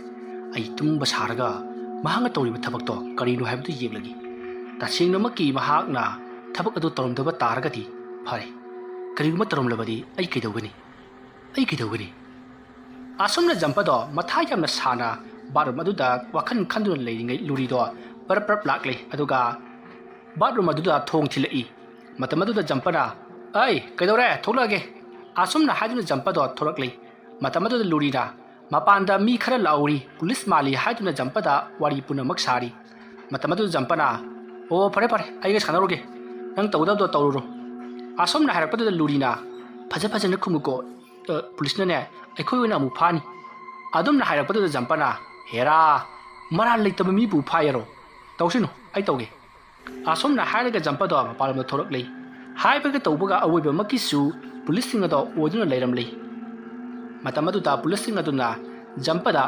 ꯑꯩ ꯇꯨꯝꯕ ꯁꯥꯔꯒ ꯃꯍꯥꯛꯅ ꯇꯧꯔꯤꯕ ꯊꯕꯛꯇꯣ ꯀꯔꯤꯅꯣ ꯍꯥꯏꯕꯗꯨ ꯌꯦꯡꯂꯒꯦ꯫ ꯇꯁꯦꯡꯅꯃꯛꯀꯤ ꯃꯍꯥꯛꯅ ꯊꯕꯛ ꯑꯗꯨ ꯇꯧꯔꯝꯗꯕ ꯇꯥꯔꯒꯗꯤ ꯐꯔꯦ꯫ ꯀꯔꯤꯒꯨꯝꯕ ꯇꯧꯔꯝꯂꯕꯗꯤ ꯑꯩ ꯀꯩꯗꯧꯒꯅꯤ? ꯑꯩ ꯀꯩꯗꯧꯒꯅꯤ?" ꯑꯁꯨꯝꯅ ꯖꯝꯄꯗꯣ ꯃꯊꯥ ꯌꯥꯝꯅ ꯁꯥꯅ ꯕꯥꯠꯔꯨꯝ ꯑꯗꯨꯗ ꯋꯥꯈꯜ ꯈꯟꯗꯨꯅ ꯂꯩꯔꯤꯉꯩ ꯂꯨꯔꯤꯗꯣ ꯄꯔꯞ ꯄꯔꯞ ꯂꯥꯛꯂꯦ, ꯑꯗꯨꯒ ꯕꯥꯠꯔꯨꯝ ꯑꯗꯨꯗ ꯊꯣꯡ ꯊꯤꯜꯂꯛꯏ꯫ ꯃꯇꯝ ꯑꯗꯨꯗ ꯖꯝꯄꯅ, "ꯑꯩ ꯀꯩꯗꯧꯔꯦ? ꯊꯣꯛꯂꯛꯑꯒꯦ!" ꯑꯁꯨꯝꯅ ꯍꯥꯏꯗꯨꯅ ꯖꯝꯄꯗꯣ ꯊꯣꯛꯂꯛꯂꯤ꯫ ꯃꯇꯝ ꯑꯗꯨꯗ ꯂꯨꯔꯤꯅ, "ꯃꯄꯥꯟꯗ ꯃꯤ ꯈꯔ ꯂꯥꯛꯍꯧꯔꯤ, ꯄꯨꯂꯤꯁ ꯃꯥꯜꯂꯤ" ꯍꯥꯏꯗꯨꯅ ꯖꯝꯄꯗ ꯋꯥꯔꯤ ꯄꯨꯝꯅꯃꯛ ꯁꯥꯔꯤ꯫ ꯃꯇꯝ ꯑꯗꯨꯗ ꯖꯝꯄꯅ, "ꯑꯣ, ꯐꯔꯦ ꯐꯔꯦ, ꯑꯩꯒ ꯁꯥꯟꯅꯔꯨꯒꯦ, ꯅꯪ ꯇꯧꯒꯗꯕꯗꯣ ꯇꯧꯔꯨꯔꯣ"꯫ ꯑꯁꯨꯝꯅ ꯍꯥꯏꯔꯛꯄꯗꯨꯗ ꯂꯨꯔꯤꯅ, "ꯐꯖ ꯐꯖꯅ ꯈꯨꯝꯃꯨꯀꯣ, ꯑ, ꯄꯨꯂꯤꯁꯅꯅꯦ ꯑꯩꯈꯣꯏ ꯑꯣꯏꯅ ꯑꯃꯨꯛ ꯐꯥꯅꯤ"꯫ ꯑꯗꯨꯝꯅ ꯍꯥꯏꯔꯛꯄꯗꯨꯗ ꯖꯝꯄꯅ, "ꯍꯦꯔꯥ, ꯃꯔꯥꯜ ꯂꯩꯇꯕ ꯃꯤꯕꯨ ꯐꯥꯏ ꯍꯥꯏꯔꯣ? ꯇꯧꯁꯤꯅꯨ, ꯑꯩ ꯇꯧꯒꯦ"꯫ ꯑꯁꯨꯝꯅ ꯍꯥꯏꯔꯒ ꯖꯝꯄꯗꯣ ꯃꯄꯥꯟꯂꯣꯝꯗ ꯊꯣꯛꯂꯛꯂꯤ꯫ ꯍꯥꯏꯕꯒ ꯇꯧꯕꯒ ꯑꯋꯣꯏꯕꯃꯛꯀꯤꯁꯨ ꯄꯨꯂꯤꯁꯁꯤꯡ ꯑꯗꯣ ꯑꯣꯏꯗꯨꯅ ꯂꯩꯔꯝꯂꯤ꯫ ꯃꯇꯝ ꯑꯗꯨꯗ ꯄꯨꯂꯤꯁꯁꯤꯡ ꯑꯗꯨꯅ ꯖꯝꯄꯗ,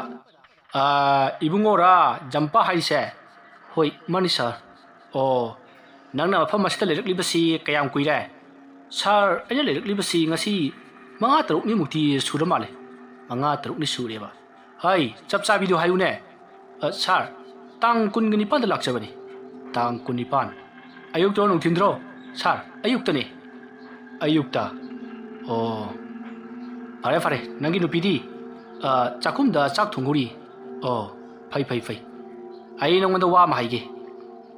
"ꯑ, ꯏꯕꯨꯡꯉꯣꯔꯥ ꯖꯝꯄ ꯍꯥꯏꯔꯤꯁꯦ?" "ꯍꯣꯏ, ꯃꯥꯅꯤ ꯁꯥꯔ"꯫ "ꯑꯣ, ꯅꯪꯅ ꯃꯐꯝ ꯑꯁꯤꯗ ꯂꯩꯔꯛꯂꯤꯕꯁꯤ ꯀꯌꯥꯝ ꯀꯨꯏꯔꯦ?" "ꯁꯥꯔ, ꯑꯩꯅ ꯂꯩꯔꯛꯂꯤꯕꯁꯤ ꯉꯁꯤ ꯃꯉꯥ ꯇꯔꯨꯛꯅꯤꯃꯨꯛꯇꯤ ꯁꯨꯔ ꯃꯥꯜꯂꯦ"꯫ "ꯃꯉꯥ ꯇꯔꯨꯛꯅꯤ ꯁꯨꯔꯦꯕ? ꯍꯩ, ꯆꯞ ꯆꯥꯕꯤꯗꯣ ꯍꯥꯏꯌꯨꯅꯦ"꯫ "ꯑ, ꯁꯥꯔ, ꯇꯥꯡ ꯀꯨꯟꯒ ꯅꯤꯄꯥꯟꯗ ꯂꯥꯛꯆꯕꯅꯤ"꯫ "ꯇꯥꯡ ꯀꯨꯟꯅꯤꯄꯥꯟ꯫ ꯑꯌꯨꯛꯇꯔꯣ ꯅꯨꯡꯊꯤꯟꯗꯔꯣ?" "ꯁꯥꯔ, ꯑꯌꯨꯛꯇꯅꯤ"꯫ "ꯑꯌꯨꯛꯇ? ꯑꯣ, ꯐꯔꯦ ꯐꯔꯦ, ꯅꯪꯒꯤ ꯅꯨꯄꯤꯗꯤ?" "ꯑ, ꯆꯥꯛꯈꯨꯝꯗ ꯆꯥꯛ ꯊꯣꯡꯍꯧꯔꯤ"꯫ "ꯑꯣ, ꯐꯩ ꯐꯩ ꯐꯩ꯫ ꯑꯩ ꯅꯉꯣꯟꯗ ꯋꯥ ꯑꯃ ꯍꯥꯏꯒꯦ꯫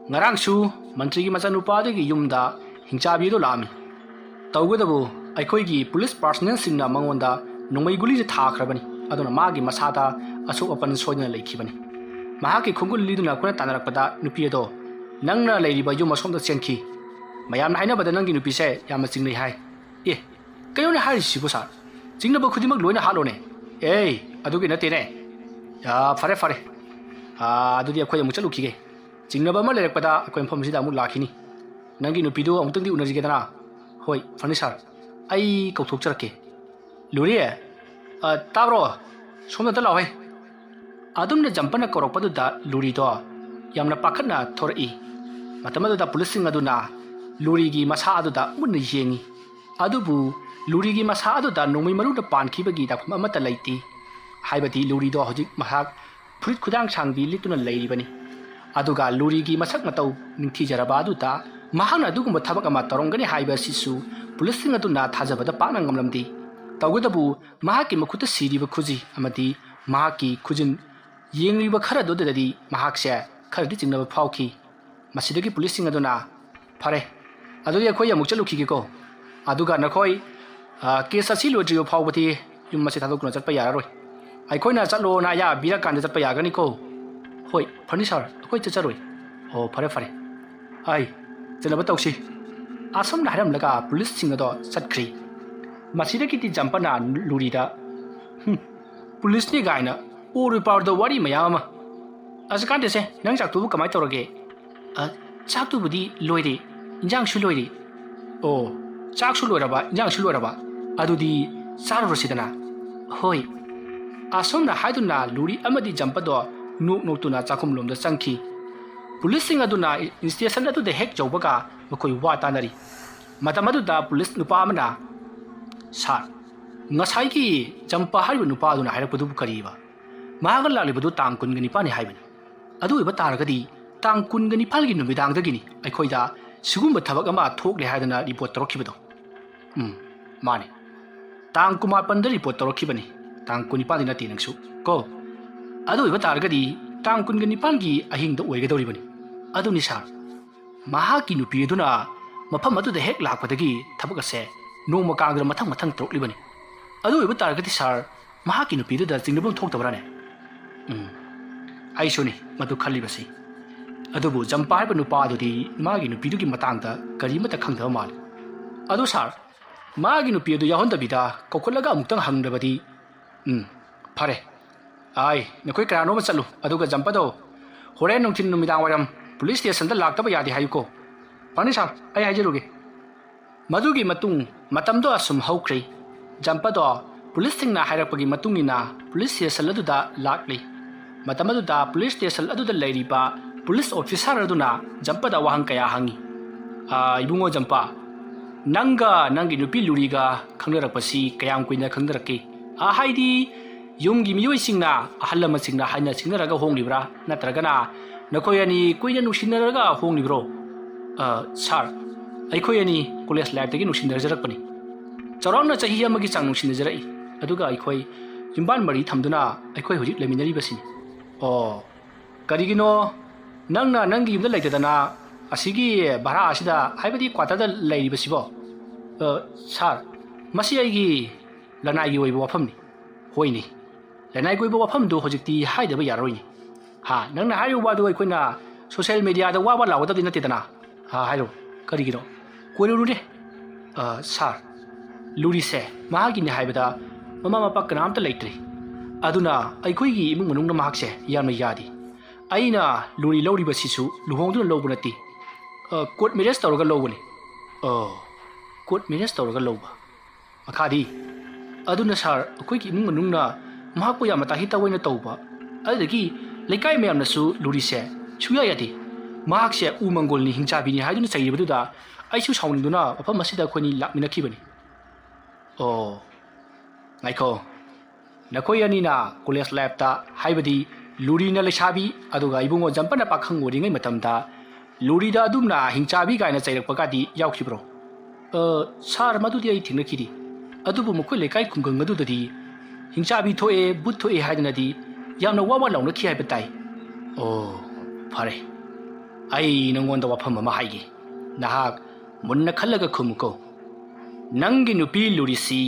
ꯉꯔꯥꯡꯁꯨ ꯃꯟꯇ꯭ꯔꯤꯒꯤ ꯃꯆꯥꯅꯨꯄꯥ ꯑꯗꯨꯒꯤ ꯌꯨꯝꯗ ꯍꯤꯡꯆꯥꯕꯤ ꯑꯗꯨ ꯂꯥꯛꯑꯝꯃꯤ꯫ ꯇꯧꯕꯇꯕꯨ ꯑꯩꯈꯣꯏꯒꯤ ꯄꯨꯂꯤꯁ ꯄꯥꯔꯁꯅꯦꯜꯁꯤꯡꯅ ꯃꯉꯣꯟꯗ ꯅꯣꯡꯃꯩ ꯒꯨꯂꯤꯁꯦ ꯊꯥꯈ꯭ꯔꯕꯅꯤ, ꯑꯗꯨꯅ ꯃꯥꯒꯤ ꯃꯁꯥꯗ ꯑꯁꯣꯛ ꯑꯄꯟ ꯁꯣꯏꯗꯅ ꯂꯩꯈꯤꯕꯅꯤ"꯫ ꯃꯍꯥꯛꯀꯤ ꯈꯣꯡꯒꯨꯜ ꯂꯤꯗꯨꯅ ꯑꯩꯈꯣꯏꯅ ꯇꯥꯟꯅꯔꯛꯄꯗ ꯅꯨꯄꯤ ꯑꯗꯣ ꯅꯪꯅ ꯂꯩꯔꯤꯕ ꯌꯨꯝ ꯑꯁꯣꯝꯗ ꯆꯦꯟꯈꯤ꯫ ꯃꯌꯥꯝꯅ ꯍꯥꯏꯅꯕꯗ ꯅꯪꯒꯤ ꯅꯨꯄꯤꯁꯦ ꯌꯥꯝꯅ ꯆꯤꯡꯅꯩ ꯍꯥꯏ꯫ ꯑꯦ, ꯀꯩꯅꯣꯅꯦ ꯍꯥꯏꯔꯤꯁꯤꯕꯨ ꯁꯥꯔ? ꯆꯤꯡꯅꯕ ꯈꯨꯗꯤꯡꯃꯛ ꯂꯣꯏꯅ ꯍꯥꯠꯂꯣꯅꯦ꯫ ꯑꯦ, ꯑꯗꯨꯒꯤ ꯅꯠꯇꯦꯅꯦ꯫ ꯑꯥ, ꯐꯔꯦ, ꯐꯔꯦ꯫ ꯑꯥ, ꯑꯗꯨꯗꯤ ꯑꯩꯈꯣꯏ ꯑꯃꯨꯛ ꯆꯠꯂꯨꯈꯤꯒꯦ꯫ ꯆꯤꯡꯅꯕ ꯑꯃ ꯂꯩꯔꯛꯄꯗ ꯑꯩꯈꯣꯏ ꯃꯐꯝꯁꯤꯗ ꯑꯃꯨꯛ ꯂꯥꯛꯈꯤꯅꯤ꯫ ꯅꯪꯒꯤ ꯅꯨꯄꯤꯗꯨ ꯑꯃꯨꯛꯇꯪꯗꯤ ꯎꯅꯁꯤꯒꯦꯗꯅ꯫ ꯍꯣꯏ, ꯐꯅꯤ ꯁꯥꯔ꯫ ꯑꯩ ꯀꯧꯊꯣꯛꯆꯔꯛꯀꯦ꯫ ꯂꯨꯔꯤ, ꯑ, ꯇꯥꯕ꯭ꯔꯣ? ꯁꯣꯝꯗ ꯑꯝꯇ ꯂꯥꯛꯑꯣꯍꯦ꯫ ꯑꯗꯨꯝꯅ ꯖꯝꯄꯅ ꯀꯧꯔꯛꯄꯗꯨꯗ ꯂꯨꯔꯤꯗꯣ ꯌꯥꯝꯅ ꯄꯥꯈꯠꯅ ꯊꯣꯔꯛꯏ꯫ ꯃꯇꯝ ꯑꯗꯨꯗ ꯄꯨꯂꯤꯁꯁꯤꯡ ꯑꯗꯨꯅ ꯂꯨꯔꯤꯒꯤ ꯃꯁꯥ ꯑꯗꯨꯗ ꯃꯨꯟꯅ ꯌꯦꯡꯏ꯫ ꯑꯗꯨꯕꯨ ꯂꯨꯔꯤꯒꯤ ꯃꯁꯥ ꯑꯗꯨꯗ ꯅꯣꯡꯃꯩ ꯃꯔꯨꯅ ꯄꯥꯟꯈꯤꯕꯒꯤ ꯗꯥꯛꯐꯝ ꯑꯃꯠꯇ ꯂꯩꯇꯦ꯫ ꯍꯥꯏꯕꯗꯤ ꯂꯨꯔꯤꯗꯣ ꯍꯧꯖꯤꯛ ꯃꯍꯥꯛ ꯐꯨꯔꯤꯠ ꯈꯨꯗꯥꯡ ꯁꯥꯡꯕꯤ ꯂꯤꯠꯇꯨꯅ ꯂꯩꯔꯤꯕꯅꯤ꯫ ꯑꯗꯨꯒ ꯂꯨꯔꯤꯒꯤ ꯃꯁꯛ ꯃꯇꯧ ꯅꯤꯡꯊꯤꯖꯔꯕ ꯑꯗꯨꯗ ꯃꯍꯥꯛꯅ ꯑꯗꯨꯒꯨꯝꯕ ꯊꯕꯛ ꯑꯃ ꯇꯧꯔꯝꯒꯅꯤ ꯍꯥꯏꯕ ꯑꯁꯤꯁꯨ ꯄꯨꯂꯤꯁꯁꯤꯡ ꯑꯗꯨꯅ ꯊꯥꯖꯕꯗ ꯄꯥꯛꯅ ꯉꯝꯂꯝꯗꯦ꯫ ꯇꯧꯕꯇꯕꯨ ꯃꯍꯥꯛꯀꯤ ꯃꯈꯨꯠꯇ ꯁꯤꯔꯤꯕ ꯈꯨꯖꯤ ꯑꯃꯗꯤ ꯃꯍꯥꯛꯀꯤ ꯈꯨꯖꯤꯟ ꯌꯦꯡꯂꯤꯕ ꯈꯔ ꯑꯗꯨꯗꯗꯤ ꯃꯍꯥꯛꯁꯦ ꯈꯔꯗꯤ ꯆꯤꯡꯅꯕ ꯐꯥꯎꯈꯤ꯫ ꯃꯁꯤꯗꯒꯤ ꯄꯨꯂꯤꯁꯁꯤꯡ ꯑꯗꯨꯅ, "ꯐꯔꯦ, ꯑꯗꯨꯗꯤ ꯑꯩꯈꯣꯏ ꯑꯃꯨꯛ ꯆꯠꯂꯨꯈꯤꯒꯦꯀꯣ꯫ ꯑꯗꯨꯒ ꯅꯈꯣꯏ, ꯑ, ꯀꯦꯁ ꯑꯁꯤ ꯂꯣꯏꯗ꯭ꯔꯤꯕ ꯐꯥꯎꯕꯗꯤ ꯌꯨꯝ ꯑꯁꯤ ꯊꯥꯗꯣꯛꯇꯨꯅ ꯆꯠꯄ ꯌꯥꯔꯔꯣꯏ꯫ ꯑꯩꯈꯣꯏꯅ ꯆꯠꯂꯣꯅ ꯑꯌꯥ ꯄꯤꯔꯀꯥꯟꯗ ꯆꯠꯄ ꯌꯥꯒꯅꯤꯀꯣ?" "ꯍꯣꯏ, ꯐꯅꯤ ꯁꯥꯔ, ꯑꯩꯈꯣꯏ ꯆꯠꯆꯔꯣꯏ꯫" "ꯑꯣ, ꯐꯔꯦ, ꯐꯔꯦ꯫ ꯑꯩ ꯆꯠꯅꯕ ꯇꯧꯁꯤ꯫" ꯑꯁꯨꯝꯅ ꯍꯥꯏꯔꯝꯂꯒ ꯄꯨꯂꯤꯁꯁꯤꯡ ꯑꯗꯣ ꯆꯠꯈ꯭ꯔꯤ꯫ ꯃꯁꯤꯗꯒꯤꯗꯤ ꯖꯝꯄꯅ ꯂꯨꯔꯤꯗ, "ꯍꯨꯝ, ꯄꯨꯂꯤꯁꯅꯤ ꯀꯥꯏꯅ ꯑꯣꯔ ꯄꯥꯎꯔꯗ ꯋꯥꯔꯤ ꯃꯌꯥꯝ ꯑꯃ꯫ ꯑꯁ, ꯀꯥꯟꯗꯦꯁꯦ, ꯅꯪ ꯆꯥꯛꯇꯨꯕꯨ ꯀꯃꯥꯏꯅ ꯇꯧꯔꯒꯦ?" "ꯑ, ꯆꯥꯛꯇꯨꯕꯨꯗꯤ ꯂꯣꯏꯔꯦ, ꯏꯟꯖꯥꯡꯁꯨ ꯂꯣꯏꯔꯦ꯫" "ꯑꯣ, ꯆꯥꯛꯁꯨ ꯂꯣꯏꯔꯕ, ꯏꯟꯖꯥꯡꯁꯨ ꯂꯣꯏꯔꯕ? ꯑꯗꯨꯗꯤ ꯆꯥꯔꯨꯔꯁꯤꯗꯅ꯫" "ꯍꯣꯏ꯫" ꯑꯁꯨꯝꯅ ꯍꯥꯏꯗꯨꯅ ꯂꯨꯔꯤ ꯑꯃꯗꯤ ꯖꯝꯄꯗꯣ ꯅꯣꯛ ꯅꯣꯛꯇꯨꯅ ꯆꯥꯛꯈꯨꯝꯂꯣꯝꯗ ꯆꯪꯈꯤ꯫ ꯄꯨꯂꯤꯁꯁꯤꯡ ꯑꯗꯨꯅ ꯏꯁꯇꯦꯁꯟ ꯑꯗꯨꯗ ꯍꯦꯛ ꯌꯧꯕꯒ ꯃꯈꯣꯏ ꯋꯥ ꯇꯥꯅꯔꯤ꯫ ꯃꯇꯝ ꯑꯗꯨꯗ ꯄꯨꯂꯤꯁ ꯅꯨꯄꯥ ꯑꯃꯅ, "ꯁꯥꯔ, ꯉꯁꯥꯏꯒꯤ ꯖꯝꯄ ꯍꯥꯏꯔꯤꯕ ꯅꯨꯄꯥ ꯑꯗꯨꯅ ꯍꯥꯏꯔꯛꯄꯗꯨꯕꯨ ꯀꯔꯤꯕ? ꯃꯍꯥꯛꯅ ꯂꯥꯛꯂꯤꯕꯗꯨ ꯇꯥꯡ ꯀꯨꯟꯒ ꯅꯤꯄꯥꯟꯅꯤ ꯍꯥꯏꯕꯅꯤ꯫ ꯑꯗꯨ ꯑꯣꯏꯕ ꯇꯥꯔꯒꯗꯤ ꯇꯥꯡ ꯀꯨꯟꯒ ꯅꯤꯄꯥꯟꯒꯤ ꯅꯨꯃꯤꯗꯥꯡꯗꯒꯤꯅꯤ ꯑꯩꯈꯣꯏꯗ ꯁꯤꯒꯨꯝꯕ ꯊꯕꯛ ꯑꯃ ꯊꯣꯛꯂꯦ ꯍꯥꯏꯗꯅ ꯔꯤꯄꯣꯔꯠ ꯇꯧꯔꯛꯈꯤꯕꯗꯣ꯫" "ꯎꯝ, ꯃꯥꯅꯤ꯫ ꯇꯥꯡ ꯀꯨꯟꯃꯥꯄꯟꯗ ꯔꯤꯄꯣꯔꯠ ꯇꯧꯔꯛꯈꯤꯕꯅꯤ, ꯇꯥꯡ ꯀꯨꯟꯅꯤꯄꯥꯟꯗꯤ ꯅꯠꯇꯦ ꯅꯪꯁꯨ ꯀꯣ꯫ ꯑꯗꯨ ꯑꯣꯏꯕ ꯇꯥꯔꯒꯗꯤ ꯇꯥꯡ ꯀꯨꯟꯒ ꯅꯤꯄꯥꯟꯒꯤ ꯑꯍꯤꯡꯗ ꯑꯣꯏꯒꯗꯧꯔꯤꯕꯅꯤ꯫" "ꯑꯗꯨꯅꯤ ꯁꯥꯔ, ꯃꯍꯥꯛꯀꯤ ꯅꯨꯄꯤ ꯑꯗꯨꯅ ꯃꯐꯝ ꯑꯗꯨꯗ ꯍꯦꯛ ꯂꯥꯛꯄꯗꯒꯤ ꯊꯕꯛ ꯑꯁꯦ ꯅꯣꯡꯃ ꯀꯥꯡꯗꯅ ꯃꯊꯪ ꯃꯊꯪ ꯇꯧꯔꯛꯂꯤꯕꯅꯤ꯫ ꯑꯗꯨ ꯑꯣꯏꯕ ꯇꯥꯔꯒꯗꯤ ꯁꯥꯔ, ꯃꯍꯥꯛꯀꯤ ꯅꯨꯄꯤꯗꯨꯗ ꯆꯤꯡꯅꯐꯝ ꯊꯣꯛꯇꯕ꯭ꯔꯥꯅꯦ?" "ꯎꯝ, ꯑꯩꯁꯨꯅꯤ ꯃꯗꯨ ꯈꯜꯂꯤꯕꯁꯤ꯫ ꯑꯗꯨꯕꯨ ꯖꯝꯄꯥ ꯍꯥꯏꯕ ꯅꯨꯄꯥ ꯑꯗꯨꯗꯤ ꯃꯥꯒꯤ ꯅꯨꯄꯤꯗꯨꯒꯤ ꯃꯇꯥꯡꯗ ꯀꯔꯤꯃꯠꯇ ꯈꯪꯗꯕ ꯃꯥꯜꯂꯤ꯫ ꯑꯗꯨ ꯁꯥꯔ, ꯃꯥꯒꯤ ꯅꯨꯄꯤ ꯑꯗꯨ ꯌꯥꯎꯍꯟꯗꯕꯤꯗ ꯀꯧꯈꯠꯂꯒ ꯑꯃꯨꯛꯇꯪ ꯍꯪꯗꯕꯗꯤ꯫ ꯎꯝ, ꯐꯔꯦ꯫ ꯑꯥꯏ, ꯅꯈꯣꯏ ꯀꯅꯥꯅꯣꯝꯃ ꯆꯠꯂꯨ, ꯑꯗꯨꯒ ꯖꯝꯄꯗꯣ ꯍꯣꯔꯦꯟ ꯅꯨꯡꯊꯤꯜ ꯅꯨꯃꯤꯗꯥꯡ ꯋꯥꯏꯔꯝ ꯄꯨꯂꯤꯁ ꯁ꯭ꯇꯦꯁꯟꯗ ꯂꯥꯛꯇꯕ ꯌꯥꯗꯦ ꯍꯥꯏꯌꯨꯀꯣ꯫ ꯐꯅꯤ ꯁꯥꯔ, ꯑꯩ ꯍꯥꯏꯖꯔꯨꯒꯦ꯫ ꯃꯗꯨꯒꯤ ꯃꯇꯨꯡ ꯃꯇꯝꯗꯣ ꯑꯁꯨꯝ ꯍꯧꯈ꯭ꯔꯦ꯫ ꯖꯝꯄꯗꯣ ꯄꯨꯂꯤꯁꯁꯤꯡꯅ ꯍꯥꯏꯔꯛꯄꯒꯤ ꯃꯇꯨꯡ ꯏꯟꯅ ꯄꯨꯂꯤꯁ ꯁ꯭ꯇꯦꯁꯟ ꯑꯗꯨꯗ ꯂꯥꯛꯂꯤ꯫ ꯃꯇꯝ ꯑꯗꯨꯗ ꯄꯨꯂꯤꯁ ꯁ꯭ꯇꯦꯁꯟ ꯑꯗꯨꯗ ꯂꯩꯔꯤꯕ ꯄꯨꯂꯤꯁ ꯑꯣꯐꯤꯁꯥꯔ ꯑꯗꯨꯅ ꯖꯝꯄꯗ ꯋꯥꯍꯪ ꯀꯌꯥ ꯍꯪꯉꯤ꯫ "ꯑꯥ, ꯏꯕꯨꯡꯉꯣ ꯖꯝꯄ, ꯅꯪꯒ ꯅꯪꯒꯤ ꯅꯨꯄꯤ ꯂꯨꯔꯤꯒ ꯈꯪꯅꯔꯛꯄꯁꯤ ꯀꯌꯥꯝ ꯀꯨꯏꯅ ꯈꯪꯅꯔꯛꯀꯦ? ꯑꯥ, ꯍꯥꯏꯗꯤ ꯌꯨꯝꯒꯤ ꯃꯤꯑꯣꯏꯁꯤꯡꯅ, ꯑꯍꯜ ꯂꯃꯟꯁꯤꯡꯅ ꯍꯥꯏꯅ ꯁꯤꯡꯅꯔꯒ ꯍꯣꯡꯂꯤꯕ꯭ꯔꯥ? ꯅꯠꯇ꯭ꯔꯒꯅ ꯅꯈꯣꯏ ꯑꯅꯤ ꯀꯨꯏꯅ ꯅꯨꯡꯁꯤꯅꯔꯒ ꯍꯣꯡꯂꯤꯕ꯭ꯔꯣ?" "ꯑ, ꯁꯥꯔ, ꯑꯩꯈꯣꯏ ꯑꯅꯤ ꯀꯣꯂꯦꯖ ꯂꯥꯏꯐꯇꯒꯤ ꯅꯨꯡꯁꯤꯅꯖꯔꯛꯄꯅꯤ꯫ ꯆꯥꯎꯔꯥꯛꯅ ꯆꯍꯤ ꯑꯃꯒꯤ ꯆꯥꯡ ꯅꯨꯡꯁꯤꯅꯖꯔꯛꯏ꯫ ꯑꯗꯨꯒ ꯑꯩꯈꯣꯏ ꯌꯨꯝꯕꯥꯟ ꯃꯔꯤ ꯊꯝꯗꯨꯅ ꯑꯩꯈꯣꯏ ꯍꯧꯖꯤꯛ ꯂꯩꯃꯤꯟꯅꯔꯤꯕꯁꯤꯅꯤ꯫" "ꯑꯣ, ꯀꯔꯤꯒꯤꯅꯣ ꯅꯪꯅ ꯅꯪꯒꯤ ꯌꯨꯝꯗ ꯂꯩꯇꯗꯅ ꯑꯁꯤꯒꯤ ꯚꯔꯥ ꯑꯁꯤꯗ, ꯍꯥꯏꯕꯗꯤ ꯀ꯭ꯋꯥꯇꯔꯗ ꯂꯩꯔꯤꯕꯁꯤꯕꯣ?" "ꯑ, ꯁꯥꯔ, ꯃꯁꯤ ꯑꯩꯒꯤ ꯂꯅꯥꯏꯒꯤ ꯑꯣꯏꯕ ꯋꯥꯐꯝꯅꯤ꯫" "ꯍꯣꯏꯅꯦ, ꯂꯅꯥꯏꯒꯤ ꯑꯣꯏꯕ ꯋꯥꯐꯝꯗꯨ ꯍꯧꯖꯤꯛꯇꯤ ꯍꯥꯏꯗꯕ ꯌꯥꯔꯔꯣꯏꯅꯦ꯫ ꯍꯥ, ꯅꯪꯅ ꯍꯥꯏꯔꯤꯕ ꯋꯥꯗꯨ ꯑꯩꯈꯣꯏꯅ ꯁꯣꯁꯦꯜ ꯃꯦꯗꯤꯌꯥꯗ ꯋꯥ ꯋꯥ ꯂꯥꯎꯒꯗꯕꯗꯤ ꯅꯠꯇꯦꯗꯅ꯫ ꯍꯥ, ꯍꯥꯏꯔꯣ, ꯀꯔꯤꯒꯤꯅꯣ?" "ꯀꯣꯏꯔꯨꯔꯨꯅꯦ꯫" "ꯑ, ꯁꯥꯔ, ꯂꯨꯔꯤꯁꯦ ꯃꯍꯥꯛꯀꯤꯅꯦ ꯍꯥꯏꯕꯗ ꯃꯃꯥ ꯃꯄꯥ ꯀꯅꯥꯝꯇ ꯂꯩꯇ꯭ꯔꯤ꯫ ꯑꯗꯨꯅ ꯑꯩꯈꯣꯏꯒꯤ ꯏꯃꯨꯡ ꯃꯅꯨꯡꯅ ꯃꯍꯥꯛꯁꯦ ꯌꯥꯝꯅ ꯌꯥꯗꯦ꯫ ꯑꯩꯅ ꯂꯨꯔꯤ ꯂꯧꯔꯤꯕꯁꯤꯁꯨ ꯂꯨꯍꯣꯡꯗꯨꯅ ꯂꯧꯕ ꯅꯠꯇꯦ꯫ ꯑ, ꯀꯣꯔꯠ ꯃꯦꯔꯦꯖ ꯇꯧꯔꯒ ꯂꯧꯕꯅꯤ꯫" "ꯑ, ꯀꯣꯔꯠ ꯃꯦꯔꯦꯖ ꯇꯧꯔꯒ ꯂꯧꯕ?" ꯃꯈꯥꯗꯤ, "ꯑꯗꯨꯅ ꯁꯥꯔ, ꯑꯩꯈꯣꯏꯒꯤ ꯏꯃꯨꯡ ꯃꯅꯨꯡꯅ ꯃꯍꯥꯛꯄꯨ ꯌꯥꯝꯅ ꯇꯥꯍꯤ ꯇꯥꯑꯣꯏꯅ ꯇꯧꯕ, ꯑꯗꯨꯗꯒꯤ ꯂꯩꯀꯥꯏ ꯃꯌꯥꯝꯅꯁꯨ ꯂꯨꯔꯤꯁꯦ ꯁꯨꯡꯌꯥ ꯌꯥꯗꯦ꯫ ꯃꯍꯥꯛꯁꯦ ꯎ ꯃꯪꯒꯣꯜꯅꯤ, ꯍꯤꯡꯆꯥꯕꯤꯅꯤ ꯍꯥꯏꯗꯨꯅ ꯆꯩꯔꯤꯕꯗꯨꯗ ꯑꯩꯁꯨ ꯁꯥꯎꯅꯤꯡꯗꯨꯅ ꯃꯐꯝ ꯑꯁꯤꯗ ꯑꯩꯈꯣꯏꯅꯤ ꯂꯥꯛꯃꯤꯟꯅꯈꯤꯕꯅꯤ꯫" "ꯑꯣ, ꯉꯥꯏꯈꯣ, ꯅꯈꯣꯏ ꯑꯅꯤꯅ ꯀꯣꯂꯦꯖ ꯂꯥꯏꯐꯇ, ꯍꯥꯏꯕꯗꯤ ꯂꯨꯔꯤꯅ ꯂꯩꯁꯥꯕꯤ ꯑꯗꯨꯒ ꯏꯕꯨꯡꯉꯣ ꯖꯝꯄꯅ ꯄꯥꯈꯪ ꯑꯣꯏꯔꯤꯉꯩ ꯃꯇꯝꯗ ꯂꯨꯔꯤꯗ ꯑꯗꯨꯝꯅ ꯍꯤꯡꯆꯥꯕꯤ ꯀꯥꯏꯅ ꯆꯩꯔꯛꯄꯒꯗꯤ ꯌꯥꯎꯈꯤꯕ꯭ꯔꯣ?" "ꯑ, ꯁꯥꯔ, ꯃꯗꯨꯗꯤ ꯑꯩ ꯊꯦꯡꯅꯈꯤꯗꯦ꯫ ꯑꯗꯨꯕꯨ ꯃꯈꯣꯏ ꯂꯩꯀꯥꯏ ꯈꯨꯡꯒꯪ ꯑꯗꯨꯗꯗꯤ ꯍꯤꯡꯆꯥꯕꯤ ꯊꯣꯛꯑꯦ, ꯚꯨꯠ ꯊꯣꯛꯑꯦ ꯍꯥꯏꯗꯅꯗꯤ ꯌꯥꯝꯅ ꯋꯥ ꯋꯥ ꯂꯥꯎꯅꯈꯤ ꯍꯥꯏꯕ ꯇꯥꯏ꯫" "ꯑꯣ, ꯐꯔꯦ꯫ ꯑꯩ ꯅꯉꯣꯟꯗ ꯋꯥꯐꯝ ꯑꯃ ꯍꯥꯏꯒꯦ꯫ ꯅꯍꯥꯛ ꯃꯨꯟꯅ ꯈꯜꯂꯒ ꯈꯨꯝꯃꯨꯀꯣ꯫ ꯅꯪꯒꯤ ꯅꯨꯄꯤ ꯂꯨꯔꯤꯁꯤ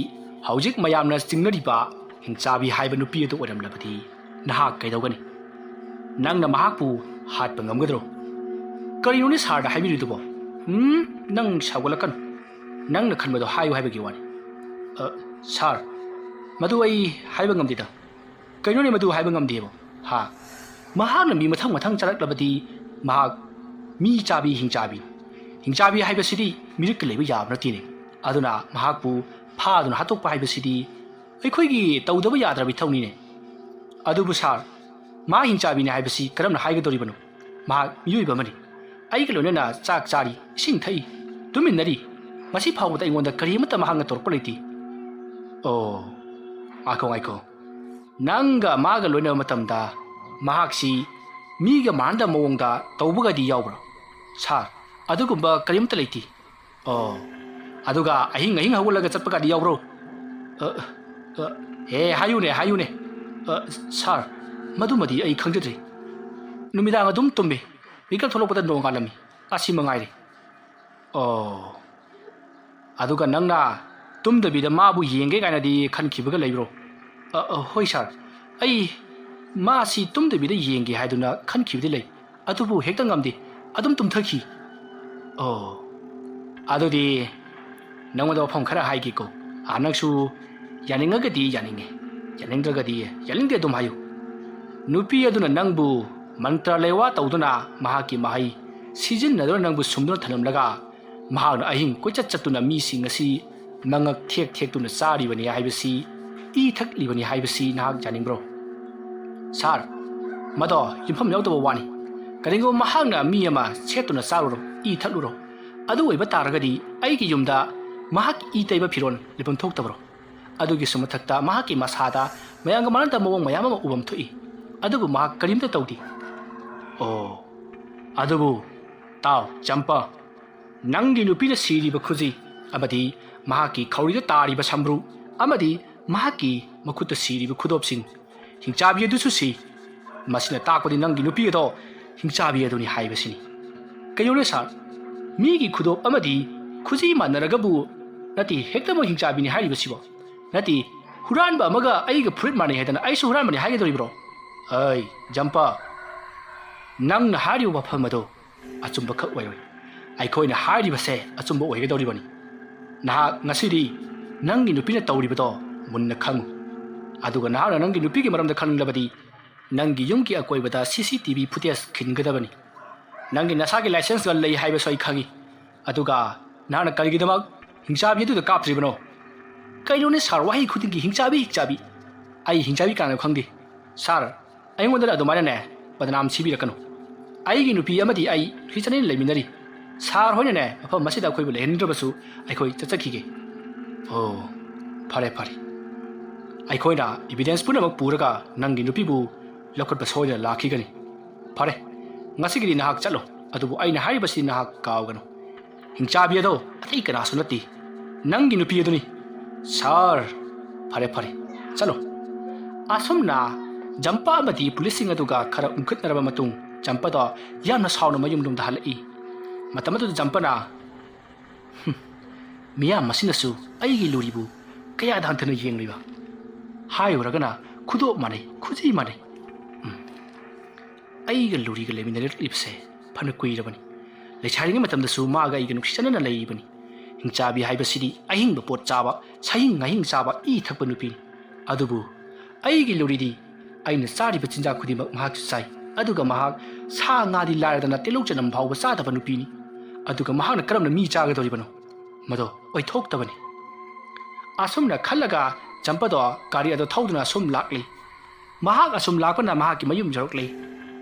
ꯍꯧꯖꯤꯛ ꯃꯌꯥꯝꯅ ꯆꯤꯡꯅꯔꯤꯕ ꯍꯤꯡꯆꯥꯕꯤ ꯍꯥꯏꯕ ꯅꯨꯄꯤ ꯑꯗꯨ ꯑꯣꯏꯔꯝꯂꯕꯗꯤ ꯅꯍꯥꯛ ꯀꯩꯗꯧꯒꯅꯤ?" ꯅꯪꯅ ꯃꯍꯥꯛꯄꯨ ꯍꯥꯠꯄ ꯉꯝꯒꯗ꯭ꯔꯣ? ꯀꯔꯤꯅꯣꯅꯦ ꯁꯥꯔꯗ ꯍꯥꯏꯕꯤꯔꯤꯗꯨꯕꯣ? ꯎꯝ, ꯅꯪ ꯁꯥꯎꯒꯠꯂꯛꯀꯅꯨ꯫ ꯅꯪꯅ ꯈꯟꯕꯗꯣ ꯍꯥꯏꯌꯨ ꯍꯥꯏꯕꯒꯤ ꯋꯥꯅꯤ꯫ ꯑ, ꯁꯥꯔ, ꯃꯗꯨ ꯑꯩ ꯍꯥꯏꯕ ꯉꯝꯗꯦꯗ꯫ ꯀꯩꯅꯣꯅꯦ ꯃꯗꯨ ꯍꯥꯏꯕ ꯉꯝꯗꯦꯕꯣ? ꯍꯥ? ꯃꯍꯥꯛꯅ ꯃꯤ ꯃꯊꯪ ꯃꯊꯪ ꯆꯥꯔꯛꯂꯕꯗꯤ ꯃꯍꯥꯛ ꯃꯤ ꯆꯥꯕꯤ ꯍꯤꯡꯆꯥꯕꯤ, ꯍꯤꯡꯆꯥꯕꯤ ꯍꯥꯏꯕꯁꯤꯗꯤ ꯃꯤꯔꯛꯇ ꯂꯩꯕ ꯌꯥꯕ ꯅꯠꯇꯦꯅꯦ꯫ ꯑꯗꯨꯅ ꯃꯍꯥꯛꯄꯨ ꯐꯥꯗꯨꯅ ꯍꯥꯠꯇꯣꯛꯄ ꯍꯥꯏꯕꯁꯤꯗꯤ ꯑꯩꯈꯣꯏꯒꯤ ꯇꯧꯗꯕ ꯌꯥꯗ꯭ꯔꯕ ꯏꯊꯧꯅꯤꯅꯦ꯫ ꯑꯗꯨꯕꯨ ꯁꯥꯔ, ꯃꯥ ꯍꯤꯡꯆꯥꯕꯤꯅꯤ ꯍꯥꯏꯕꯁꯤ ꯀꯔꯝꯅ ꯍꯥꯏꯒꯗꯧꯔꯤꯕꯅꯣ? ꯃꯍꯥꯛ ꯃꯤꯑꯣꯏꯕ ꯑꯃꯅꯤ꯫ ꯑꯩꯒ ꯂꯣꯏꯅꯅ ꯆꯥꯛ ꯆꯥꯔꯤ, ꯏꯁꯤꯡ ꯊꯛꯏ, ꯇꯨꯃꯤꯟꯅꯔꯤ꯫ ꯉꯁꯤ ꯐꯥꯎꯕꯗ ꯑꯩꯉꯣꯟꯗ ꯀꯔꯤ ꯑꯃꯠꯇ ꯃꯍꯥꯛꯅ ꯇꯧꯔꯛꯄ ꯂꯩꯇꯦ꯫ ꯑꯣ, ꯉꯥꯏꯈꯣ, ꯉꯥꯏꯈꯣ꯫ ꯅꯪꯒ ꯃꯥꯒ ꯂꯣꯏꯅꯕ ꯃꯇꯝꯗ ꯃꯍꯥꯛꯁꯤ ꯃꯤꯒ ꯃꯥꯟꯅꯗꯕ ꯃꯑꯣꯡꯗ ꯇꯧꯕꯒꯗꯤ ꯌꯥꯎꯕ꯭ꯔꯥ? ꯁꯥꯔ, ꯑꯗꯨꯒꯨꯝꯕ ꯀꯔꯤꯝꯇ ꯂꯩꯇꯦ꯫ ꯑꯣ, ꯑꯗꯨꯒ ꯑꯍꯤꯡ ꯑꯍꯤꯡ ꯍꯧꯒꯠꯂꯒ ꯆꯠꯄꯒꯗꯤ ꯌꯥꯎꯕ꯭ꯔꯣ? ꯑ, ꯑ, ꯑꯦ, ꯍꯥꯏꯌꯨꯅꯦ, ꯍꯥꯏꯌꯨꯅꯦ꯫ ꯑ, ꯁꯥꯔ, ꯃꯗꯨꯃꯗꯤ ꯑꯩ ꯈꯪꯖꯗ꯭ꯔꯦ꯫ ꯅꯨꯃꯤꯗꯥꯡ ꯑꯗꯨꯝ ꯇꯨꯝꯃꯤ꯫ ꯃꯤꯀꯞ ꯊꯣꯛꯂꯛꯄꯗ ꯅꯣꯡꯉꯥꯜꯂꯝꯃꯤ꯫ ꯑꯁꯤ ꯃꯉꯥꯏꯔꯦ꯫ ꯑꯣ, ꯑꯗꯨꯒ ꯅꯪꯅ ꯇꯨꯝꯗꯕꯤꯗ ꯃꯥꯕꯨ ꯌꯦꯡꯒꯦ ꯀꯥꯏꯅꯗꯤ ꯈꯟꯈꯤꯕꯒ ꯂꯩꯕ꯭ꯔꯣ? ꯑ, ꯑ, ꯍꯣꯏ ꯁꯥꯔ, ꯑꯩ ꯃꯥꯁꯤ ꯇꯨꯝꯗꯕꯤꯗ ꯌꯦꯡꯒꯦ ꯍꯥꯏꯗꯨꯅ ꯈꯟꯈꯤꯕꯗꯤ ꯂꯩ, ꯑꯗꯨꯕꯨ ꯍꯦꯛꯇ ꯉꯝꯗꯦ, ꯑꯗꯨꯝ ꯇꯨꯝꯊꯈꯤ꯫ ꯑꯣ, ꯑꯗꯨꯗꯤ ꯅꯪꯉꯣꯟꯗ ꯋꯥꯐꯝ ꯈꯔ ꯍꯥꯏꯒꯦꯀꯣ꯫ ꯑ, ꯅꯪꯁꯨ ꯌꯥꯅꯤꯡꯉꯒꯗꯤ ꯌꯥꯅꯤꯡꯉꯦ, ꯌꯥꯅꯤꯡꯗ꯭ꯔꯒꯗꯤ ꯌꯥꯅꯤꯡꯗꯦ ꯑꯗꯨꯝ ꯍꯥꯏꯌꯨ꯫ ꯅꯨꯄꯤ ꯑꯗꯨꯅ ꯅꯪꯕꯨ ꯃꯟꯇ꯭ꯔ ꯂꯩꯋꯥ ꯇꯧꯗꯨꯅ ꯃꯍꯥꯛꯀꯤ ꯃꯍꯩ ꯁꯤꯖꯤꯟꯅꯗꯨꯅ ꯅꯪꯕꯨ ꯁꯨꯝꯗꯨꯅ ꯊꯝꯂꯝꯂꯒ ꯃꯍꯥꯛꯅ ꯑꯍꯤꯡ ꯀꯣꯏꯆꯠ ꯆꯠꯇꯨꯅ ꯃꯤꯁꯤꯡ ꯑꯁꯤ ꯃꯉꯛ ꯊꯦꯛ ꯊꯦꯛꯇꯨꯅ ꯆꯥꯔꯤꯕꯅꯤ ꯍꯥꯏꯕꯁꯤ, ꯏ ꯊꯛꯂꯤꯕꯅꯤ ꯍꯥꯏꯕꯁꯤ ꯅꯍꯥꯛ ꯌꯥꯅꯤꯡꯕ꯭ꯔꯣ? ꯁꯥꯔ, ꯃꯗꯣ ꯌꯨꯝꯐꯝ ꯌꯥꯎꯗꯕ ꯋꯥꯅꯤ꯫ ꯀꯔꯤꯒꯨꯝꯕ ꯃꯍꯥꯛꯅ ꯃꯤ ꯑꯃ ꯁꯦꯠꯇꯨꯅ ꯆꯥꯔꯨꯔꯣ, ꯏ ꯊꯛꯂꯨꯔꯣ, ꯑꯗꯨ ꯑꯣꯏꯕ ꯇꯥꯔꯒꯗꯤ ꯑꯩꯒꯤ ꯌꯨꯝꯗ ꯃꯍꯥꯛꯀꯤ ꯏ ꯇꯩꯕ ꯐꯤꯔꯣꯜ ꯂꯩꯐꯝ ꯊꯣꯛꯇꯕ꯭ꯔꯣ? ꯑꯗꯨꯒꯤꯁꯨ ꯃꯊꯛꯇ ꯃꯍꯥꯛꯀꯤ ꯃꯁꯥꯗ ꯃꯌꯥꯝꯒ ꯃꯥꯟꯅꯗꯕ ꯃꯑꯣꯡ ꯃꯌꯥꯝ ꯑꯃ ꯎꯕꯝ ꯊꯣꯛꯏ꯫ ꯑꯗꯨꯕꯨ ꯃꯍꯥꯛ ꯀꯔꯤꯝꯇ ꯇꯧꯗꯦ꯫ ꯑꯣ, ꯑꯗꯨꯕꯨ ꯇꯥꯎ, ꯆꯝꯄ, ꯅꯪꯒꯤ ꯅꯨꯄꯤꯅ ꯁꯤꯔꯤꯕ ꯈꯨꯖꯤ ꯑꯃꯗꯤ ꯃꯍꯥꯛꯀꯤ ꯈꯧꯔꯤꯗ ꯇꯥꯔꯤꯕ ꯁꯝꯕ꯭ꯔꯨ ꯑꯃꯗꯤ ꯃꯍꯥꯛꯀꯤ ꯃꯈꯨꯠꯇ ꯁꯤꯔꯤꯕ ꯈꯨꯗꯣꯞꯁꯤꯡ, ꯍꯤꯡꯆꯥꯕꯤ ꯑꯗꯨꯁꯨ ꯁꯤ꯫ ꯃꯁꯤꯅ ꯇꯥꯛꯄꯗꯤ ꯅꯪꯒꯤ ꯅꯨꯄꯤ ꯑꯗꯣ ꯍꯤꯡꯆꯥꯕꯤ ꯑꯗꯨꯅꯤ ꯍꯥꯏꯕꯁꯤꯅꯤ꯫ ꯀꯩꯅꯣꯅꯦ ꯁꯥꯔ, ꯃꯤꯒꯤ ꯈꯨꯗꯣꯞ ꯑꯃꯗꯤ ꯈꯨꯖꯤ ꯃꯥꯟꯅꯔꯒꯕꯨ, ꯅꯠꯇꯦ, ꯍꯦꯛꯇꯃꯛ ꯍꯤꯡꯆꯥꯕꯤꯅꯤ ꯍꯥꯏꯔꯤꯕꯁꯤꯕꯣ? ꯅꯠꯇꯦ, ꯍꯨꯔꯥꯟꯕ ꯑꯃꯒ ꯑꯩꯒ ꯐꯨꯔꯤꯠ ꯃꯥꯟꯅꯩ ꯍꯥꯏꯗꯅ ꯑꯩꯁꯨ ꯍꯨꯔꯥꯟꯕꯅꯤ ꯍꯥꯏꯒꯗꯧꯔꯤꯕ꯭ꯔꯣ? ꯑꯩ, ꯖꯝꯄ, ꯅꯪꯅ ꯍꯥꯏꯔꯤꯕ ꯋꯥꯐꯝ ꯑꯗꯨ ꯑꯆꯨꯝꯕꯈꯛ ꯑꯣꯏꯔꯣꯏ꯫ ꯑꯩꯈꯣꯏꯅ ꯍꯥꯏꯔꯤꯕꯁꯦ ꯑꯆꯨꯝꯕ ꯑꯣꯏꯒꯗꯧꯔꯤꯕꯅꯤ꯫ ꯅꯍꯥꯛ ꯉꯁꯤꯗꯤ ꯅꯪꯒꯤ ꯅꯨꯄꯤꯅ ꯇꯧꯔꯤꯕꯗꯣ ꯃꯨꯟꯅ ꯈꯪꯉꯨ꯫ ꯑꯗꯨꯒ ꯅꯍꯥꯛꯅ ꯅꯪꯒꯤ ꯅꯨꯄꯤꯒꯤ ꯃꯔꯝꯗ ꯈꯪꯅꯤꯡꯂꯕꯗꯤ ꯅꯪꯒꯤ ꯌꯨꯝꯒꯤ ꯑꯀꯣꯏꯕꯗ C C T V footage ꯈꯤꯟꯒꯗꯕꯅꯤ꯫ ꯅꯪꯒꯤ ꯅꯁꯥꯒꯤ licenseꯒ ꯂꯩ ꯍꯥꯏꯕꯁꯨ ꯑꯩ ꯈꯪꯉꯤ꯫ ꯑꯗꯨꯒ ꯅꯍꯥꯛꯅ ꯀꯔꯤꯒꯤꯗꯃꯛ ꯍꯤꯡꯆꯥꯕꯤ ꯑꯗꯨꯗ ꯀꯥꯞꯇ꯭ꯔꯤꯕꯅꯣ? ꯀꯩꯅꯣꯅꯦ sir, ꯋꯥꯍꯩ ꯈꯨꯗꯤꯡꯒꯤ ꯍꯤꯡꯆꯥꯕꯤ, ꯍꯤꯡꯆꯥꯕꯤ꯫ ꯑꯩ ꯍꯤꯡꯆꯥꯕꯤ ꯀꯅꯥꯅꯣ ꯈꯪꯗꯦ꯫ Sir, ꯑꯩꯉꯣꯟꯗ ꯑꯗꯨꯃꯥꯏꯅꯅꯦ ꯕꯗꯅꯥꯝ ꯁꯤꯕꯤꯔꯛꯀꯅꯨ꯫ ꯑꯩꯒꯤ ꯅꯨꯄꯤ ꯑꯃꯗꯤ ꯑꯩ ꯅꯨꯡꯁꯤ ꯆꯥꯟꯅꯅ ꯂꯩꯃꯤꯟꯅꯔꯤ꯫ Sir ꯍꯣꯏꯅꯅꯦ ꯃꯐꯝ ꯑꯁꯤꯗ ꯑꯩꯈꯣꯏꯕꯨ ꯂꯩꯍꯟꯅꯤꯡꯗ꯭ꯔꯕꯁꯨ ꯑꯩꯈꯣꯏ ꯆꯠꯆꯈꯤꯒꯦ꯫ ꯑꯣ, ꯐꯔꯦ, ꯐꯔꯦ꯫ ꯑꯩꯈꯣꯏꯅ evidence ꯄꯨꯝꯅꯃꯛ ꯄꯨꯔꯒ ꯅꯪꯒꯤ ꯅꯨꯄꯤꯕꯨ ꯂꯧꯈꯠꯄ ꯁꯣꯏꯗꯅ ꯂꯥꯛꯈꯤꯒꯅꯤ꯫ ꯐꯔꯦ, ꯉꯁꯤꯒꯤꯗꯤ ꯅꯍꯥꯛ ꯆꯠꯂꯣ, ꯑꯗꯨꯕꯨ ꯑꯩꯅ ꯍꯥꯏꯔꯤꯕꯁꯤ ꯅꯍꯥꯛ ꯀꯥꯎꯒꯅꯨ꯫ ꯍꯤꯡꯆꯥꯕꯤ ꯑꯗꯣ ꯑꯇꯩ ꯀꯅꯥꯁꯨ ꯅꯠꯇꯦ, ꯅꯪꯒꯤ ꯅꯨꯄꯤ ꯑꯗꯨꯅꯤ꯫ Sir, ꯐꯔꯦ, ꯐꯔꯦ, ꯆꯠꯂꯣ꯫ ꯑꯁꯨꯝꯅ ꯖꯝꯄ ꯑꯃꯗꯤ ꯄꯨꯂꯤꯁꯁꯤꯡ ꯑꯗꯨꯒ ꯈꯔ ꯎꯪꯈꯠꯅꯔꯕ ꯃꯇꯨꯡ ꯖꯝꯄꯗꯣ ꯌꯥꯝꯅ ꯁꯥꯎꯅ ꯃꯌꯨꯝꯂꯣꯝꯗ ꯍꯜꯂꯛꯏ꯫ ꯃꯇꯝ ꯑꯗꯨꯗ ꯖꯝꯄꯅ, "ꯍꯨꯝ, ꯃꯤꯌꯥꯝ ꯑꯁꯤꯅꯁꯨ ꯑꯩꯒꯤ ꯂꯨꯔꯤꯕꯨ ꯀꯌꯥꯗ ꯍꯟꯊꯅ ꯌꯦꯡꯂꯤꯕ? ꯍꯥꯏꯔꯨꯔꯒꯅ ꯈꯨꯗꯣꯞ ꯃꯥꯟꯅꯩ, ꯈꯨꯖꯤ ꯃꯥꯟꯅꯩ꯫ ꯎꯝ, ꯑꯩꯒ ꯂꯨꯔꯤꯒ ꯂꯩꯃꯤꯟꯅꯔꯛꯂꯤꯕꯁꯦ ꯐꯅ ꯀꯨꯏꯔꯕꯅꯤ꯫ ꯂꯩꯁꯥꯔꯤꯉꯩ ꯃꯇꯝꯗꯁꯨ ꯃꯥꯒ ꯑꯩꯒ ꯅꯨꯡꯁꯤ ꯆꯥꯟꯅꯅ ꯂꯩꯔꯤꯕꯅꯤ꯫ ꯍꯤꯡꯆꯥꯕꯤ ꯍꯥꯏꯕꯁꯤꯗꯤ ꯑꯍꯤꯡꯕ ꯄꯣꯠ ꯆꯥꯕ, ꯁꯥꯍꯤꯡ ꯉꯥꯍꯤꯡ ꯆꯥꯕ, ꯏ ꯊꯛꯄ ꯅꯨꯄꯤꯅꯤ꯫ ꯑꯗꯨꯕꯨ ꯑꯩꯒꯤ ꯂꯨꯔꯤꯗꯤ ꯑꯩꯅ ꯆꯥꯔꯤꯕ ꯆꯤꯟꯖꯥꯛ ꯈꯨꯗꯤꯡꯃꯛ ꯃꯍꯥꯛꯁꯨ ꯆꯥꯏ, ꯑꯗꯨꯒ ꯃꯍꯥꯛ ꯁꯥ ꯉꯥꯗꯤ ꯂꯥꯏꯔꯗꯅ ꯇꯤꯜꯍꯧ ꯆꯅꯝ ꯐꯥꯎꯕ ꯆꯥꯗꯕ ꯅꯨꯄꯤꯅꯤ꯫ ꯑꯗꯨꯒ ꯃꯍꯥꯛꯅ ꯀꯔꯝꯅ ꯃꯤ ꯆꯥꯒꯗꯧꯔꯤꯕꯅꯣ? ꯃꯗꯣ ꯑꯣꯏꯊꯣꯛꯇꯕꯅꯤ꯫" ꯑꯁꯨꯝꯅ ꯈꯜꯂꯒ ꯖꯝꯄꯗꯣ ꯒꯥꯔꯤ ꯑꯗꯨ ꯊꯧꯗꯨꯅ ꯑꯁꯨꯝ ꯂꯥꯛꯂꯤ꯫ ꯃꯍꯥꯛ ꯑꯁꯨꯝ ꯂꯥꯛꯄꯅ ꯃꯍꯥꯛꯀꯤ ꯃꯌꯨꯝ ꯌꯧꯔꯛꯂꯤ꯫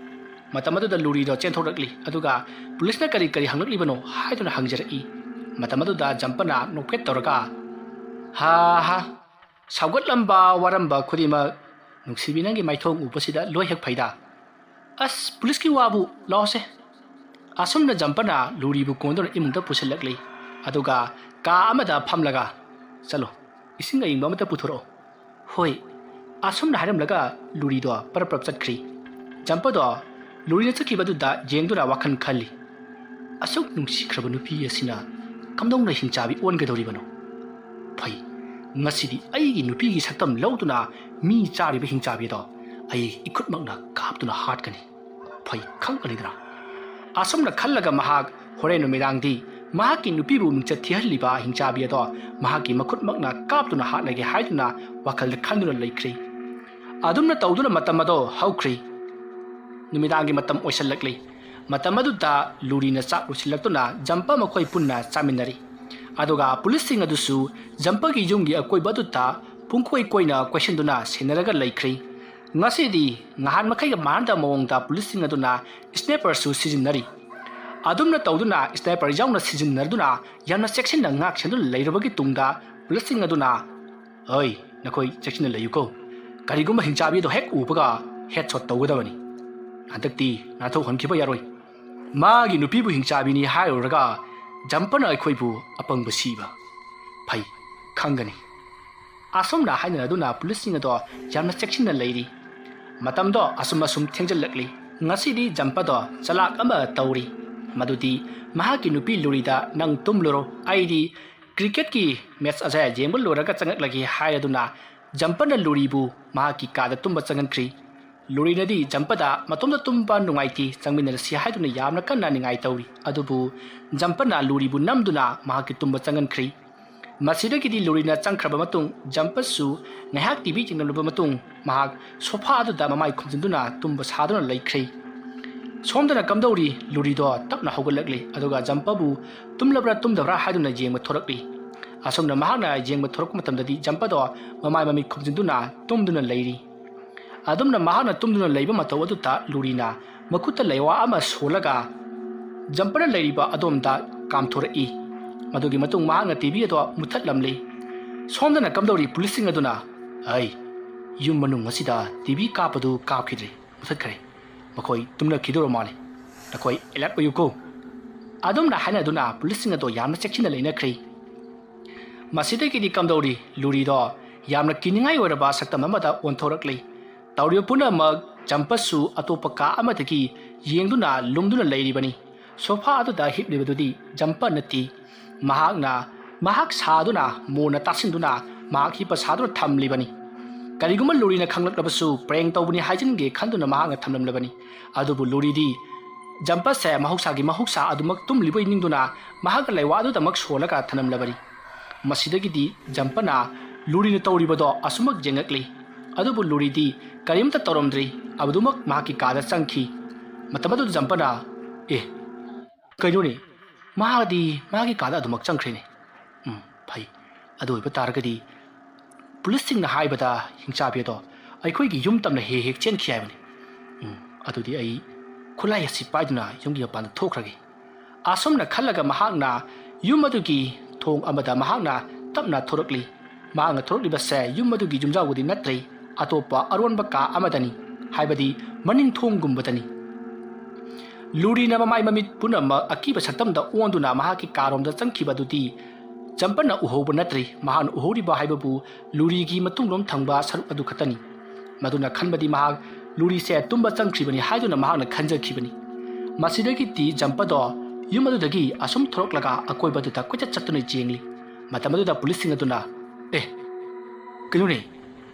ꯃꯇꯝ ꯑꯗꯨꯗ ꯂꯨꯔꯤꯗꯣ ꯆꯦꯟꯊꯣꯔꯛꯂꯤ, ꯑꯗꯨꯒ ꯄꯨꯂꯤꯁꯅ ꯀꯔꯤ ꯀꯔꯤ ꯍꯪꯂꯛꯂꯤꯕꯅꯣ ꯍꯥꯏꯗꯨꯅ ꯍꯪꯖꯔꯛꯏ꯫ ꯃꯇꯝ ꯑꯗꯨꯗ ꯖꯝꯄꯅ ꯅꯣꯛꯐꯦꯠ ꯇꯧꯔꯒ, "ꯍꯥ ꯍꯥ, ꯁꯥꯎꯒꯠꯂꯝꯕ ꯋꯥꯔꯝꯕ ꯈꯨꯗꯤꯡꯃꯛ ꯅꯨꯡꯁꯤꯕꯤ ꯅꯪꯒꯤ ꯃꯥꯏꯊꯣꯡ ꯎꯕꯁꯤꯗ ꯂꯣꯏ ꯍꯦꯛ ꯐꯩꯗ꯫ ꯑꯁ, ꯄꯨꯂꯤꯁꯀꯤ ꯋꯥꯕꯨ ꯂꯥꯛꯑꯣꯁꯦ꯫" ꯑꯁꯨꯝꯅ ꯖꯝꯄꯅ ꯂꯨꯔꯤꯕꯨ ꯀꯣꯟꯗꯨꯅ ꯏꯃꯨꯡꯗ ꯄꯨꯁꯤꯜꯂꯛꯂꯤ꯫ ꯑꯗꯨꯒ ꯀꯥ ꯑꯃꯗ ꯐꯝꯂꯒ, "ꯆꯠꯂꯣ, ꯏꯁꯤꯡ ꯑꯏꯪꯕ ꯑꯃꯇ ꯄꯨꯊꯣꯔꯛꯑꯣ꯫" "ꯍꯣꯏ꯫" ꯑꯁꯨꯝꯅ ꯍꯥꯏꯔꯝꯂꯒ ꯂꯨꯔꯤꯗꯣ ꯄꯔꯞ ꯄꯔꯞ ꯆꯠꯈ꯭ꯔꯤ꯫ ꯖꯝꯄꯗꯣ ꯂꯨꯔꯤꯅ ꯆꯠꯈꯤꯕꯗꯨꯗ ꯌꯦꯡꯗꯨꯅ ꯋꯥꯈꯜ ꯈꯜꯂꯤ꯫ "ꯑꯁꯨꯛ ꯅꯨꯡꯁꯤꯈ꯭ꯔꯕ ꯅꯨꯄꯤ ꯑꯁꯤꯅ ꯀꯝꯗꯧꯅ ꯍꯤꯡꯆꯥꯕꯤ ꯑꯣꯟꯒꯗꯧꯔꯤꯕꯅꯣ? ꯐꯩ, ꯉꯁꯤꯗꯤ ꯑꯩꯒꯤ ꯅꯨꯄꯤꯒꯤ ꯁꯛꯇꯝ ꯂꯧꯗꯨꯅ ꯃꯤ ꯆꯥꯔꯤꯕ ꯍꯤꯡꯆꯥꯕꯤ ꯑꯗꯣ ꯑꯩ ꯏꯈꯨꯠꯃꯛꯅ ꯀꯥꯞꯇꯨꯅ ꯍꯥꯠꯀꯅꯤ꯫" ꯐꯩ ꯈꯪꯒꯅꯤꯗꯅ꯫ ꯑꯁꯨꯝꯅ ꯈꯜꯂꯒ ꯃꯍꯥꯛ ꯍꯣꯔꯦꯟ ꯅꯨꯃꯤꯗꯥꯡꯗꯤ ꯃꯍꯥꯛꯀꯤ ꯅꯨꯄꯤꯕꯨ ꯃꯤꯡꯆꯠ ꯊꯤꯍꯜꯂꯤꯕ ꯍꯤꯡꯆꯥꯕꯤ ꯑꯗꯣ ꯃꯍꯥꯛꯀꯤ ꯃꯈꯨꯠꯃꯛꯅ ꯀꯥꯞꯇꯨꯅ ꯍꯥꯠꯂꯒꯦ ꯍꯥꯏꯗꯨꯅ ꯋꯥꯈꯜꯗ ꯈꯟꯗꯨꯅ ꯂꯩꯈ꯭ꯔꯦ꯫ ꯑꯗꯨꯝꯅ ꯇꯧꯗꯨꯅ ꯃꯇꯝ ꯑꯗꯣ ꯍꯧꯈ꯭ꯔꯦ꯫ ꯅꯨꯃꯤꯗꯥꯡꯒꯤ ꯃꯇꯝ ꯑꯣꯏꯁꯜꯂꯛꯂꯦ꯫ ꯃꯇꯝ ꯑꯗꯨꯗ ꯂꯨꯔꯤꯅ ꯆꯥꯛ ꯂꯣꯏꯁꯤꯜꯂꯛꯇꯨꯅ ꯖꯝꯄ ꯃꯈꯣꯏ ꯄꯨꯟꯅ ꯆꯥꯃꯤꯟꯅꯔꯤ꯫ ꯑꯗꯨꯒ ꯄꯨꯂꯤꯁꯁꯤꯡ ꯑꯗꯨꯁꯨ ꯖꯝꯄꯒꯤ ꯌꯨꯝꯒꯤ ꯑꯀꯣꯏꯕ ꯑꯗꯨꯗ ꯄꯨꯡꯀꯣꯏ ꯀꯣꯏꯅ ꯀꯣꯏꯁꯤꯟꯗꯨꯅ ꯁꯦꯟꯅꯔꯒ ꯂꯩꯈ꯭ꯔꯤ꯫ ꯉꯁꯤꯗꯤ ꯅꯍꯥꯟ ꯃꯈꯩꯒ ꯃꯥꯟꯅꯗꯕ ꯃꯑꯣꯡꯗ ꯄꯨꯂꯤꯁꯁꯤꯡ ꯑꯗꯨꯅ ꯁ꯭ꯅꯥꯏꯄꯔꯁꯨ ꯁꯤꯖꯤꯟꯅꯔꯤ꯫ ꯑꯗꯨꯝꯅ ꯇꯧꯗꯨꯅ ꯁ꯭ꯅꯥꯏꯄꯔ ꯌꯥꯎꯅ ꯁꯤꯖꯤꯟꯅꯗꯨꯅ ꯌꯥꯝꯅ ꯆꯦꯛꯁꯤꯟꯅ ꯉꯥꯛ ꯁꯦꯟꯗꯨꯅ ꯂꯩꯔꯕꯒꯤ ꯇꯨꯡꯗ ꯄꯨꯂꯤꯁꯁꯤꯡ ꯑꯗꯨꯅ, "ꯑꯩ, ꯅꯈꯣꯏ ꯆꯦꯛꯁꯤꯟꯅ ꯂꯩꯌꯨꯀꯣ꯫ ꯀꯔꯤꯒꯨꯝꯕ ꯍꯤꯡꯆꯥꯕꯤꯗꯣ ꯍꯦꯛ ꯎꯕꯒ ꯍꯦꯗꯁꯣꯠ ꯇꯧꯒꯗꯕꯅꯤ꯫ ꯍꯟꯗꯛꯇꯤ ꯅꯥꯟꯊꯣꯛꯍꯟꯈꯤꯕ ꯌꯥꯔꯣꯏ꯫ ꯃꯥꯒꯤ ꯅꯨꯄꯤꯕꯨ ꯍꯤꯡꯆꯥꯕꯤꯅꯤ ꯍꯥꯏꯔꯨꯔꯒ ꯖꯝꯄꯅ ꯑꯩꯈꯣꯏꯕꯨ ꯑꯄꯪꯕ ꯁꯤꯕ ꯐꯩ ꯈꯪꯒꯅꯤ"꯫ ꯑꯁꯨꯝꯅ ꯍꯥꯏꯅꯗꯨꯅ ꯄꯨꯂꯤꯁꯁꯤꯡ ꯑꯗꯣ ꯌꯥꯝꯅ ꯆꯦꯛꯁꯤꯟꯅ ꯂꯩꯔꯤ꯫ ꯃꯇꯝꯗꯣ ꯑꯁꯨꯝ ꯑꯁꯨꯝ ꯊꯦꯡꯖꯤꯜꯂꯛꯂꯤ꯫ ꯉꯁꯤꯗꯤ ꯖꯝꯄꯗꯣ ꯆꯂꯥꯛ ꯑꯃ ꯇꯧꯔꯤ꯫ ꯃꯗꯨꯗꯤ ꯃꯍꯥꯛꯀꯤ ꯅꯨꯄꯤ ꯂꯨꯔꯤꯗ, "ꯅꯪ ꯇꯨꯝꯂꯨꯔꯣ, ꯑꯩꯗꯤ ꯀ꯭ꯔꯤꯀꯦꯠꯀꯤ ꯃꯦꯠꯆ ꯑꯁꯦ ꯌꯦꯡꯕ ꯂꯣꯏꯔꯒ ꯆꯪꯉꯛꯂꯒꯦ" ꯍꯥꯏꯔꯗꯨꯅ ꯖꯝꯄꯅ ꯂꯨꯔꯤꯕꯨ ꯃꯍꯥꯛꯀꯤ ꯀꯥꯗ ꯇꯨꯝꯕ ꯆꯪꯍꯟꯈ꯭ꯔꯤ꯫ ꯂꯨꯔꯤꯅꯗꯤ ꯖꯝꯄꯗ ꯃꯇꯣꯝꯇ ꯇꯨꯝꯕ ꯅꯨꯡꯉꯥꯏꯇꯦ, ꯆꯪꯃꯤꯟꯅꯔꯁꯤ ꯍꯥꯏꯗꯨꯅ ꯌꯥꯝꯅ ꯀꯟꯅ ꯅꯤꯡꯉꯥꯏ ꯇꯧꯔꯤ꯫ ꯑꯗꯨꯕꯨ ꯖꯝꯄꯅ ꯂꯨꯔꯤꯕꯨ ꯅꯝꯗꯨꯅ ꯃꯍꯥꯛꯀꯤ ꯇꯨꯝꯕ ꯆꯪꯍꯟꯈ꯭ꯔꯤ꯫ ꯃꯁꯤꯗꯒꯤꯗꯤ ꯂꯨꯔꯤꯅ ꯆꯪꯈ꯭ꯔꯕ ꯃꯇꯨꯡ ꯖꯝꯄꯁꯨ ꯉꯥꯏꯍꯥꯛ ꯇꯤ ꯚꯤ ꯌꯦꯡꯂꯕ ꯃꯇꯨꯡ ꯃꯍꯥꯛ ꯁꯣꯐꯥ ꯑꯗꯨꯗ ꯃꯃꯥꯏ ꯈꯨꯝꯖꯤꯟꯗꯨꯅ ꯇꯨꯝꯕ ꯁꯥꯗꯨꯅ ꯂꯩꯈ꯭ꯔꯦ꯫ ꯁꯣꯝꯗꯅ ꯀꯝꯗꯧꯔꯤ? ꯂꯨꯔꯤꯗꯣ ꯇꯞꯅ ꯍꯧꯒꯠꯂꯛꯂꯤ, ꯑꯗꯨꯒ ꯖꯝꯄꯕꯨ ꯇꯨꯝꯂꯕ꯭ꯔꯥ ꯇꯨꯝꯗꯕ꯭ꯔꯥ ꯍꯥꯏꯗꯨꯅ ꯌꯦꯡꯕ ꯊꯣꯔꯛꯂꯤ꯫ ꯑꯁꯨꯝꯅ ꯃꯍꯥꯛꯅ ꯌꯦꯡꯕ ꯊꯣꯔꯛꯄ ꯃꯇꯝꯗꯗꯤ ꯖꯝꯄꯗꯣ ꯃꯃꯥꯏ ꯃꯃꯤꯠ ꯈꯨꯝꯖꯤꯟꯗꯨꯅ ꯇꯨꯝꯗꯨꯅ ꯂꯩꯔꯤ꯫ ꯑꯗꯨꯝꯅ ꯃꯍꯥꯛꯅ ꯇꯨꯝꯗꯨꯅ ꯂꯩꯕ ꯃꯇꯧ ꯑꯗꯨꯗ ꯂꯨꯔꯤꯅ ꯃꯈꯨꯠꯇ ꯂꯩꯋꯥ ꯑꯃ ꯁꯣꯜꯂꯒ ꯖꯝꯄꯅ ꯂꯩꯔꯤꯕ ꯑꯗꯣꯝꯗ ꯀꯥꯝꯊꯣꯔꯛꯏ꯫ ꯃꯗꯨꯒꯤ ꯃꯇꯨꯡ ꯃꯍꯥꯛꯅ ꯇꯤ ꯚꯤ ꯑꯗꯣ ꯃꯨꯊꯠꯂꯝꯂꯤ꯫ ꯁꯣꯝꯗꯅ ꯀꯝꯗꯧꯔꯤ? ꯄꯨꯂꯤꯁꯁꯤꯡ ꯑꯗꯨꯅ, "ꯑꯩ, ꯌꯨꯝ ꯃꯅꯨꯡ ꯑꯁꯤꯗ ꯇꯤ ꯚꯤ ꯀꯥꯞꯄꯗꯨ ꯀꯥꯞꯈꯤꯗ꯭ꯔꯦ, ꯃꯨꯊꯠꯈ꯭ꯔꯦ꯫ ꯃꯈꯣꯏ ꯇꯨꯝꯅꯈꯤꯗꯧꯔ ꯃꯥꯜꯂꯤ꯫ ꯅꯈꯣꯏ ꯑꯦꯂꯔꯠ ꯑꯣꯏꯌꯨꯀꯣ"꯫ ꯑꯗꯨꯝꯅ ꯍꯥꯏꯅꯗꯨꯅ ꯄꯨꯂꯤꯁꯁꯤꯡ ꯑꯗꯣ ꯌꯥꯝꯅ ꯆꯦꯛꯁꯤꯟꯅ ꯂꯩꯅꯈ꯭ꯔꯦ꯫ ꯃꯁꯤꯗꯒꯤꯗꯤ ꯀꯝꯗꯧꯔꯤ? ꯂꯨꯔꯤꯗꯣ ꯌꯥꯝꯅ ꯀꯤꯅꯤꯡꯉꯥꯏ ꯑꯣꯏꯔꯕ ꯁꯛꯇꯝ ꯑꯃꯗ ꯑꯣꯟꯊꯣꯔꯛꯂꯤ꯫ ꯇꯧꯔꯤꯕ ꯄꯨꯝꯅꯃꯛ ꯖꯝꯄꯁꯨ ꯑꯇꯣꯞꯄ ꯀꯥ ꯑꯃꯗꯒꯤ ꯌꯦꯡꯗꯨꯅ ꯂꯨꯝꯗꯨꯅ ꯂꯩꯔꯤꯕꯅꯤ꯫ ꯁꯣꯐꯥ ꯑꯗꯨꯗ ꯍꯤꯞꯂꯤꯕꯗꯨꯗꯤ ꯖꯝꯄ ꯅꯠꯇꯦ꯫ ꯃꯍꯥꯛꯅ, ꯃꯍꯥꯛ ꯁꯥꯗꯨꯅ ꯃꯣꯟꯅ ꯇꯥꯁꯤꯟꯗꯨꯅ ꯃꯍꯥꯛ ꯍꯤꯞꯄ ꯁꯥꯗꯨꯅ ꯊꯝꯂꯤꯕꯅꯤ꯫ ꯀꯔꯤꯒꯨꯝꯕ ꯂꯨꯔꯤꯅ ꯈꯪꯂꯛꯂꯕꯁꯨ ꯄ꯭ꯔꯦꯡ ꯇꯧꯕꯅꯤ ꯍꯥꯏꯖꯤꯟꯒꯦ ꯈꯟꯗꯨꯅ ꯃꯍꯥꯛꯅ ꯊꯝꯂꯝꯂꯕꯅꯤ꯫ ꯑꯗꯨꯕꯨ ꯂꯨꯔꯤꯗꯤ ꯖꯝꯄꯁꯦ ꯃꯍꯧꯁꯥꯒꯤ ꯃꯍꯧꯁꯥ ꯑꯗꯨꯃꯛ ꯇꯨꯝꯂꯤꯕꯣꯏ ꯅꯤꯡꯗꯨꯅ ꯃꯍꯥꯛꯀ ꯂꯩꯋꯥ ꯑꯗꯨꯗꯃꯛ ꯁꯣꯜꯂꯒ ꯊꯝꯂꯝꯂꯕꯅꯤ꯫ ꯃꯁꯤꯗꯒꯤꯗꯤ ꯖꯝꯄꯅ ꯂꯨꯔꯤꯅ ꯇꯧꯔꯤꯕꯗꯣ ꯑꯁꯨꯃꯛ ꯌꯦꯡꯉꯛꯂꯤ꯫ ꯑꯗꯨꯕꯨ ꯂꯨꯔꯤꯗꯤ ꯀꯔꯤꯝꯇ ꯇꯧꯔꯝꯗ꯭ꯔꯤ꯫ ꯑꯗꯨꯃꯛ ꯃꯍꯥꯛꯀꯤ ꯀꯥꯗ ꯆꯪꯈꯤ꯫ ꯃꯇꯝ ꯑꯗꯨꯗ ꯖꯝꯄꯅ, "ꯑꯦ, ꯀꯩꯅꯣꯅꯦ? ꯃꯥꯗꯤ ꯃꯥꯒꯤ ꯀꯥꯗ ꯑꯗꯨꯃꯛ ꯆꯪꯈ꯭ꯔꯦꯅꯦ꯫ ꯎꯝ, ꯐꯩ꯫ ꯑꯗꯨ ꯑꯣꯏꯕ ꯇꯥꯔꯒꯗꯤ ꯄꯨꯂꯤꯁꯁꯤꯡꯅ ꯍꯥꯏꯕꯗ ꯍꯤꯡꯆꯥꯕꯤ ꯑꯗꯣ ꯑꯩꯈꯣꯏꯒꯤ ꯌꯨꯝ ꯇꯝꯅ ꯍꯦꯛ ꯍꯦꯛ ꯆꯦꯟꯈꯤ ꯍꯥꯏꯕꯅꯤ꯫ ꯎꯝ, ꯑꯗꯨꯗꯤ ꯑꯩ ꯈꯨꯠꯂꯥꯏ ꯑꯁꯤ ꯄꯥꯏꯗꯨꯅ ꯌꯨꯝꯒꯤ ꯃꯄꯥꯟꯗ ꯊꯣꯛꯈ꯭ꯔꯒꯦ"꯫ ꯑꯁꯨꯝꯅ ꯈꯜꯂꯒ ꯃꯍꯥꯛꯅ ꯌꯨꯝ ꯑꯗꯨꯒꯤ ꯊꯣꯡ ꯑꯃꯗ ꯃꯍꯥꯛꯅ ꯇꯞꯅ ꯊꯣꯔꯛꯂꯤ꯫ ꯃꯍꯥꯛꯅ ꯊꯣꯔꯛꯂꯤꯕꯁꯦ ꯌꯨꯝ ꯑꯗꯨꯒꯤ ꯌꯨꯝꯖꯥꯎꯕꯨꯗꯤ ꯅꯠꯇ꯭ꯔꯦ, ꯑꯇꯣꯞꯄ ꯑꯔꯣꯟꯕ ꯀꯥ ꯑꯃꯗꯅꯤ, ꯍꯥꯏꯕꯗꯤ ꯃꯅꯤꯡ ꯊꯣꯡꯒꯨꯝꯕꯗꯅꯤ꯫ ꯂꯨꯔꯤꯅ ꯃꯃꯥꯏ ꯃꯃꯤꯠ ꯄꯨꯝꯅꯃꯛ ꯑꯀꯤꯕ ꯁꯛꯇꯝꯗ ꯑꯣꯟꯗꯨꯅ ꯃꯍꯥꯛꯀꯤ ꯀꯥꯔꯣꯝꯗ ꯆꯪꯈꯤꯕ ꯑꯗꯨꯗꯤ ꯖꯝꯄꯅ ꯎꯍꯧꯕ ꯅꯠꯇ꯭ꯔꯤ꯫ ꯃꯍꯥꯛꯅ ꯎꯍꯧꯔꯤꯕ ꯍꯥꯏꯕꯕꯨ ꯂꯨꯔꯤꯒꯤ ꯃꯇꯨꯡꯂꯣꯝ ꯊꯪꯕ ꯁꯔꯨꯛ ꯑꯗꯨ ꯈꯛꯇꯅꯤ꯫ ꯃꯗꯨꯅ ꯈꯟꯕꯗꯤ ꯃꯍꯥꯛ ꯂꯨꯔꯤꯁꯦ ꯇꯨꯝꯕ ꯆꯪꯈ꯭ꯔꯤꯕꯅꯤ ꯍꯥꯏꯗꯨꯅ ꯃꯍꯥꯛꯅ ꯈꯟꯖꯈꯤꯕꯅꯤ꯫ ꯃꯁꯤꯗꯒꯤꯗꯤ ꯖꯝꯄꯗꯣ ꯌꯨꯝ ꯑꯗꯨꯗꯒꯤ ꯑꯁꯨꯝ ꯊꯣꯔꯛꯂꯒ ꯑꯀꯣꯏꯕꯗꯨꯗ ꯀꯣꯏꯆꯠ ꯆꯠꯇꯨꯅ ꯌꯦꯡꯂꯤ꯫ ꯃꯇꯝ ꯑꯗꯨꯗ ꯄꯨꯂꯤꯁꯁꯤꯡ ꯑꯗꯨꯅ, "ꯑꯦ, ꯀꯩꯅꯣꯅꯦ,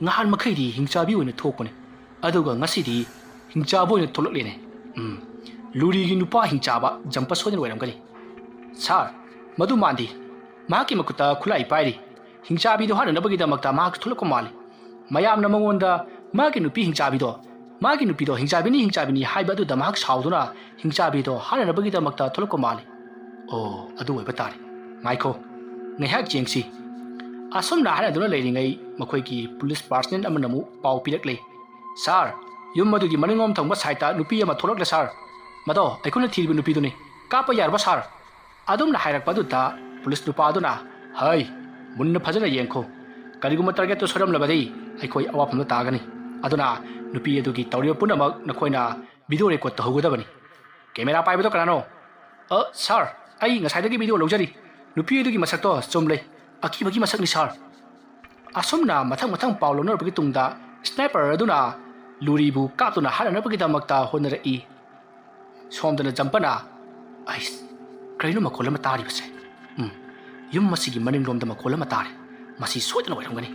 ꯉꯍꯥꯟ ꯃꯈꯩꯗꯤ ꯍꯤꯡꯆꯥꯕꯤ ꯑꯣꯏꯅ ꯊꯣꯛꯄꯅꯦ, ꯑꯗꯨꯒ ꯉꯁꯤꯗꯤ ꯍꯤꯡꯆꯥꯕ ꯑꯣꯏꯅ ꯊꯣꯛꯂꯛꯂꯦꯅꯦ꯫ ꯎꯝ, ꯂꯨꯔꯤꯒꯤ ꯅꯨꯄꯥ ꯍꯤꯡꯆꯥꯕ ꯖꯝꯄ ꯁꯣꯏꯗꯅ ꯑꯣꯏꯔꯝꯒꯅꯤ꯫ ꯁꯥꯔ, ꯃꯗꯨ ꯃꯥꯟꯗꯦ꯫ ꯃꯍꯥꯛꯀꯤ ꯃꯈꯨꯠꯇ ꯈꯨꯠꯂꯥꯏ ꯄꯥꯏꯔꯤ꯫ ꯍꯤꯡꯆꯥꯕꯤꯗꯨ ꯍꯥꯠꯅꯅꯕꯒꯤꯗꯃꯛꯇ ꯃꯍꯥꯛ ꯊꯣꯛꯂꯛꯄ ꯃꯥꯜꯂꯤ꯫ ꯃꯌꯥꯝꯅ ꯃꯉꯣꯟꯗ ꯃꯥꯒꯤ ꯅꯨꯄꯤ ꯍꯤꯡꯆꯥꯕꯤꯗꯣ, ꯃꯥꯒꯤ ꯅꯨꯄꯤꯗꯣ ꯍꯤꯡꯆꯥꯕꯤꯅꯤ, ꯍꯤꯡꯆꯥꯕꯤꯅꯤ ꯍꯥꯏꯕ ꯑꯗꯨꯗ ꯃꯍꯥꯛ ꯁꯥꯎꯗꯨꯅ ꯍꯤꯡꯆꯥꯕꯤꯗꯣ ꯍꯥꯠꯅꯅꯕꯒꯤꯗꯃꯛꯇ ꯊꯣꯛꯂꯛꯄ ꯃꯥꯜꯂꯤ꯫ ꯑꯣ, ꯑꯗꯨ ꯑꯣꯏꯕ ꯇꯥꯔꯦ꯫ ꯉꯥꯏꯈꯣ, ꯉꯥꯏꯍꯥꯛ ꯌꯦꯡꯁꯤ"꯫ ꯑꯁꯨꯝꯅ ꯍꯥꯏꯅꯗꯨꯅ ꯂꯩꯔꯤꯉꯩ ꯃꯈꯣꯏꯒꯤ ꯄꯨꯂꯤꯁ ꯄꯥꯔꯁꯅꯦꯜ ꯑꯃꯅ ꯑꯃꯨꯛ ꯄꯥꯎ ꯄꯤꯔꯛꯂꯦ, "ꯁꯥꯔ, ꯌꯨꯝ ꯑꯗꯨꯒꯤ ꯃꯅꯤꯡꯂꯣꯝ ꯊꯪꯕ ꯁꯥꯏꯠꯇ ꯅꯨꯄꯤ ꯑꯃ ꯊꯣꯛꯂꯛꯂꯦ ꯁꯥꯔ꯫ ꯃꯗꯣ ꯑꯩꯈꯣꯏꯅ ꯊꯤꯔꯤꯕ ꯅꯨꯄꯤꯗꯨꯅꯤ꯫ ꯀꯥꯞꯄ ꯌꯥꯔꯕ ꯁꯥꯔ?" ꯑꯗꯨꯝꯅ ꯍꯥꯏꯔꯛꯄ ꯑꯗꯨꯗ ꯄꯨꯂꯤꯁ ꯅꯨꯄꯥ ꯑꯗꯨꯅ, "ꯍꯩ, ꯃꯨꯟꯅ ꯐꯖꯅ ꯌꯦꯡꯈꯣ꯫ ꯀꯔꯤꯒꯨꯝꯕ ꯇꯥꯔꯒꯦꯠꯇꯨ ꯁꯣꯏꯔꯝꯂꯕꯗꯤ ꯑꯩꯈꯣꯏ ꯑꯋꯥꯐꯝꯗ ꯇꯥꯒꯅꯤ꯫ ꯑꯗꯨꯅ ꯅꯨꯄꯤ ꯑꯗꯨꯒꯤ ꯇꯧꯔꯤꯕ ꯄꯨꯝꯅꯃꯛ ꯅꯈꯣꯏꯅ ꯚꯤꯗꯤꯑꯣ ꯔꯦꯀꯣꯔꯗ ꯇꯧꯍꯧꯒꯗꯕꯅꯤ꯫ ꯀꯦꯃꯦꯔꯥ ꯄꯥꯏꯕꯗꯣ ꯀꯅꯥꯅꯣ?" "ꯑ, ꯁꯥꯔ, ꯑꯩ ꯉꯁꯥꯏꯗꯒꯤ ꯚꯤꯗꯤꯑꯣ ꯂꯧꯖꯔꯤ꯫ ꯅꯨꯄꯤ ꯑꯗꯨꯒꯤ ꯃꯁꯛꯇꯣ ꯆꯨꯝꯂꯦ꯫ ꯑꯀꯤꯕꯒꯤ ꯃꯁꯛꯅꯤ ꯁꯥꯔ"꯫ ꯑꯁꯨꯝꯅ ꯃꯊꯪ ꯃꯊꯪ ꯄꯥꯎ ꯂꯧꯅꯔꯕꯒꯤ ꯇꯨꯡꯗ ꯁ꯭ꯅꯥꯏꯄꯔ ꯑꯗꯨꯅ ꯂꯨꯔꯤꯕꯨ ꯀꯥꯞꯇꯨꯅ ꯍꯥꯠꯅꯅꯕꯒꯤꯗꯃꯛꯇ ꯍꯣꯠꯅꯔꯛꯏ꯫ ꯁꯣꯝꯗꯅ ꯖꯝꯄꯅ, "ꯑꯩꯁ, ꯀꯔꯤꯅꯣ ꯃꯈꯣꯜ ꯑꯃ ꯇꯥꯔꯤꯕꯁꯦ? ꯎꯝ, ꯌꯨꯝ ꯑꯁꯤꯒꯤ ꯃꯅꯤꯡꯂꯣꯝꯗ ꯃꯈꯣꯜ ꯑꯃ ꯇꯥꯔꯦ꯫ ꯃꯁꯤ ꯁꯣꯏꯗꯅ ꯑꯣꯏꯔꯝꯒꯅꯤ"꯫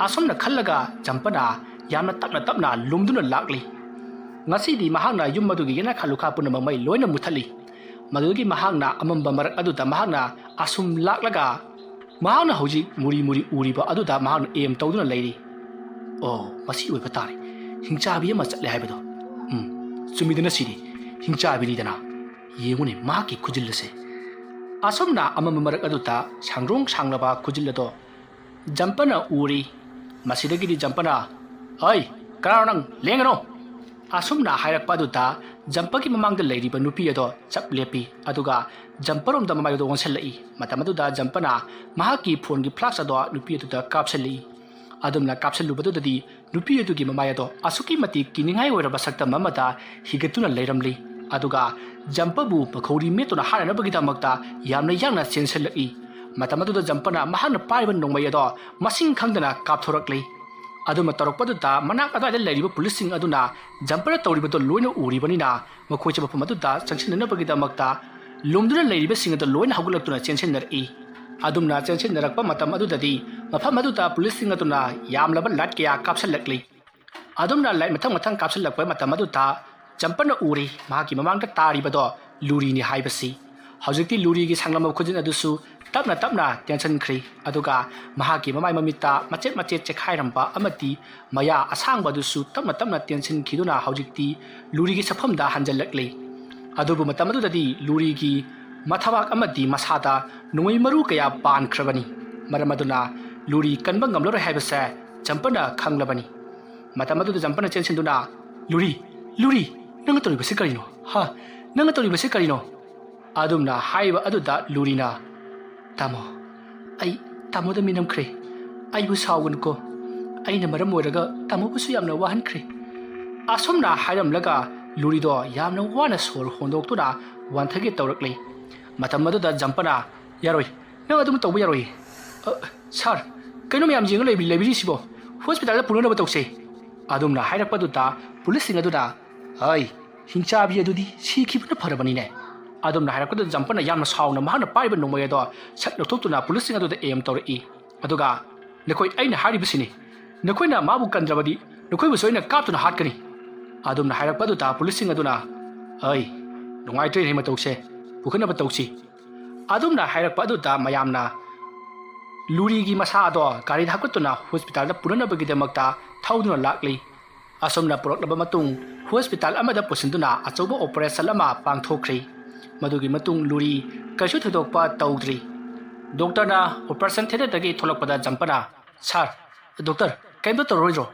ꯑꯁꯨꯝꯅ ꯈꯜꯂꯒ ꯖꯝꯄꯅ ꯌꯥꯝꯅ ꯇꯞꯅ ꯇꯞꯅ ꯂꯨꯝꯗꯨꯅ ꯂꯥꯛꯂꯤ꯫ ꯉꯁꯤꯗꯤ ꯃꯍꯥꯛꯅ ꯌꯨꯝ ꯑꯗꯨꯒꯤ ꯌꯦꯅꯈꯥ ꯂꯨꯈꯥ ꯄꯨꯝꯅꯃꯛ ꯃꯩ ꯂꯣꯏꯅ ꯃꯨꯊꯠꯂꯤ꯫ ꯃꯗꯨꯗꯒꯤ ꯃꯍꯥꯛꯅ ꯑꯃꯝꯕ ꯃꯔꯛ ꯑꯗꯨꯗ ꯃꯍꯥꯛꯅ ꯑꯁꯨꯝ ꯂꯥꯛꯂꯒ ꯃꯍꯥꯛꯅ ꯍꯧꯖꯤꯛ ꯃꯨꯔꯤ ꯃꯨꯔꯤ ꯎꯔꯤꯕ ꯑꯗꯨꯗ ꯃꯍꯥꯛꯅ ꯑꯦꯝ ꯇꯧꯗꯨꯅ ꯂꯩꯔꯤ꯫ ꯑꯣ, ꯃꯁꯤ ꯑꯣꯏꯕ ꯇꯥꯔꯦ꯫ ꯍꯤꯡꯆꯥꯕꯤ ꯑꯃ ꯆꯠꯂꯦ ꯍꯥꯏꯕꯗꯣ꯫ ꯎꯝ, ꯆꯨꯝꯃꯤꯗꯅ ꯁꯤꯗꯤ꯫ ꯍꯤꯡꯆꯥꯕꯤꯅꯤꯗꯅ꯫ ꯌꯦꯡꯉꯨꯅꯦ, ꯃꯍꯥꯛꯀꯤ ꯈꯨꯖꯤꯜ ꯑꯁꯦ꯫ ꯑꯁꯨꯝꯅ ꯑꯃꯝꯕ ꯃꯔꯛ ꯑꯗꯨꯗ ꯁꯥꯡꯗ꯭ꯔꯣꯡ ꯁꯥꯡꯂꯕ ꯈꯨꯖꯤꯜ ꯑꯗꯣ ꯖꯝꯄꯅ ꯎꯔꯤ꯫ ꯃꯁꯤꯗꯒꯤꯗꯤ ꯖꯝꯄꯅ, "ꯍꯩ, ꯀꯅꯥꯅꯣ ꯅꯪ? ꯂꯦꯡꯒꯅꯨ!" ꯑꯁꯨꯝꯅ ꯍꯥꯏꯔꯛꯄ ꯑꯗꯨꯗ ꯖꯝꯄꯒꯤ ꯃꯃꯥꯡꯗ ꯂꯩꯔꯤꯕ ꯅꯨꯄꯤ ꯑꯗꯣ ꯆꯞ ꯂꯦꯞꯄꯤ꯫ ꯑꯗꯨꯒ ꯖꯝꯄꯔꯣꯝꯗ ꯃꯃꯥꯏ ꯑꯗꯣ ꯑꯣꯟꯁꯤꯜꯂꯛꯏ꯫ ꯃꯇꯝ ꯑꯗꯨꯗ ꯖꯝꯄꯅ ꯃꯍꯥꯛꯀꯤ ꯐꯣꯟꯒꯤ ꯐ꯭ꯂꯥꯁ ꯑꯗꯣ ꯅꯨꯄꯤ ꯑꯗꯨꯗ ꯀꯥꯞꯁꯤꯜꯂꯛꯏ꯫ ꯑꯗꯨꯝꯅ ꯀꯥꯞꯁꯤꯜꯂꯨꯕꯗꯨꯗꯗꯤ ꯅꯨꯄꯤ ꯑꯗꯨꯒꯤ ꯃꯃꯥꯏ ꯑꯗꯣ ꯑꯁꯨꯛꯀꯤ ꯃꯇꯤꯛ ꯀꯤꯅꯤꯡꯉꯥꯏ ꯑꯣꯏꯔꯕ ꯁꯛꯇꯝ ꯑꯃꯗ ꯍꯤꯒꯠꯇꯨꯅ ꯂꯩꯔꯝꯂꯤ꯫ ꯑꯗꯨꯒ ꯖꯝꯄꯕꯨ ꯃꯈꯧꯔꯤ ꯃꯦꯠꯇꯨꯅ ꯍꯥꯠꯅꯅꯕꯒꯤꯗꯃꯛꯇ ꯌꯥꯝꯅ ꯌꯥꯡꯅ ꯆꯦꯟꯁꯤꯜꯂꯛꯏ꯫ ꯃꯇꯝ ꯑꯗꯨꯗ ꯖꯝꯄꯅ ꯃꯍꯥꯛꯅ ꯄꯥꯏꯔꯤꯕ ꯅꯣꯡꯃꯩ ꯑꯗꯣ ꯃꯁꯤꯡ ꯈꯪꯗꯅ ꯀꯥꯞꯊꯣꯔꯛꯂꯤ꯫ ꯑꯗꯨꯝꯅ ꯇꯧꯔꯛꯄꯗꯨꯗ ꯃꯅꯥꯛ ꯑꯗꯨꯋꯥꯏꯗ ꯂꯩꯔꯤꯕ ꯄꯨꯂꯤꯁꯁꯤꯡ ꯑꯗꯨꯅ ꯖꯝꯄꯅ ꯇꯧꯔꯤꯕꯗꯨ ꯂꯣꯏꯅ ꯎꯔꯤꯕꯅꯤꯅ ꯃꯈꯣꯏꯁꯨ ꯃꯐꯝ ꯑꯗꯨꯗ ꯆꯪꯁꯤꯟꯅꯅꯕꯒꯤꯗꯃꯛꯇ ꯂꯨꯝꯗꯨꯅ ꯂꯩꯔꯤꯕꯁꯤꯡ ꯑꯗꯨ ꯂꯣꯏꯅ ꯍꯧꯒꯠꯂꯛꯇꯨꯅ ꯆꯦꯟꯁꯤꯟꯅꯔꯛꯏ꯫ ꯑꯗꯨꯝꯅ ꯆꯦꯟꯁꯤꯟꯅꯔꯛꯄ ꯃꯇꯝ ꯑꯗꯨꯗꯗꯤ ꯃꯐꯝ ꯑꯗꯨꯗ ꯄꯨꯂꯤꯁꯁꯤꯡ ꯑꯗꯨꯅ ꯌꯥꯝꯂꯕ ꯂꯥꯏꯠ ꯀꯌꯥ ꯀꯥꯞꯁꯤꯜꯂꯛꯂꯤ꯫ ꯑꯗꯨꯝꯅ ꯂꯥꯏꯠ ꯃꯊꯪ ꯃꯊꯪ ꯀꯥꯞꯁꯤꯜꯂꯛꯄ ꯃꯇꯝ ꯑꯗꯨꯗ ꯖꯝꯄꯅ ꯎꯔꯤ ꯃꯍꯥꯛꯀꯤ ꯃꯃꯥꯡꯗ ꯇꯥꯔꯤꯕꯗꯣ ꯂꯨꯔꯤꯅꯤ ꯍꯥꯏꯕꯁꯤ꯫ ꯍꯧꯖꯤꯛꯇꯤ ꯂꯨꯔꯤꯒꯤ ꯁꯥꯡꯂꯝꯕ ꯈꯨꯖꯤꯟ ꯑꯗꯨꯁꯨ ꯇꯞꯅ ꯇꯞꯅ ꯇꯦꯟꯁꯤꯟꯈ꯭ꯔꯤ꯫ ꯑꯗꯨꯒ ꯃꯍꯥꯛꯀꯤ ꯃꯃꯥꯏ ꯃꯃꯤꯠꯇ ꯃꯆꯦꯠ ꯃꯆꯦꯠ ꯆꯦꯛꯈꯥꯏꯔꯝꯕ ꯑꯃꯗꯤ ꯃꯌꯥ ꯑꯁꯥꯡꯕ ꯑꯗꯨꯁꯨ ꯇꯞꯅ ꯇꯞꯅ ꯇꯦꯟꯁꯤꯟꯈꯤꯗꯨꯅ ꯍꯧꯖꯤꯛꯇꯤ ꯂꯨꯔꯤꯒꯤ ꯁꯛꯐꯝꯗ ꯍꯟꯖꯤꯜꯂꯛꯂꯤ꯫ ꯑꯗꯨꯕꯨ ꯃꯇꯝ ꯑꯗꯨꯗꯗꯤ ꯂꯨꯔꯤꯒꯤ ꯃꯊꯕꯥꯛ ꯑꯃꯗꯤ ꯃꯁꯥꯗ ꯅꯣꯡꯃꯩ ꯃꯔꯨ ꯀꯌꯥ ꯄꯥꯟꯈ꯭ꯔꯕꯅꯤ꯫ ꯃꯔꯝ ꯑꯗꯨꯅ ꯂꯨꯔꯤ ꯀꯟꯕ ꯉꯝꯂꯔꯣꯏ ꯍꯥꯏꯕꯁꯦ ꯖꯝꯄꯅ ꯈꯪꯂꯕꯅꯤ꯫ ꯃꯇꯝ ꯑꯗꯨꯗ ꯖꯝꯄꯅ ꯆꯦꯟꯁꯤꯟꯗꯨꯅ, "ꯂꯨꯔꯤ, ꯂꯨꯔꯤ, ꯅꯪꯅ ꯇꯧꯔꯤꯕꯁꯤ ꯀꯔꯤꯅꯣ? ꯍꯥ? ꯅꯪꯅ ꯇꯧꯔꯤꯕꯁꯤ ꯀꯔꯤꯅꯣ?" ꯑꯗꯨꯝꯅ ꯍꯥꯏꯕ ꯑꯗꯨꯗ ꯂꯨꯔꯤꯅ, "ꯇꯥꯃꯣ, ꯑꯩ ꯇꯥꯃꯣꯗ ꯃꯤꯅꯝꯈ꯭ꯔꯦ꯫ ꯑꯩꯕꯨ ꯁꯥꯎꯒꯅꯨꯀꯣ꯫ ꯑꯩꯅ ꯃꯔꯝ ꯑꯣꯏꯔꯒ ꯇꯥꯃꯣꯕꯨꯁꯨ ꯌꯥꯝꯅ ꯋꯥꯍꯟꯈ꯭ꯔꯦ꯫" ꯑꯁꯨꯝꯅ ꯍꯥꯏꯔꯝꯂꯒ ꯂꯨꯔꯤꯗꯣ ꯌꯥꯝꯅ ꯋꯥꯅ ꯁꯣꯔ ꯍꯣꯟꯗꯣꯛꯇꯨꯅ ꯋꯥꯟꯊꯒꯦ ꯇꯧꯔꯛꯂꯤ꯫ ꯃꯇꯝ ꯑꯗꯨꯗ ꯖꯝꯄꯅ, "ꯌꯥꯔꯣꯏ, ꯅꯪ ꯑꯗꯨꯝ ꯇꯧꯕ ꯌꯥꯔꯣꯏ꯫ ꯑ, ꯁꯥꯔ, ꯀꯩꯅꯣ ꯃꯌꯥꯝ ꯌꯦꯡꯉ ꯂꯩꯕꯤ-, ꯂꯩꯕꯤꯔꯤꯁꯤꯕꯣ? ꯍꯣꯁꯄꯤꯇꯥꯜꯗ ꯄꯨꯅꯅꯕ ꯇꯧꯁꯦ꯫" ꯑꯗꯨꯝꯅ ꯍꯥꯏꯔꯛꯄꯗꯨꯗ ꯄꯨꯂꯤꯁꯁꯤꯡ ꯑꯗꯨꯅ, "ꯍꯩ, ꯍꯤꯡꯆꯥꯕꯤ ꯑꯗꯨꯗꯤ ꯁꯤꯈꯤꯕꯅ ꯐꯔꯕꯅꯤꯅꯦ꯫" ꯑꯗꯨꯝꯅ ꯍꯥꯏꯔꯛꯄꯗꯨꯗ ꯖꯝꯄꯅ ꯌꯥꯝꯅ ꯁꯥꯎꯅ ꯃꯍꯥꯛꯅ ꯄꯥꯏꯔꯤꯕ ꯅꯣꯡꯃꯩ ꯑꯗꯣ ꯁꯠ ꯂꯧꯊꯣꯛꯇꯨꯅ ꯄꯨꯂꯤꯁꯁꯤꯡ ꯑꯗꯨꯗ ꯑꯦꯝ ꯇꯧꯔꯛꯏ꯫ ꯑꯗꯨꯒ "ꯅꯈꯣꯏ, ꯑꯩꯅ ꯍꯥꯏꯔꯤꯕꯁꯤꯅꯤ, ꯅꯈꯣꯏꯅ ꯃꯥꯕꯨ ꯀꯟꯗ꯭ꯔꯕꯗꯤ ꯅꯈꯣꯏꯕꯨꯁꯨ ꯑꯩꯅ ꯀꯥꯞꯇꯨꯅ ꯍꯥꯠꯀꯅꯤ"꯫ ꯑꯗꯨꯝꯅ ꯍꯥꯏꯔꯛꯄ ꯑꯗꯨꯗ ꯄꯨꯂꯤꯁꯁꯤꯡ ꯑꯗꯨꯅ, "ꯑꯩ, ꯅꯨꯡꯉꯥꯏꯇ꯭ꯔꯦꯅꯦ ꯃꯇꯧꯁꯦ, ꯄꯨꯈꯠꯅꯕ ꯇꯧꯁꯤ"꯫ ꯑꯗꯨꯝꯅ ꯍꯥꯏꯔꯛꯄ ꯑꯗꯨꯗ ꯃꯌꯥꯝꯅ ꯂꯨꯔꯤꯒꯤ ꯃꯁꯥ ꯑꯗꯣ ꯒꯥꯔꯤꯗ ꯍꯥꯞꯀꯠꯇꯨꯅ ꯍꯣꯁꯄꯤꯇꯥꯜꯗ ꯄꯨꯅꯅꯕꯒꯤꯗꯃꯛꯇ ꯊꯧꯗꯨꯅ ꯂꯥꯛꯂꯤ꯫ ꯑꯁꯨꯝꯅ ꯄꯨꯔꯛꯂꯕ ꯃꯇꯨꯡ ꯍꯣꯁꯄꯤꯇꯥꯜ ꯑꯃꯗ ꯄꯨꯁꯤꯟꯗꯨꯅ ꯑꯆꯧꯕ ꯑꯣꯄꯔꯦꯁꯟ ꯑꯃ ꯄꯥꯡꯊꯣꯛꯈ꯭ꯔꯤ꯫ ꯃꯗꯨꯒꯤ ꯃꯇꯨꯡ ꯂꯨꯔꯤ ꯀꯩꯁꯨ ꯊꯣꯏꯗꯣꯛꯄ ꯇꯧꯗ꯭ꯔꯤ꯫ ꯗꯣꯛꯇꯔꯅ ꯑꯣꯄꯔꯦꯁꯟ ꯊꯤꯌꯦꯇꯔꯗꯒꯤ ꯊꯣꯛꯂꯛꯄꯗ ꯖꯝꯄꯅ, "ꯁꯥꯔ, ꯗꯣꯛꯇꯔ, ꯀꯩꯝꯇ ꯇꯧꯔꯔꯣꯏꯗ꯭ꯔꯣ?"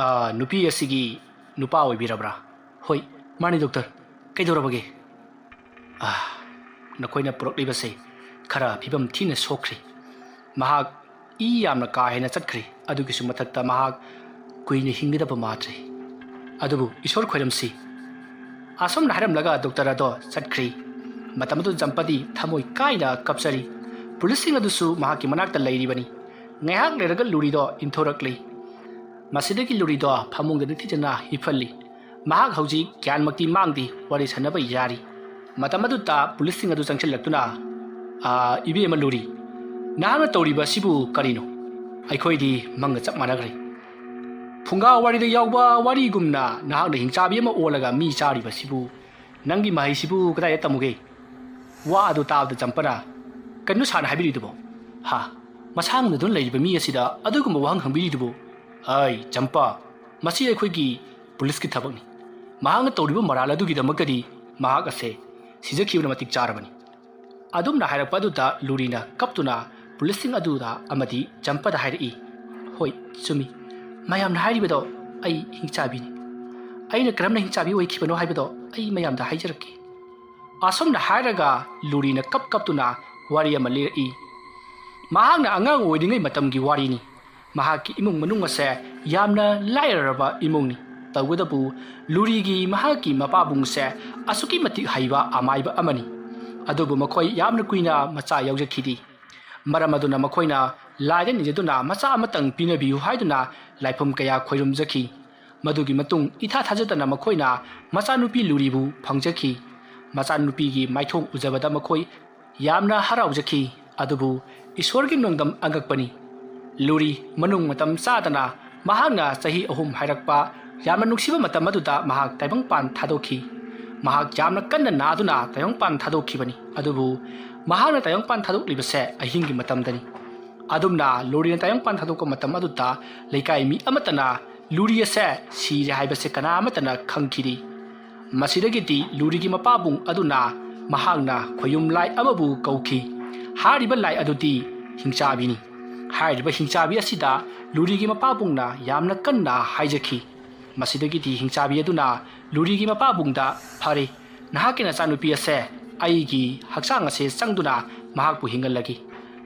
"ꯑꯥ, ꯅꯨꯄꯤ ꯑꯁꯤꯒꯤ ꯅꯨꯄꯥ ꯑꯣꯏꯕꯤꯔꯕ꯭ꯔꯥ?" "ꯍꯣꯏ, ꯃꯥꯅꯤ ꯗꯣꯛꯇꯔ꯫ ꯀꯩꯗꯧꯔꯕꯒꯦ?" "ꯑꯥ, ꯅꯈꯣꯏꯅ ꯄꯨꯔꯛꯂꯤꯕꯁꯦ ꯈꯔ ꯐꯤꯕꯝ ꯊꯤꯅ ꯁꯣꯛꯈ꯭ꯔꯦ꯫ ꯃꯍꯥꯛ ꯏ ꯌꯥꯝꯅ ꯀꯥ ꯍꯦꯟꯅ ꯆꯠꯈ꯭ꯔꯦ꯫ ꯑꯗꯨꯒꯤꯁꯨ ꯃꯊꯛꯇ ꯃꯍꯥꯛ ꯀꯨꯏꯅ ꯍꯤꯡꯒꯗꯕ ꯃꯥꯟꯗ꯭ꯔꯦ꯫ ꯑꯗꯨꯕꯨ ꯏꯁꯣꯔ ꯈꯣꯏꯔꯝꯁꯤ"꯫ ꯑꯁꯨꯝꯅ ꯍꯥꯏꯔꯝꯂꯒ ꯗꯣꯛꯇꯔ ꯑꯗꯣ ꯆꯠꯈ꯭ꯔꯤ꯫ ꯃꯇꯝ ꯑꯗꯨ ꯖꯝꯄꯗꯤ ꯊꯃꯣꯏ ꯀꯥꯏꯅ ꯀꯞꯆꯔꯤ꯫ ꯄꯨꯂꯤꯁꯁꯤꯡ ꯑꯗꯨꯁꯨ ꯃꯍꯥꯛꯀꯤ ꯃꯅꯥꯛꯇ ꯂꯩꯔꯤꯕꯅꯤ꯫ ꯉꯥꯏꯍꯥꯛ ꯂꯩꯔꯒ ꯂꯨꯔꯤꯗꯣ ꯏꯟꯊꯣꯔꯛꯂꯤ꯫ ꯃꯁꯤꯗꯒꯤ ꯂꯨꯔꯤꯗꯣ ꯐꯃꯨꯡꯗ ꯅꯤꯡꯊꯤꯖꯅ ꯍꯤꯞꯍꯜꯂꯤ꯫ ꯃꯍꯥꯛ ꯍꯧꯖꯤꯛ ꯒ꯭ꯌꯥꯟꯃꯛꯇꯤ ꯃꯥꯡꯗꯦ, ꯋꯥꯔꯤ ꯁꯥꯟꯅꯕ ꯌꯥꯔꯤ꯫ ꯃꯇꯝ ꯑꯗꯨꯗ ꯄꯨꯂꯤꯁꯁꯤꯡ ꯑꯗꯨ ꯆꯪꯁꯤꯜꯂꯛꯇꯨꯅ, "ꯑꯥ, ꯏꯕꯦꯝꯃ ꯂꯨꯔꯤ, ꯅꯍꯥꯛꯅ ꯇꯧꯔꯤꯕ ꯑꯁꯤꯕꯨ ꯀꯔꯤꯅꯣ? ꯑꯩꯈꯣꯏꯗꯤ ꯃꯪꯒ ꯆꯞ ꯃꯥꯟꯅꯈ꯭ꯔꯦ꯫ ꯐꯨꯡꯒꯥ ꯋꯥꯔꯤꯗ ꯌꯥꯎꯕ ꯋꯥꯔꯤꯒꯨꯝꯅ ꯅꯍꯥꯛꯅ ꯍꯤꯡꯆꯥꯕꯤ ꯑꯃ ꯑꯣꯜꯂꯒ ꯃꯤ ꯆꯥꯔꯤꯕꯁꯤꯕꯨ, ꯅꯪꯒꯤ ꯃꯍꯩꯁꯤꯕꯨ ꯀꯗꯥꯏꯗ ꯇꯝꯃꯨꯒꯦ?" ꯋꯥ ꯑꯗꯨ ꯇꯥꯕꯗ ꯆꯝꯄꯅ, "ꯀꯩꯅꯣ ꯁꯥꯔꯅ ꯍꯥꯏꯕꯤꯔꯤꯗꯨꯕꯣ? ꯍꯥ? ꯃꯁꯥ ꯉꯝꯗꯗꯨꯅ ꯂꯩꯔꯤꯕ ꯃꯤ ꯑꯁꯤꯗ ꯑꯗꯨꯒꯨꯝꯕ ꯋꯥꯍꯪ ꯍꯪꯕꯤꯔꯤꯗꯨꯕꯨ? ꯑꯩ, ꯆꯝꯄꯥ, ꯃꯁꯤ ꯑꯩꯈꯣꯏꯒꯤ ꯄꯨꯂꯤꯁꯀꯤ ꯊꯕꯛꯅꯤ꯫ ꯃꯍꯥꯛꯅ ꯇꯧꯔꯤꯕ ꯃꯔꯥꯜ ꯑꯗꯨꯒꯤꯗꯃꯛꯇꯗꯤ ꯃꯍꯥꯛ ꯑꯁꯦ ꯁꯤꯖꯈꯤꯕꯅ ꯃꯇꯤꯛ ꯆꯥꯔꯕꯅꯤ"꯫ ꯑꯗꯨꯝꯅ ꯍꯥꯏꯔꯛꯄ ꯑꯗꯨꯗ ꯂꯨꯔꯤꯅ ꯀꯞꯇꯨꯅ ꯄꯨꯂꯤꯁꯁꯤꯡ ꯑꯗꯨꯗ ꯑꯃꯗꯤ ꯆꯝꯄꯗ ꯍꯥꯏꯔꯛꯏ, "ꯍꯣꯏ, ꯆꯨꯝꯃꯤ꯫ ꯃꯌꯥꯝꯅ ꯍꯥꯏꯔꯤꯕꯗꯣ ꯑꯩ ꯍꯤꯡꯆꯥꯕꯤꯅꯤ꯫ ꯑꯩꯅ ꯀꯔꯝꯅ ꯍꯤꯡꯆꯥꯕꯤ ꯑꯣꯏꯈꯤꯕꯅꯣ ꯍꯥꯏꯕꯗꯣ ꯑꯩ ꯃꯌꯥꯝꯗ ꯍꯥꯏꯖꯔꯛꯀꯦ"꯫ ꯑꯁꯨꯝꯅ ꯍꯥꯏꯔꯒ ꯂꯨꯔꯤꯅ ꯀꯞ ꯀꯞꯇꯨꯅ ꯋꯥꯔꯤ ꯑꯃ ꯂꯤꯔꯛꯏ꯫ ꯃꯍꯥꯛꯅ ꯑꯉꯥꯡ ꯑꯣꯏꯔꯤꯉꯩ ꯃꯇꯝꯒꯤ ꯋꯥꯔꯤꯅꯤ꯫ ꯃꯍꯥꯛꯀꯤ ꯏꯃꯨꯡ ꯃꯅꯨꯡ ꯑꯁꯦ ꯌꯥꯝꯅ ꯂꯥꯏꯔꯔꯕ ꯏꯃꯨꯡꯅꯤ꯫ ꯇꯧꯕꯇꯕꯨ ꯂꯨꯔꯤꯒꯤ ꯃꯍꯥꯛꯀꯤ ꯃꯄꯥꯕꯨꯡꯁꯦ ꯑꯁꯨꯛꯀꯤ ꯃꯇꯤꯛ ꯍꯩꯕ ꯑꯃꯥꯏꯕ ꯑꯃꯅꯤ꯫ ꯑꯗꯨꯕꯨ ꯃꯈꯣꯏ ꯌꯥꯝꯅ ꯀꯨꯏꯅ ꯃꯆꯥ ꯌꯥꯎꯖꯈꯤꯗꯦ꯫ ꯃꯔꯝ ꯑꯗꯨꯅ ꯃꯈꯣꯏꯅ ꯂꯥꯏꯗ ꯅꯤꯖꯗꯨꯅ ꯃꯆꯥ ꯑꯃꯇꯪ ꯄꯤꯅꯕꯤꯌꯨ ꯍꯥꯏꯗꯨꯅ ꯂꯥꯏꯐꯝ ꯀꯌꯥ ꯈꯣꯏꯔꯨꯝꯖꯈꯤ꯫ ꯃꯗꯨꯒꯤ ꯃꯇꯨꯡ ꯏꯊꯥ ꯊꯥꯖꯗꯅ ꯃꯈꯣꯏꯅ ꯃꯆꯥꯅꯨꯄꯤ ꯂꯨꯔꯤꯕꯨ ꯐꯪꯖꯈꯤ꯫ ꯃꯆꯥꯅꯨꯄꯤꯒꯤ ꯃꯥꯏꯊꯣꯡ ꯎꯖꯕꯗ ꯃꯈꯣꯏ ꯌꯥꯝꯅ ꯍꯔꯥꯎꯖꯈꯤ꯫ ꯑꯗꯨꯕꯨ ꯏꯁꯣꯔꯒꯤ ꯅꯣꯡꯗꯝ ꯑꯉꯛꯄꯅꯤ꯫ ꯂꯨꯔꯤ ꯃꯅꯨꯡ ꯃꯇꯝ ꯆꯥꯗꯅ ꯃꯍꯥꯛꯅ ꯆꯍꯤ ꯑꯍꯨꯝ ꯍꯥꯏꯔꯛꯄ ꯌꯥꯝꯅ ꯅꯨꯡꯁꯤꯕ ꯃꯇꯝ ꯑꯗꯨꯗ ꯃꯍꯥꯛ ꯇꯥꯏꯕꯪꯄꯥꯟ ꯊꯥꯗꯣꯛꯈꯤ꯫ ꯃꯍꯥꯛ ꯌꯥꯝꯅ ꯀꯟꯅ ꯅꯥꯗꯨꯅ ꯇꯥꯏꯕꯪꯄꯥꯟ ꯊꯥꯗꯣꯛꯈꯤꯕꯅꯤ꯫ ꯑꯗꯨꯕꯨ ꯃꯍꯥꯛꯅ ꯇꯥꯏꯕꯪꯄꯥꯟ ꯊꯥꯗꯣꯛꯂꯤꯕꯁꯦ ꯑꯍꯤꯡꯒꯤ ꯃꯇꯝꯗꯅꯤ꯫ ꯑꯗꯨꯝꯅ ꯂꯨꯔꯤꯅ ꯇꯥꯏꯕꯪꯄꯥꯟ ꯊꯥꯗꯣꯛꯄ ꯃꯇꯝ ꯑꯗꯨꯗ ꯂꯩꯀꯥꯏ ꯃꯤ ꯑꯃꯠꯇꯅ ꯂꯨꯔꯤ ꯑꯁꯦ ꯁꯤꯔꯦ ꯍꯥꯏꯕꯁꯦ ꯀꯅꯥ ꯑꯃꯠꯇꯅ ꯈꯪꯈꯤꯗꯦ꯫ ꯃꯁꯤꯗꯒꯤꯗꯤ ꯂꯨꯔꯤꯒꯤ ꯃꯄꯥꯕꯨꯡ ꯑꯗꯨꯅ ꯃꯍꯥꯛꯅ ꯈꯣꯌꯨꯝ ꯂꯥꯏ ꯑꯃꯕꯨ ꯀꯧꯈꯤ꯫ ꯍꯥꯏꯔꯤꯕ ꯂꯥꯏ ꯑꯗꯨꯗꯤ ꯍꯤꯡꯆꯥꯕꯤꯅꯤ꯫ ꯍꯥꯏꯔꯤꯕ ꯍꯤꯡꯆꯥꯕꯤ ꯑꯁꯤꯗ ꯂꯨꯔꯤꯒꯤ ꯃꯄꯥꯕꯨꯡꯅ ꯌꯥꯝꯅ ꯀꯟꯅ ꯍꯥꯏꯖꯈꯤ꯫ ꯃꯁꯤꯗꯒꯤꯗꯤ ꯍꯤꯡꯆꯥꯕꯤ ꯑꯗꯨꯅ ꯂꯨꯔꯤꯒꯤ ꯃꯄꯥꯕꯨꯡꯗ, "ꯐꯔꯦ, ꯅꯍꯥꯛꯀꯤ ꯅꯆꯥꯅꯨꯄꯤ ꯑꯁꯦ ꯑꯩꯒꯤ ꯍꯛꯆꯥꯡ ꯑꯁꯦ ꯆꯪꯗꯨꯅ ꯃꯍꯥꯛꯄꯨ ꯍꯤꯡꯍꯜꯂꯒꯦ꯫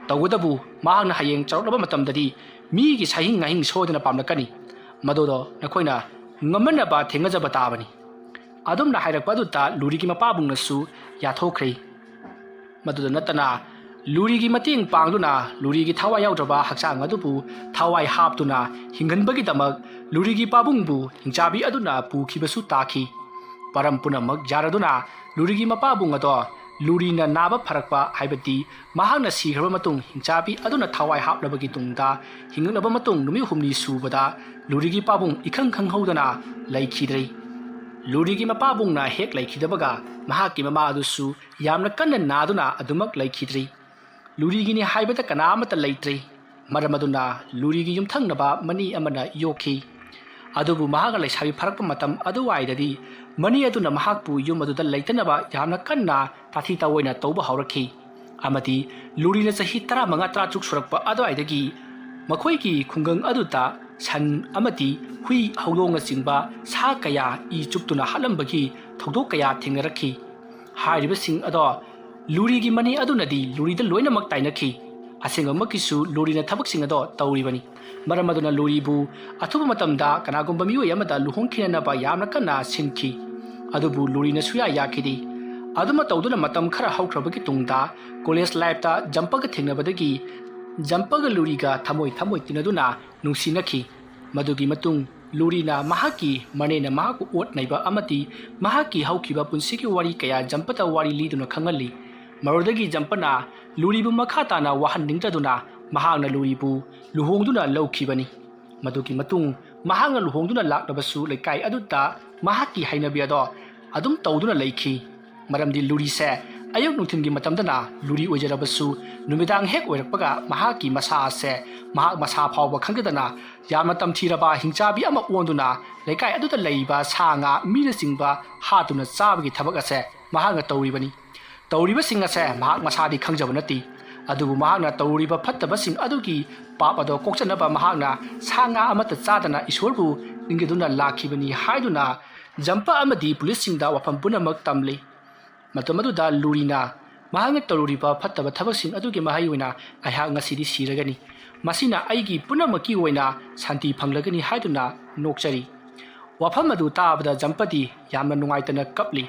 ꯇꯧꯕꯇꯕꯨ ꯃꯍꯥꯛꯅ ꯍꯌꯦꯡ ꯆꯥꯎꯔꯛꯂꯕ ꯃꯇꯝꯗꯗꯤ ꯃꯤꯒꯤ ꯁꯍꯤꯡ ꯅꯥꯍꯤꯡ ꯁꯣꯏꯗꯅ ꯄꯥꯝꯂꯛꯀꯅꯤ꯫ ꯃꯗꯨꯗꯣ ꯅꯈꯣꯏꯅ ꯉꯝꯍꯟꯅꯕ ꯊꯦꯡꯅꯖꯕ ꯇꯥꯕꯅꯤ"꯫ ꯑꯗꯨꯝꯅ ꯍꯥꯏꯔꯛꯄ ꯑꯗꯨꯗ ꯂꯨꯔꯤꯒꯤ ꯃꯄꯥꯕꯨꯡꯅꯁꯨ ꯌꯥꯊꯣꯛꯈ꯭ꯔꯦ꯫ ꯃꯗꯨꯗ ꯅꯠꯇꯅ ꯂꯨꯔꯤꯒꯤ ꯃꯇꯦꯡ ꯄꯥꯡꯗꯨꯅ ꯂꯨꯔꯤꯒꯤ ꯊꯋꯥꯏ ꯌꯥꯎꯗ꯭ꯔꯕ ꯍꯛꯆꯥꯡ ꯑꯗꯨꯕꯨ ꯊꯋꯥꯏ ꯍꯥꯞꯇꯨꯅ ꯍꯤꯡꯍꯟꯕꯒꯤꯗꯃꯛ ꯂꯨꯔꯤꯒꯤ ꯄꯥꯕꯨꯡꯕꯨ ꯍꯤꯡꯆꯥꯕꯤ ꯑꯗꯨꯅ ꯄꯨꯈꯤꯕꯁꯨ ꯇꯥꯈꯤ꯫ ꯄꯔꯝ ꯄꯨꯝꯅꯃꯛ ꯌꯥꯔꯗꯨꯅ ꯂꯨꯔꯤꯒꯤ ꯃꯄꯥꯕꯨꯡ ꯑꯗꯣ ꯂꯨꯔꯤꯅ ꯅꯥꯕ ꯐꯔꯛꯄ, ꯍꯥꯏꯕꯗꯤ ꯃꯍꯥꯛꯅ ꯁꯤꯈ꯭ꯔꯕ ꯃꯇꯨꯡ ꯍꯤꯡꯆꯥꯕꯤ ꯑꯗꯨꯅ ꯊꯋꯥꯏ ꯍꯥꯞꯂꯕꯒꯤ ꯇꯨꯡꯗ ꯍꯤꯡꯂꯛꯂꯕ ꯃꯇꯨꯡ ꯅꯨꯃꯤꯠ ꯍꯨꯝꯅꯤ ꯁꯨꯕꯗ ꯂꯨꯔꯤꯒꯤ ꯄꯥꯕꯨꯡ ꯏꯈꯪ ꯈꯪꯍꯧꯗꯅ ꯂꯩꯈꯤꯗ꯭ꯔꯦ꯫ ꯂꯨꯔꯤꯒꯤ ꯃꯄꯥꯕꯨꯡꯅ ꯍꯦꯛ ꯂꯩꯈꯤꯗꯕꯒ ꯃꯍꯥꯛꯀꯤ ꯃꯃꯥ ꯑꯗꯨꯁꯨ ꯌꯥꯝꯅ ꯀꯟꯅ ꯅꯥꯗꯨꯅ ꯑꯗꯨꯃꯛ ꯂꯩꯈꯤꯗ꯭ꯔꯦ꯫ ꯂꯨꯔꯤꯒꯤꯅꯤ ꯍꯥꯏꯕꯗ ꯀꯅꯥ ꯑꯃꯠꯇ ꯂꯩꯇ꯭ꯔꯦ꯫ ꯃꯔꯝ ꯑꯗꯨꯅ ꯂꯨꯔꯤꯒꯤ ꯌꯨꯝꯊꯪꯅꯕ ꯃꯅꯤ ꯑꯃꯅ ꯌꯣꯛꯈꯤ꯫ ꯑꯗꯨꯕꯨ ꯃꯍꯥꯛꯅ ꯂꯩꯁꯥꯕꯤ ꯐꯥꯔꯛꯄ ꯃꯇꯝ ꯑꯗꯨꯋꯥꯏꯗꯗꯤ ꯃꯅꯤ ꯑꯗꯨꯅ ꯃꯍꯥꯛꯄꯨ ꯌꯨꯝ ꯑꯗꯨꯗ ꯂꯩꯇꯅꯕ ꯌꯥꯝꯅ ꯀꯟꯅ ꯇꯥꯊꯤ ꯇꯥꯑꯣꯏꯅ ꯇꯧꯕ ꯍꯧꯔꯛꯈꯤ꯫ ꯑꯃꯗꯤ ꯂꯨꯔꯤꯅ ꯆꯍꯤ ꯇꯔꯥꯃꯉꯥ ꯇꯔꯥꯇꯔꯨꯛ ꯁꯨꯔꯛꯄ ꯑꯗꯨꯋꯥꯏꯗꯒꯤ ꯃꯈꯣꯏꯒꯤ ꯈꯨꯡꯒꯪ ꯑꯗꯨꯗ ꯁꯟ ꯑꯃꯗꯤ ꯍꯨꯏ ꯍꯧꯗꯣꯡꯅꯆꯤꯡꯕ ꯁꯥ ꯀꯌꯥ ꯏ ꯆꯨꯞꯇꯨꯅ ꯍꯥꯠꯂꯝꯕꯒꯤ ꯊꯧꯗꯣꯛ ꯀꯌꯥ ꯊꯦꯡꯅꯔꯛꯈꯤ꯫ ꯍꯥꯏꯔꯤꯕꯁꯤꯡ ꯑꯗꯣ ꯂꯨꯔꯤꯒꯤ ꯃꯅꯤ ꯑꯗꯨꯅꯗꯤ ꯂꯨꯔꯤꯗ ꯂꯣꯏꯅꯃꯛ ꯇꯥꯏꯅꯈꯤ꯫ ꯑꯁꯦꯡꯕꯃꯛꯀꯤꯁꯨ ꯂꯨꯔꯤꯅ ꯊꯕꯛꯁꯤꯡ ꯑꯗꯣ ꯇꯧꯔꯤꯕꯅꯤ꯫ ꯃꯔꯝ ꯑꯗꯨꯅ ꯂꯨꯔꯤꯕꯨ ꯑꯊꯨꯕ ꯃꯇꯝꯗ ꯀꯅꯥꯒꯨꯝꯕ ꯃꯤꯑꯣꯏ ꯑꯃꯗ ꯂꯨꯍꯣꯡꯈꯤꯅꯅꯕ ꯌꯥꯝꯅ ꯀꯟꯅ ꯁꯤꯟꯈꯤ꯫ ꯑꯗꯨꯕꯨ ꯂꯨꯔꯤꯅ ꯁꯨꯌꯥ ꯌꯥꯈꯤꯗꯦ꯫ ꯑꯗꯨꯃ ꯇꯧꯗꯨꯅ ꯃꯇꯝ ꯈꯔ ꯍꯧꯈ꯭ꯔꯕꯒꯤ ꯇꯨꯡꯗ ꯀꯣꯂꯦꯖ ꯂꯥꯏꯐꯇ ꯖꯝꯄꯒ ꯊꯦꯡꯅꯕꯗꯒꯤ ꯖꯝꯄꯒ ꯂꯨꯔꯤꯒ ꯊꯃꯣꯏ ꯊꯃꯣꯏ ꯇꯤꯟꯅꯗꯨꯅ ꯅꯨꯡꯁꯤꯅꯈꯤ꯫ ꯃꯗꯨꯒꯤ ꯃꯇꯨꯡ ꯂꯨꯔꯤꯅ ꯃꯍꯥꯛꯀꯤ ꯃꯅꯦꯅ ꯃꯍꯥꯛꯄꯨ ꯑꯣꯠ ꯅꯩꯕ ꯑꯃꯗꯤ ꯃꯍꯥꯛꯀꯤ ꯍꯧꯈꯤꯕ ꯄꯨꯟꯁꯤꯒꯤ ꯋꯥꯔꯤ ꯀꯌꯥ ꯖꯝꯄꯗ ꯋꯥꯔꯤ ꯂꯤꯗꯨꯅ ꯈꯪꯍꯜꯂꯤ꯫ ꯃꯗꯨꯗꯒꯤ ꯖꯝꯄꯅ ꯂꯨꯔꯤꯕꯨ ꯃꯈꯥ ꯇꯥꯅ ꯋꯥꯍꯟꯅꯤꯡꯗ꯭ꯔꯗꯨꯅ ꯃꯍꯥꯛꯅ ꯂꯨꯔꯤꯕꯨ ꯂꯨꯍꯣꯡꯗꯨꯅ ꯂꯧꯈꯤꯕꯅꯤ꯫ ꯃꯗꯨꯒꯤ ꯃꯇꯨꯡ ꯃꯍꯥꯛꯅ ꯂꯨꯍꯣꯡꯗꯨꯅ ꯂꯥꯛꯂꯕꯁꯨ ꯂꯩꯀꯥꯏ ꯑꯗꯨꯗ ꯃꯍꯥꯛꯀꯤ ꯍꯩꯅꯕꯤ ꯑꯗꯣ ꯑꯗꯨꯝ ꯇꯧꯗꯨꯅ ꯂꯩꯈꯤ꯫ ꯃꯔꯝꯗꯤ ꯂꯨꯔꯤꯁꯦ ꯑꯌꯨꯛ ꯅꯨꯡꯊꯤꯜꯒꯤ ꯃꯇꯝꯗꯅ ꯂꯨꯔꯤ ꯑꯣꯏꯖꯔꯕꯁꯨ, ꯅꯨꯃꯤꯗꯥꯡ ꯍꯦꯛ ꯑꯣꯏꯔꯛꯄꯒ ꯃꯍꯥꯛꯀꯤ ꯃꯁꯥ ꯑꯁꯦ ꯃꯍꯥꯛ ꯃꯁꯥ ꯐꯥꯎꯕ ꯈꯪꯖꯗꯅ ꯌꯥꯝꯅ ꯇꯝꯊꯤꯔꯕ ꯍꯤꯡꯆꯥꯕꯤ ꯑꯃ ꯑꯣꯟꯗꯨꯅ ꯂꯩꯀꯥꯏ ꯑꯗꯨꯗ ꯂꯩꯕ ꯁꯥ ꯉꯥ ꯃꯤꯅꯆꯤꯡꯕ ꯍꯥꯠꯇꯨꯅ ꯆꯥꯕꯒꯤ ꯊꯕꯛ ꯑꯁꯦ ꯃꯍꯥꯛꯅ ꯇꯧꯔꯤꯕꯅꯤ꯫ ꯇꯧꯔꯤꯕꯁꯤꯡ ꯑꯁꯦ ꯃꯍꯥꯛ ꯃꯁꯥꯗꯤ ꯈꯪꯖꯕ ꯅꯠꯇꯦ꯫ ꯑꯗꯨꯕꯨ ꯃꯍꯥꯛꯅ ꯇꯧꯔꯤꯕ ꯐꯠꯇꯕꯁꯤꯡ ꯑꯗꯨꯒꯤ ꯄꯥꯞ ꯑꯗꯣ ꯀꯣꯛꯆꯅꯕ ꯃꯍꯥꯛꯅ ꯁꯥ ꯉꯥ ꯑꯃꯠꯇ ꯆꯥꯗꯅ ꯏꯁꯣꯔꯕꯨ ꯅꯤꯡꯖꯗꯨꯅ ꯂꯥꯛꯈꯤꯕꯅꯤ ꯍꯥꯏꯗꯨꯅ ꯖꯝꯄ ꯑꯃꯗꯤ ꯄꯨꯂꯤꯁꯁꯤꯡꯗ ꯋꯥꯐꯝ ꯄꯨꯝꯅꯃꯛ ꯇꯝꯂꯤ꯫ ꯃꯇꯝ ꯑꯗꯨꯗ ꯂꯨꯔꯤꯅ ꯃꯍꯥꯛꯅ ꯇꯧꯔꯨꯔꯤꯕ ꯐꯠꯇꯕ ꯊꯕꯛꯁꯤꯡ ꯑꯗꯨꯒꯤ ꯃꯍꯩ ꯑꯣꯏꯅ ꯑꯩꯍꯥꯛ ꯉꯁꯤꯗꯤ ꯁꯤꯔꯒꯅꯤ꯫ ꯃꯁꯤꯅ ꯑꯩꯒꯤ ꯄꯨꯝꯅꯃꯛꯀꯤ ꯑꯣꯏꯅ ꯁꯥꯟꯇꯤ ꯐꯪꯂꯒꯅꯤ ꯍꯥꯏꯗꯨꯅ ꯅꯣꯛꯆꯔꯤ꯫ ꯋꯥꯐꯝ ꯑꯗꯨ ꯇꯥꯕꯗ ꯖꯝꯄꯗꯤ ꯌꯥꯝꯅ ꯅꯨꯡꯉꯥꯏꯇꯅ ꯀꯞꯂꯤ꯫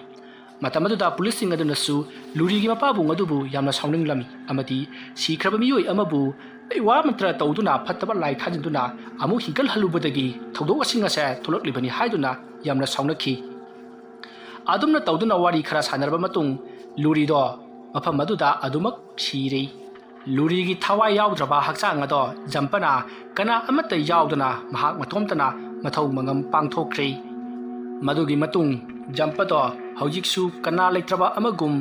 ꯃꯇꯝ ꯑꯗꯨꯗ ꯄꯨꯂꯤꯁꯁꯤꯡ ꯑꯗꯨꯅꯁꯨ ꯂꯨꯔꯤꯒꯤ ꯃꯄꯥꯕꯨꯡ ꯑꯗꯨꯕꯨ ꯌꯥꯝꯅ ꯁꯥꯎꯅꯤꯡꯂꯝꯃꯤ ꯑꯃꯗꯤ ꯁꯤꯈ꯭ꯔꯕ ꯃꯤꯑꯣꯏ ꯑꯃꯕꯨ ꯋꯥ ꯃꯟꯇ꯭ꯔ ꯇꯧꯗꯨꯅ ꯐꯠꯇꯕ ꯂꯥꯏ ꯊꯥꯖꯤꯟꯗꯨꯅ ꯑꯃꯨꯛ ꯍꯤꯡꯒꯠꯍꯜꯂꯨꯕꯗꯒꯤ ꯊꯧꯗꯣꯛꯁꯤꯡ ꯑꯁꯦ ꯊꯣꯛꯂꯛꯂꯤꯕꯅꯤ ꯍꯥꯏꯗꯨꯅ ꯌꯥꯝꯅ ꯁꯥꯎꯅꯈꯤ꯫ ꯑꯗꯨꯝꯅ ꯇꯧꯗꯨꯅ ꯋꯥꯔꯤ ꯈꯔ ꯁꯥꯟꯅꯔꯕ ꯃꯇꯨꯡ ꯂꯨꯔꯤꯗꯣ ꯃꯐꯝ ꯑꯗꯨꯗ ꯑꯗꯨꯃꯛ ꯁꯤꯔꯦ꯫ ꯂꯨꯔꯤꯒꯤ ꯊꯋꯥꯏ ꯌꯥꯎꯗ꯭ꯔꯕ ꯍꯛꯆꯥꯡ ꯑꯗꯣ ꯖꯝꯄꯅ ꯀꯅꯥ ꯑꯃꯠꯇ ꯌꯥꯎꯗꯅ ꯃꯍꯥꯛ ꯃꯇꯣꯝꯇꯅ ꯃꯊꯧ ꯃꯉꯝ ꯄꯥꯡꯊꯣꯛꯈ꯭ꯔꯦ꯫ ꯃꯗꯨꯒꯤ ꯃꯇꯨꯡ ꯖꯝꯄꯗꯣ ꯍꯧꯖꯤꯛꯁꯨ ꯀꯅꯥ ꯂꯩꯇ꯭ꯔꯕ ꯑꯃꯒꯨꯝ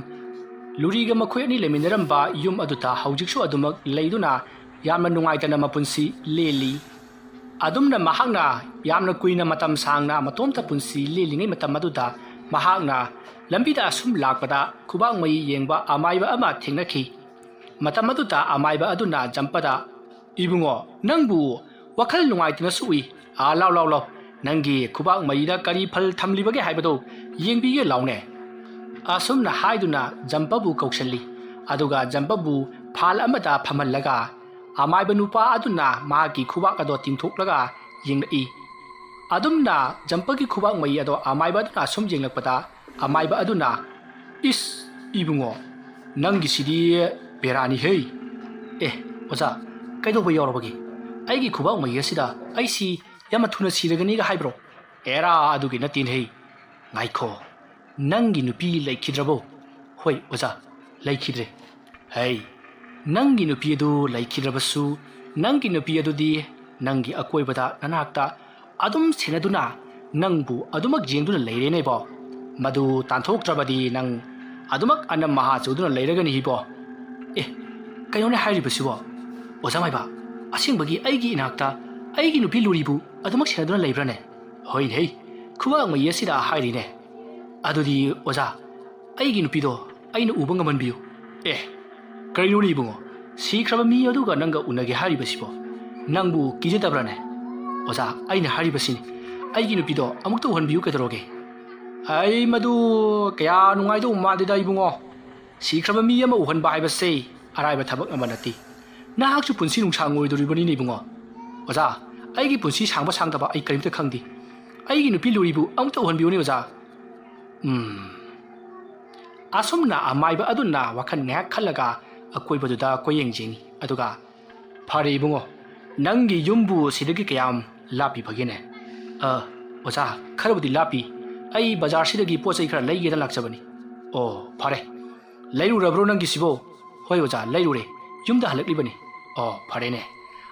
ꯂꯨꯔꯤꯒ ꯃꯈꯣꯏ ꯑꯅꯤ ꯂꯩꯃꯤꯟꯅꯔꯝꯕ ꯌꯨꯝ ꯑꯗꯨꯗ ꯍꯧꯖꯤꯛꯁꯨ ꯑꯗꯨꯃꯛ ꯂꯩꯗꯨꯅ ꯌꯥꯝꯅ ꯅꯨꯡꯉꯥꯏꯇꯅ ꯃꯄꯨꯟꯁꯤ ꯂꯦꯜꯂꯤ꯫ ꯑꯗꯨꯝꯅ ꯃꯍꯥꯛꯅ ꯌꯥꯝꯅ ꯀꯨꯏꯅ ꯃꯇꯝ ꯁꯥꯡꯅ ꯃꯇꯣꯝꯇ ꯄꯨꯟꯁꯤ ꯂꯦꯜꯂꯤꯉꯩ ꯃꯇꯝ ꯑꯗꯨꯗ ꯃꯍꯥꯛꯅ ꯂꯝꯕꯤꯗ ꯑꯁꯨꯝ ꯂꯥꯛꯄꯗ ꯈꯨꯕꯥꯛ ꯃꯩ ꯌꯦꯡꯕ ꯑꯃꯥꯏꯕ ꯑꯃ ꯊꯦꯡꯅꯈꯤ꯫ ꯃꯇꯝ ꯑꯗꯨꯗ ꯑꯃꯥꯏꯕ ꯑꯗꯨꯅ ꯖꯝꯄꯗ, "ꯏꯕꯨꯡꯉꯣ, ꯅꯪꯕꯨ ꯋꯥꯈꯜ ꯅꯨꯡꯉꯥꯏꯇꯅꯁꯨ ꯎꯏ꯫ ꯑꯥ, ꯂꯥꯎ, ꯂꯥꯎ, ꯂꯥꯎ꯫ ꯅꯪꯒꯤ ꯈꯨꯕꯥꯛ ꯃꯩꯗ ꯀꯔꯤ ꯐꯜ ꯊꯝꯂꯤꯕꯒꯦ ꯍꯥꯏꯕꯗꯨ ꯌꯦꯡꯕꯤꯒꯦ ꯂꯥꯎꯅꯦ꯫" ꯑꯁꯨꯝꯅ ꯍꯥꯏꯗꯨꯅ ꯖꯝꯄꯕꯨ ꯀꯧꯁꯜꯂꯤ꯫ ꯑꯗꯨꯒ ꯖꯝꯄꯕꯨ ꯐꯥꯜ ꯑꯃꯗ ꯐꯝꯍꯜꯂꯒ ꯑꯃꯥꯏꯕ ꯅꯨꯄꯥ ꯑꯗꯨꯅ ꯃꯍꯥꯛꯀꯤ ꯈꯨꯕꯥꯛ ꯑꯗꯣ ꯇꯤꯡꯊꯣꯛꯂꯒ ꯌꯦꯡꯂꯛꯏ꯫ ꯑꯗꯨꯝꯅ ꯖꯝꯄꯒꯤ ꯈꯨꯕꯥꯛ ꯃꯩ ꯑꯗꯣ ꯑꯃꯥꯏꯕ ꯑꯗꯨꯅ ꯁꯨꯝ ꯌꯦꯡꯂꯛꯄꯗ ꯑꯃꯥꯏꯕ ꯑꯗꯨꯅ, "ꯏꯁ, ꯏꯕꯨꯡꯉꯣ, ꯅꯪꯒꯤꯁꯤꯗꯤ ꯕꯦꯔꯥꯅꯤꯍꯦ꯫ ꯑꯦ, ꯑꯣꯖꯥ, ꯀꯩꯗꯧꯕ ꯌꯥꯎꯔꯕꯒꯦ? ꯑꯩꯒꯤ ꯈꯨꯕꯥꯛ ꯃꯩ ꯑꯁꯤꯗ ꯑꯩꯁꯤ ꯌꯥꯝꯅ ꯊꯨꯅ ꯁꯤꯔꯒꯅꯤꯒ ꯍꯥꯏꯕ꯭ꯔꯣ? ꯑꯦꯔꯥ, ꯑꯗꯨꯒꯤ ꯅꯠꯇꯦꯅꯦꯍꯦ꯫ ꯉꯥꯏꯈꯣ, ꯅꯪꯒꯤ ꯅꯨꯄꯤ ꯂꯩꯈꯤꯗ꯭ꯔꯕꯣ?" "ꯍꯣꯏ, ꯑꯣꯖꯥ, ꯂꯩꯈꯤꯗ꯭ꯔꯦ꯫" "ꯍꯩ, ꯅꯪꯒꯤ ꯅꯨꯄꯤ ꯑꯗꯨ ꯂꯩꯈꯤꯗ꯭ꯔꯕꯁꯨ, ꯅꯪꯒꯤ ꯅꯨꯄꯤ ꯑꯗꯨꯗꯤ ꯅꯪꯒꯤ ꯑꯀꯣꯏꯕꯗ ꯅꯅꯥꯛꯇ ꯑꯗꯨꯝ ꯁꯦꯟꯅꯗꯨꯅ ꯅꯪꯕꯨ ꯑꯗꯨꯃꯛ ꯌꯦꯡꯗꯨꯅ ꯂꯩꯔꯦꯅꯦꯕꯣ꯫ ꯃꯗꯨ ꯇꯥꯟꯊꯣꯛꯇ꯭ꯔꯕꯗꯤ ꯅꯪ ꯑꯗꯨꯃꯛ ꯑꯅꯝ ꯃꯍꯥ ꯆꯨꯗꯨꯅ ꯂꯩꯔꯒꯅꯤ ꯍꯤꯕꯣ꯫ ꯑꯦ, ꯀꯩꯅꯣꯅꯦ ꯍꯥꯏꯔꯤꯕꯁꯤꯕꯣ? ꯑꯣꯖꯥ ꯃꯥꯏꯕ, ꯑꯁꯦꯡꯕꯒꯤ ꯑꯩꯒꯤ ꯏꯅꯥꯛꯇ ꯑꯩꯒꯤ ꯅꯨꯄꯤ ꯂꯨꯔꯤꯕꯨ ꯑꯗꯨꯃꯛ ꯁꯦꯟꯅꯗꯨꯅ ꯂꯩꯕ꯭ꯔꯥꯅꯦ? ꯍꯣꯏꯅꯦ, ꯈꯨꯕꯥꯛ ꯃꯌꯤ ꯑꯁꯤꯗ ꯍꯥꯏꯔꯤꯅꯦ꯫ ꯑꯗꯨꯗꯤ ꯑꯣꯖꯥ, ꯑꯩꯒꯤ ꯅꯨꯄꯤꯗꯣ ꯑꯩꯅ ꯎꯕ ꯉꯝꯍꯟꯕꯤꯌꯨ꯫ ꯑꯦ, ꯀꯔꯤꯅꯣꯅꯦ ꯏꯕꯨꯡꯉꯣ? ꯁꯤꯈ꯭ꯔꯕ ꯃꯤ ꯑꯗꯨꯒ ꯅꯪꯒ ꯎꯅꯒꯦ ꯍꯥꯏꯔꯤꯕꯁꯤꯕꯣ? ꯅꯪꯕꯨ ꯀꯤꯖꯗꯕ꯭ꯔꯥꯅꯦ? ꯑꯣꯖꯥ, ꯑꯩꯅ ꯍꯥꯏꯔꯤꯕꯁꯤꯅꯤ, ꯑꯩꯒꯤ ꯅꯨꯄꯤꯗꯣ ꯑꯃꯨꯛꯇ ꯎꯍꯟꯕꯤꯌꯨ ꯀꯩꯗꯧꯔꯒꯦ? ꯑꯩ ꯃꯗꯨ ꯀꯌꯥ ꯅꯨꯡꯉꯥꯏꯗꯧ ꯃꯥꯟꯗꯦꯗ ꯏꯕꯨꯡꯉꯣ꯫ ꯁꯤꯈ꯭ꯔꯕ ꯃꯤ ꯑꯃ ꯎꯍꯟꯕ ꯍꯥꯏꯕꯁꯦ ꯑꯔꯥꯏꯕ ꯊꯕꯛ ꯑꯃ ꯅꯠꯇꯦ꯫ ꯅꯍꯥꯛꯁꯨ ꯄꯨꯟꯁꯤ ꯅꯨꯡꯁꯥꯡ ꯑꯣꯏꯗꯣꯔꯤꯕꯅꯤꯅꯦ ꯏꯕꯨꯡꯉꯣ꯫ ꯑꯣꯖꯥ, ꯑꯩꯒꯤ ꯄꯨꯟꯁꯤ ꯁꯥꯡꯕ ꯁꯥꯡꯗꯕ ꯑꯩ ꯀꯔꯤꯝꯇ ꯈꯪꯗꯦ꯫ ꯑꯩꯒꯤ ꯅꯨꯄꯤ ꯂꯨꯔꯤꯕꯨ ꯑꯃꯨꯛꯇ ꯎꯍꯟꯕꯤꯌꯨꯅꯦ ꯑꯣꯖꯥ꯫ ꯎꯝ꯫ ꯑꯁꯨꯝꯅ ꯑꯃꯥꯏꯕ ꯑꯗꯨꯅ ꯋꯥꯈꯜ ꯉꯥꯏꯍꯥꯛ ꯈꯜꯂꯒ ꯑꯀꯣꯏꯕꯗꯨꯗ ꯀꯣꯏꯌꯦꯡ ꯌꯦꯡꯉꯤ꯫ ꯑꯗꯨꯒ, "ꯐꯔꯦ ꯏꯕꯨꯡꯉꯣ, ꯅꯪꯒꯤ ꯌꯨꯝꯕꯨ ꯁꯤꯗꯒꯤ ꯀꯌꯥꯝ ꯂꯥꯞꯄꯤꯕꯒꯦꯅꯦ?" "ꯑ, ꯑꯣꯖꯥ, ꯈꯔꯕꯨꯗꯤ ꯂꯥꯞꯄꯤ꯫ ꯑꯩ ꯕꯖꯥꯔꯁꯤꯗꯒꯤ ꯄꯣꯠ ꯆꯩ ꯈꯔ ꯂꯩꯒꯦꯅ ꯂꯥꯛꯆꯕꯅꯤ꯫" "ꯑꯣ, ꯐꯔꯦ꯫ ꯂꯩꯔꯨꯔꯕ꯭ꯔꯣ ꯅꯪꯒꯤꯁꯤꯕꯣ?" "ꯍꯣꯏ ꯑꯣꯖꯥ, ꯂꯩꯔꯨꯔꯦ꯫ ꯌꯨꯝꯗ ꯍꯜꯂꯛꯂꯤꯕꯅꯤ꯫" "ꯑꯣ, ꯐꯔꯦꯅꯦ꯫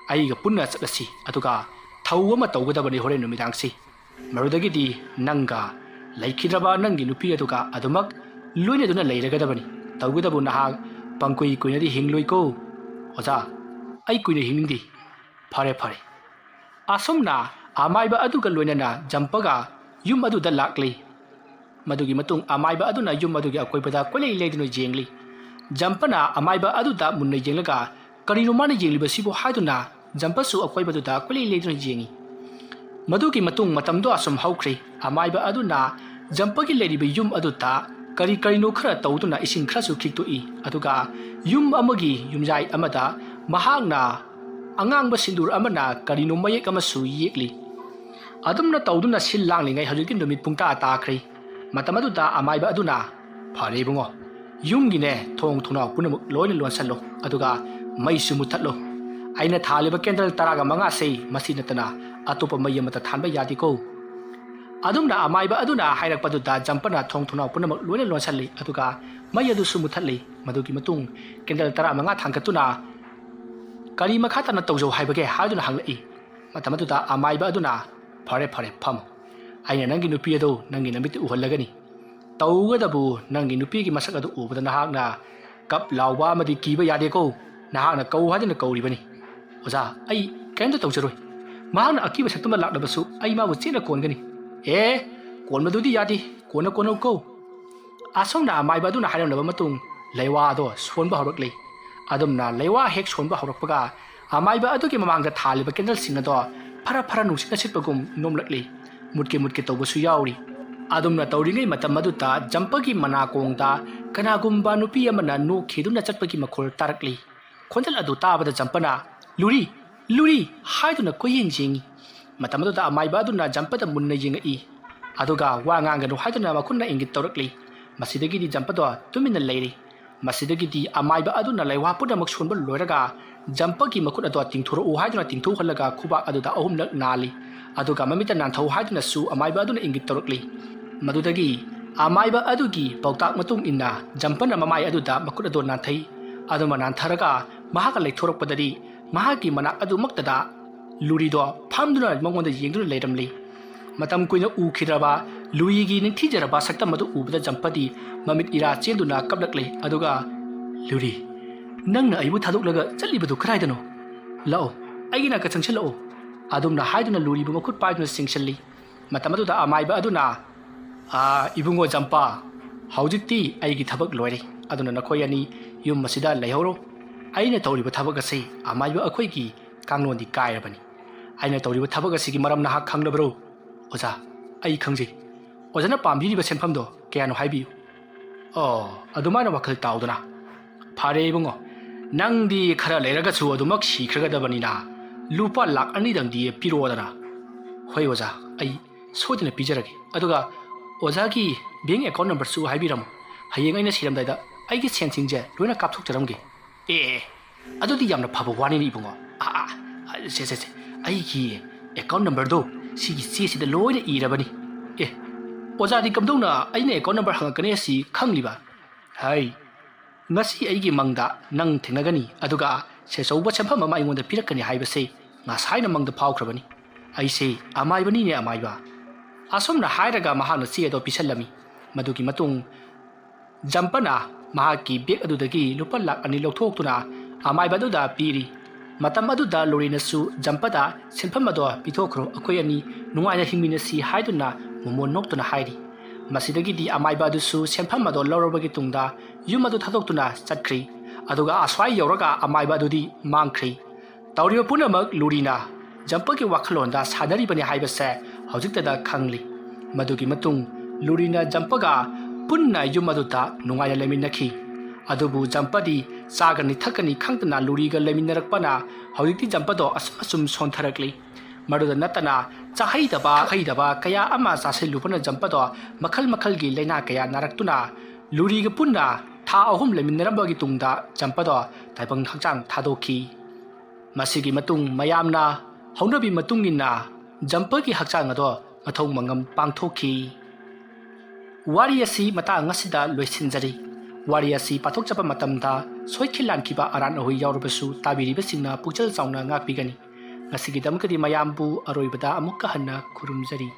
ꯑꯩꯒ ꯄꯨꯟꯅ ꯆꯠꯂꯁꯤ꯫ ꯑꯗꯨꯒ ꯊꯧ ꯑꯃ ꯇꯧꯒꯗꯕꯅꯤ ꯍꯣꯔꯦꯟ ꯅꯨꯃꯤꯗꯥꯡꯁꯤ꯫ ꯃꯗꯨꯗꯒꯤꯗꯤ ꯅꯪꯒ ꯂꯩꯈꯤꯗ꯭ꯔꯕ ꯅꯪꯒꯤ ꯅꯨꯄꯤ ꯑꯗꯨꯒ ꯑꯗꯨꯃꯛ ꯂꯣꯏꯅꯗꯨꯅ ꯂꯩꯔꯒꯗꯕꯅꯤ꯫ ꯇꯧꯕꯇꯕꯨ ꯅꯍꯥꯛ ꯄꯪꯀꯨꯏ ꯀꯨꯏꯅꯗꯤ ꯍꯤꯡꯂꯣꯏꯀꯣ꯫" "ꯑꯣꯖꯥ, ꯑꯩ ꯀꯨꯏꯅ ꯍꯤꯡꯅꯤꯡꯗꯦ꯫" "ꯐꯔꯦ, ꯐꯔꯦ꯫" ꯑꯁꯨꯝꯅ ꯑꯃꯥꯏꯕ ꯑꯗꯨꯒ ꯂꯣꯏꯅꯅ ꯖꯝꯄꯒ ꯌꯨꯝ ꯑꯗꯨꯗ ꯂꯥꯛꯂꯤ꯫ ꯃꯗꯨꯒꯤ ꯃꯇꯨꯡ ꯑꯃꯥꯏꯕ ꯑꯗꯨꯅ ꯌꯨꯝ ꯑꯗꯨꯒꯤ ꯑꯀꯣꯏꯕꯗ ꯀꯣꯏꯂꯩ ꯂꯩꯗꯨꯅ ꯌꯦꯡꯂꯤ꯫ ꯖꯝꯄꯅ ꯑꯃꯥꯏꯕ ꯑꯗꯨꯗ ꯃꯨꯟꯅ ꯌꯦꯡꯂꯒ, "ꯀꯔꯤꯅꯣ ꯃꯥꯅ ꯌꯦꯡꯂꯤꯕꯁꯤꯕꯨ?" ꯍꯥꯏꯗꯨꯅ ꯖꯝꯄꯁꯨ ꯑꯀꯣꯏꯕꯗꯨꯗ ꯀꯣꯏꯂꯩ ꯂꯩꯗꯨꯅ ꯌꯦꯡꯉꯤ꯫ ꯃꯗꯨꯒꯤ ꯃꯇꯨꯡ ꯃꯇꯝꯗꯣ ꯑꯁꯨꯝ ꯍꯧꯈ꯭ꯔꯦ꯫ ꯑꯃꯥꯏꯕ ꯑꯗꯨꯅ ꯖꯝꯄꯒꯤ ꯂꯩꯔꯤꯕ ꯌꯨꯝ ꯑꯗꯨꯗ ꯀꯔꯤ ꯀꯔꯤꯅꯣ ꯈꯔ ꯇꯧꯗꯨꯅ ꯏꯁꯤꯡ ꯈꯔꯁꯨ ꯈꯤꯛꯇꯣꯛꯏ꯫ ꯑꯗꯨꯒ ꯌꯨꯝ ꯑꯃꯒꯤ ꯌꯨꯝꯌꯥꯏ ꯑꯃꯗ ꯃꯍꯥꯛꯅ ꯑꯉꯥꯡꯕ ꯁꯤꯟꯗꯨꯔ ꯑꯃꯅ ꯀꯔꯤꯅꯣ ꯃꯌꯦꯛ ꯑꯃꯁꯨ ꯌꯦꯛꯂꯤ꯫ ꯑꯗꯨꯝꯅ ꯇꯧꯗꯨꯅ ꯁꯤꯜ ꯂꯥꯡꯂꯤꯉꯩ ꯍꯧꯖꯤꯛꯇꯤ ꯅꯨꯃꯤꯠ ꯄꯨꯡ ꯇꯔꯥ ꯇꯥꯈ꯭ꯔꯦ꯫ ꯃꯇꯝ ꯑꯗꯨꯗ ꯑꯃꯥꯏꯕ ꯑꯗꯨꯅ, "ꯐꯔꯦ ꯏꯕꯨꯡꯉꯣ, ꯌꯨꯝꯒꯤꯅꯦ ꯊꯣꯡ ꯊꯣꯡꯅꯥꯎ ꯄꯨꯝꯅꯃꯛ ꯂꯣꯏꯅ ꯂꯣꯟꯁꯜꯂꯣ, ꯑꯗꯨꯒ ꯃꯩꯁꯨ ꯃꯨꯠꯊꯠꯂꯣ꯫ ꯑꯩꯅ ꯊꯥꯜꯂꯤꯕ ꯀꯦꯟꯗꯜ ꯇꯔꯥꯒ ꯃꯉꯥꯁꯤ ꯃꯁꯤ ꯅꯠꯇꯅ ꯑꯇꯣꯞꯄ ꯃꯩ ꯑꯃꯠꯇ ꯊꯥꯟꯕ ꯌꯥꯗꯦꯀꯣ꯫" ꯑꯗꯨꯝꯅ ꯑꯃꯥꯏꯕ ꯑꯗꯨꯅ ꯍꯥꯏꯔꯛꯄꯗꯨꯗ ꯖꯝꯄꯅ ꯊꯣꯡ ꯊꯣꯡꯅꯥꯎ ꯄꯨꯝꯅꯃꯛ ꯂꯣꯏꯅ ꯂꯣꯟꯁꯤꯜꯂꯤ, ꯑꯗꯨꯒ ꯃꯩ ꯑꯗꯨꯁꯨ ꯃꯨꯊꯠꯂꯤ꯫ ꯃꯗꯨꯒꯤ ꯃꯇꯨꯡ ꯀꯦꯟꯗꯜ ꯇꯔꯥꯃꯉꯥ ꯊꯥꯡꯒꯠꯇꯨꯅ, "ꯀꯔꯤ ꯃꯈꯥ ꯇꯥꯅ ꯇꯧꯖꯧ ꯍꯥꯏꯕꯒꯦ?" ꯍꯥꯏꯗꯨꯅ ꯍꯪꯂꯛꯏ꯫ ꯃꯇꯝ ꯑꯗꯨꯗ ꯑꯃꯥꯏꯕ ꯑꯗꯨꯅ, "ꯐꯔꯦ, ꯐꯔꯦ, ꯐꯝꯃꯨ꯫ ꯑꯩꯅ ꯅꯪꯒꯤ ꯅꯨꯄꯤ ꯑꯗꯨ ꯅꯪꯒꯤ ꯅꯃꯤꯠꯇ ꯎꯍꯜꯂꯒꯅꯤ꯫ ꯇꯧꯒꯗꯕꯨ ꯅꯪꯒꯤ ꯅꯨꯄꯤꯒꯤ ꯃꯁꯛ ꯑꯗꯨ ꯎꯕꯗ ꯅꯍꯥꯛꯅ ꯀꯞ ꯂꯥꯎꯕ ꯑꯃꯗꯤ ꯀꯤꯕ ꯌꯥꯗꯦꯀꯣ꯫ ꯅꯍꯥꯛꯅ ꯀꯧ ꯍꯥꯏꯗꯨꯅ ꯀꯧꯔꯤꯕꯅꯤ꯫ ꯑꯣꯖꯥ, ꯑꯩ ꯀꯔꯤꯝꯇ ꯇꯧꯖꯔꯣꯏ꯫ ꯃꯍꯥꯛꯅ ꯑꯀꯤꯕ ꯁꯛꯇꯝꯗ ꯂꯥꯛꯂꯕꯁꯨ ꯑꯩ ꯃꯥꯕꯨ ꯆꯦꯠꯅ ꯀꯣꯟꯒꯅꯤ꯫" "ꯑꯦ, ꯀꯣꯟꯕꯗꯨꯗꯤ ꯌꯥꯗꯦ꯫ ꯀꯣꯟꯅ ꯀꯣꯟꯅꯧ ꯀꯣ꯫" ꯑꯁꯨꯝꯅ ꯑꯃꯥꯏꯕ ꯑꯗꯨꯅ ꯍꯥꯏꯔꯝꯂꯕ ꯃꯇꯨꯡ ꯂꯩꯋꯥ ꯑꯗꯣ ꯁꯣꯟꯕ ꯍꯧꯔꯛꯂꯤ꯫ ꯑꯗꯨꯝꯅ ꯂꯩꯋꯥ ꯍꯦꯛ ꯁꯣꯟꯕ ꯍꯧꯔꯛꯄꯒ ꯑꯃꯥꯏꯕ ꯑꯗꯨꯒꯤ ꯃꯃꯥꯡꯗ ꯊꯥꯜꯂꯤꯕ ꯀꯦꯟꯗꯜꯁꯤꯡ ꯑꯗꯣ ꯐꯔ ꯐꯔ ꯅꯨꯡꯁꯤꯠꯅ ꯁꯤꯠꯄꯒꯨꯝ ꯅꯣꯝꯂꯛꯂꯤ꯫ ꯃꯨꯠꯀꯦ ꯃꯨꯠꯀꯦ ꯇꯧꯕꯁꯨ ꯌꯥꯎꯔꯤ꯫ ꯑꯗꯨꯝꯅ ꯇꯧꯔꯤꯉꯩ ꯃꯇꯝ ꯑꯗꯨꯗ ꯖꯝꯄꯒꯤ ꯃꯅꯥꯀꯣꯡꯗ ꯀꯅꯥꯒꯨꯝꯕ ꯅꯨꯄꯤ ꯑꯃꯅ ꯅꯣꯛꯈꯤꯗꯨꯅ ꯆꯠꯄꯒꯤ ꯃꯈꯣꯜ ꯇꯥꯔꯛꯂꯤ꯫ ꯈꯣꯟꯖꯦꯜ ꯑꯗꯨ ꯇꯥꯕꯗ ꯖꯝꯄꯅ, "ꯂꯨꯔꯤ! ꯂꯨꯔꯤ!" ꯍꯥꯏꯗꯨꯅ ꯀꯣꯏꯌꯦꯡ ꯌꯦꯡꯉꯤ꯫ ꯃꯇꯝ ꯑꯗꯨꯗ ꯑꯃꯥꯏꯕ ꯑꯗꯨꯅ ꯖꯝꯄꯗ ꯃꯨꯟꯅ ꯌꯦꯡꯉꯛꯏ꯫ ꯑꯗꯨꯒ ꯋꯥ ꯉꯥꯡꯒꯅꯨ ꯍꯥꯏꯗꯨꯅ ꯃꯈꯨꯠꯅ ꯏꯪꯒꯤꯠ ꯇꯧꯔꯛꯂꯤ꯫ ꯃꯁꯤꯗꯒꯤꯗꯤ ꯖꯝꯄꯗꯣ ꯇꯨꯃꯤꯟꯅ ꯂꯩꯔꯤ꯫ ꯃꯁꯤꯗꯒꯤꯗꯤ ꯑꯃꯥꯏꯕ ꯑꯗꯨꯅ ꯂꯩꯋꯥ ꯄꯨꯝꯅꯃꯛ ꯁꯣꯟꯕ ꯂꯣꯏꯔꯒ ꯖꯝꯄꯒꯤ ꯃꯈꯨꯠ ꯑꯗꯣ ꯇꯤꯡꯊꯣꯔꯛꯎ ꯍꯥꯏꯗꯨꯅ ꯇꯤꯡꯊꯣꯛꯍꯜꯂꯒ ꯈꯨꯕꯥꯛ ꯑꯗꯨꯗ ꯑꯍꯨꯝꯂꯛ ꯅꯥꯜꯂꯤ꯫ ꯑꯗꯨꯒ ꯃꯃꯤꯠꯇ ꯅꯥꯟꯊꯧ ꯍꯥꯏꯗꯨꯅꯁꯨ ꯑꯃꯥꯏꯕ ꯑꯗꯨꯅ ꯏꯪꯒꯤꯠ ꯇꯧꯔꯛꯂꯤ꯫ ꯃꯗꯨꯗꯒꯤ ꯑꯃꯥꯏꯕ ꯑꯗꯨꯒꯤ ꯄꯥꯎꯇꯥꯛ ꯃꯇꯨꯡ ꯏꯟꯅ ꯖꯝꯄꯅ ꯃꯃꯥꯏ ꯑꯗꯨꯗ ꯃꯈꯨꯠ ꯑꯗꯣ ꯅꯥꯟꯊꯩ꯫ ꯑꯗꯨꯃ ꯅꯥꯟꯊꯔꯒ ꯃꯍꯥꯛꯀ ꯂꯩꯊꯣꯔꯛꯄꯗꯗꯤ ꯃꯍꯥꯛꯀꯤ ꯃꯅꯥꯛ ꯑꯗꯨꯃꯛꯇꯗ ꯂꯨꯔꯤꯗꯣ ꯐꯝꯗꯨꯅ ꯃꯉꯣꯟꯗ ꯌꯦꯡꯗꯨꯅ ꯂꯩꯔꯝꯂꯤ꯫ ꯃꯇꯝ ꯀꯨꯏꯅ ꯎꯈꯤꯗ꯭ꯔꯕ ꯂꯨꯔꯤꯒꯤ ꯅꯤꯡꯊꯤꯖꯔꯕ ꯁꯛꯇꯝ ꯑꯗꯨ ꯎꯕꯗ ꯖꯝꯄꯗꯤ ꯃꯃꯤꯠ ꯏꯔꯥ ꯆꯦꯟꯗꯨꯅ ꯀꯞꯂꯛꯂꯦ꯫ ꯑꯗꯨꯒ, "ꯂꯨꯔꯤ, ꯅꯪꯅ ꯑꯩꯕꯨ ꯊꯥꯗꯣꯛꯂꯒ ꯆꯠꯂꯤꯕꯗꯨ ꯀꯗꯥꯏꯗꯅꯣ? ꯂꯥꯛꯑꯣ, ꯑꯩꯒꯤ ꯅꯥꯛꯇ ꯆꯪꯁꯤꯜꯂꯛꯑꯣ꯫" ꯑꯗꯨꯝꯅ ꯍꯥꯏꯗꯨꯅ ꯂꯨꯔꯤꯕꯨ ꯃꯈꯨꯠ ꯄꯥꯏꯗꯨꯅ ꯆꯤꯡꯁꯤꯜꯂꯤ꯫ ꯃꯇꯝ ꯑꯗꯨꯗ ꯑꯃꯥꯏꯕ ꯑꯗꯨꯅ, "ꯑꯥ, ꯏꯕꯨꯡꯉꯣ ꯖꯝꯄ, ꯍꯧꯖꯤꯛꯇꯤ ꯑꯩꯒꯤ ꯊꯕꯛ ꯂꯣꯏꯔꯦ, ꯑꯗꯨꯅ ꯅꯈꯣꯏ ꯑꯅꯤ ꯌꯨꯝ ꯑꯁꯤꯗ ꯂꯩꯍꯧꯔꯣ꯫ ꯑꯩꯅ ꯇꯧꯔꯤꯕ ꯊꯕꯛ ꯑꯁꯤ ꯑꯃꯥꯏꯕ ꯑꯩꯈꯣꯏꯒꯤ ꯀꯥꯡꯂꯣꯟꯗꯤ ꯀꯥꯏꯔꯕꯅꯤ꯫ ꯑꯩꯅ ꯇꯧꯔꯤꯕ ꯊꯕꯛ ꯑꯁꯤꯒꯤ ꯃꯔꯝ ꯅꯍꯥꯛ ꯈꯪꯂꯕ꯭ꯔꯣ?" "ꯑꯣꯖꯥ, ꯑꯩ ꯈꯪꯖꯩ꯫ ꯑꯣꯖꯥꯅ ꯄꯥꯝꯕꯤꯔꯤꯕ ꯁꯦꯟꯐꯝꯗꯣ ꯀꯌꯥꯅꯣ ꯍꯥꯏꯕꯤꯌꯨ꯫" "ꯑꯣ, ꯑꯗꯨꯃꯥꯏꯅ ꯋꯥꯈꯜ ꯇꯥꯎꯗꯅ꯫ ꯐꯔꯦ ꯏꯕꯨꯡꯉꯣ, ꯅꯪꯗꯤ ꯈꯔ ꯂꯩꯔꯒꯁꯨ ꯑꯗꯨꯃꯛ ꯁꯤꯈ꯭ꯔꯒꯗꯕꯅꯤꯅ ꯂꯨꯄꯥ ꯂꯥꯛ ꯑꯅꯤꯗꯪꯗꯤ ꯄꯤꯔꯛꯑꯣꯗꯅ꯫" "ꯍꯣꯏ ꯑꯣꯖꯥ, ꯑꯩ ꯁꯣꯏꯗꯅ ꯄꯤꯖꯔꯒꯦ꯫ ꯑꯗꯨꯒ ꯑꯣꯖꯥꯒꯤ ꯕꯦꯡ ꯑꯦꯀꯥꯎꯟ ꯅꯝꯕꯔꯁꯨ ꯍꯥꯏꯕꯤꯔꯝꯃꯨ꯫ ꯍꯌꯦꯡ ꯑꯩꯅ ꯁꯤꯔꯝꯗꯥꯏꯗ ꯑꯩꯒꯤ ꯁꯦꯟꯁꯤꯡꯁꯦ ꯂꯣꯏꯅ ꯀꯥꯞꯊꯣꯛꯆꯔꯝꯒꯦ꯫" "ꯑꯦ, ꯑꯦ, ꯑꯗꯨꯗꯤ ꯌꯥꯝꯅ ꯐꯕ ꯋꯥꯅꯤꯅꯦ ꯏꯕꯨꯡꯉꯣ꯫ ꯑꯥ, ꯑꯥ, ꯑꯥ, ꯁꯦ, ꯁꯦ, ꯁꯦ, ꯑꯩꯒꯤ ꯑꯦꯀꯥꯎꯟ ꯅꯝꯕꯔꯗꯣ ꯁꯤꯒꯤ ꯆꯦꯁꯤꯗ ꯂꯣꯏꯅ ꯏꯔꯕꯅꯤ꯫ ꯑꯦ, ꯑꯣꯖꯥꯗꯤ ꯀꯝꯗꯧꯅ ꯑꯩꯅ ꯑꯦꯀꯥꯎꯟ ꯅꯝꯕꯔ ꯍꯪꯉꯛꯀꯅꯤ ꯑꯁꯤ ꯈꯪꯂꯤꯕ? ꯍꯥꯏ, ꯉꯁꯤ ꯑꯩꯒꯤ ꯃꯪꯗ ꯅꯪ ꯊꯦꯡꯅꯒꯅꯤ, ꯑꯗꯨꯒ ꯁꯦꯆꯧꯕ ꯁꯦꯟꯐꯝ ꯑꯃ ꯑꯩꯉꯣꯟꯗ ꯄꯤꯔꯛꯀꯅꯤ ꯍꯥꯏꯕꯁꯦ ꯉꯁꯥꯏꯅ ꯃꯪꯗ ꯐꯥꯎꯈ꯭ꯔꯕꯅꯤ꯫ ꯑꯩꯁꯦ ꯑꯃꯥꯏꯕꯅꯤꯅꯦ, ꯑꯃꯥꯏꯕ꯫ ꯑꯁꯨꯝꯅ ꯍꯥꯏꯔꯒ ꯃꯍꯥꯛꯅ ꯆꯦ ꯑꯗꯣ ꯄꯤꯁꯜꯂꯝꯃꯤ꯫ ꯃꯗꯨꯒꯤ ꯃꯇꯨꯡ ꯖꯝꯄꯅ ꯃꯍꯥꯛꯀꯤ ꯕꯦꯒ ꯑꯗꯨꯗꯒꯤ ꯂꯨꯄꯥ ꯂꯥꯈ ꯑꯅꯤ ꯂꯧꯊꯣꯛꯇꯨꯅ ꯑꯃꯥꯏꯕ ꯑꯗꯨꯗ ꯄꯤꯔꯤ꯫ ꯃꯇꯝ ꯑꯗꯨꯗ ꯂꯣꯔꯤꯅꯁꯨ ꯖꯝꯄꯗ "ꯁꯦꯟꯐꯝ ꯑꯗꯣ ꯄꯤꯊꯣꯛꯈ꯭ꯔꯣ, ꯑꯩꯈꯣꯏ ꯑꯅꯤ ꯅꯨꯡꯉꯥꯏꯅ ꯍꯤꯡꯃꯤꯟꯅꯁꯤ" ꯍꯥꯏꯗꯨꯅ ꯃꯣꯃꯣꯟ ꯅꯣꯛꯇꯨꯅ ꯍꯥꯏꯔꯤ꯫ ꯃꯁꯤꯗꯒꯤꯗꯤ ꯑꯃꯥꯏꯕ ꯑꯗꯨꯁꯨ ꯁꯦꯟꯐꯝ ꯑꯗꯣ ꯂꯧꯔꯕꯒꯤ ꯇꯨꯡꯗ ꯌꯨꯝ ꯑꯗꯨ ꯊꯥꯗꯣꯛꯇꯨꯅ ꯆꯠꯈ꯭ꯔꯤ꯫ ꯑꯗꯨꯒ ꯑꯁ꯭ꯋꯥꯏ ꯌꯧꯔꯒ ꯑꯃꯥꯏꯕ ꯑꯗꯨꯗꯤ ꯃꯥꯡꯈ꯭ꯔꯤ꯫ ꯇꯧꯔꯤꯕ ꯄꯨꯝꯅꯃꯛ ꯂꯨꯔꯤꯅ ꯖꯝꯄꯒꯤ ꯋꯥꯈꯜꯂꯣꯟꯗ ꯁꯥꯟꯅꯔꯤꯕꯅꯤ ꯍꯥꯏꯕꯁꯦ ꯍꯧꯖꯤꯛꯇꯗ ꯈꯪꯂꯤ꯫ ꯃꯗꯨꯒꯤ ꯃꯇꯨꯡ ꯂꯨꯔꯤꯅ ꯖꯝꯄꯒ ꯄꯨꯟꯅ ꯌꯨꯝ ꯑꯗꯨꯗ ꯅꯨꯡꯉꯥꯏꯅ ꯂꯩꯃꯤꯟꯅꯈꯤ꯫ ꯑꯗꯨꯕꯨ ꯖꯝꯄꯗꯤ ꯆꯥꯒꯅꯤ ꯊꯛꯀꯅꯤ ꯈꯪꯗꯅ ꯂꯨꯔꯤꯒ ꯂꯩꯃꯤꯟꯅꯔꯛꯄꯅ ꯍꯧꯖꯤꯛꯇꯤ ꯖꯝꯄꯗꯣ ꯑꯁꯨꯝ ꯑꯁꯨꯝ ꯁꯣꯟꯊꯔꯛꯂꯤ꯫ ꯃꯗꯨꯗ ꯅꯠꯇꯅ ꯆꯥꯍꯩꯗꯕ ꯍꯩꯗꯕ ꯀꯌꯥ ꯑꯃ ꯆꯥꯁꯤꯜꯂꯨꯕꯅ ꯖꯝꯄꯗꯣ ꯃꯈꯜ ꯃꯈꯜꯒꯤ ꯂꯥꯏꯅꯥ ꯀꯌꯥ ꯅꯥꯔꯛꯇꯨꯅ ꯂꯨꯔꯤꯒ ꯄꯨꯟꯅ ꯊꯥ ꯑꯍꯨꯝ ꯂꯩꯃꯤꯟꯅꯔꯝꯕꯒꯤ ꯇꯨꯡꯗ ꯖꯝꯄꯗꯣ ꯇꯥꯏꯕꯪ ꯍꯛꯆꯥꯡ ꯊꯥꯗꯣꯛꯈꯤ꯫ ꯃꯁꯤꯒꯤ ꯃꯇꯨꯡ ꯃꯌꯥꯝꯅ ꯍꯧꯅꯕꯤ ꯃꯇꯨꯡ ꯏꯟꯅ ꯖꯝꯄꯒꯤ ꯍꯛꯆꯥꯡ ꯑꯗꯣ ꯃꯊꯧ ꯃꯉꯝ ꯄꯥꯡꯊꯣꯛꯈꯤ꯫ ꯋꯥꯔꯤ ꯑꯁꯤ ꯃꯇꯥꯡ ꯑꯁꯤꯗ ꯂꯣꯏꯁꯤꯟꯖꯔꯤ꯫ ꯋꯥꯔꯤ ꯑꯁꯤ ꯄꯥꯊꯣꯛꯆꯕ ꯃꯇꯝꯗ ꯁꯣꯏꯈꯤ ꯂꯥꯟꯈꯤꯕ ꯑꯔꯥꯟ ꯑꯍꯣꯏ ꯌꯥꯎꯔꯕꯁꯨ ꯇꯥꯕꯤꯔꯤꯕꯁꯤꯡꯅ ꯄꯨꯛꯆꯦꯜ ꯆꯥꯎꯅ ꯉꯥꯛꯄꯤꯒꯅꯤ꯫ ꯉꯁꯤꯒꯤꯗꯃꯛꯇꯗꯤ ꯃꯌꯥꯝꯕꯨ ꯑꯔꯣꯏꯕꯗ ꯑꯃꯨꯛꯀ ꯍꯟꯅ ꯈꯨꯔꯨꯝꯖꯔꯤ꯫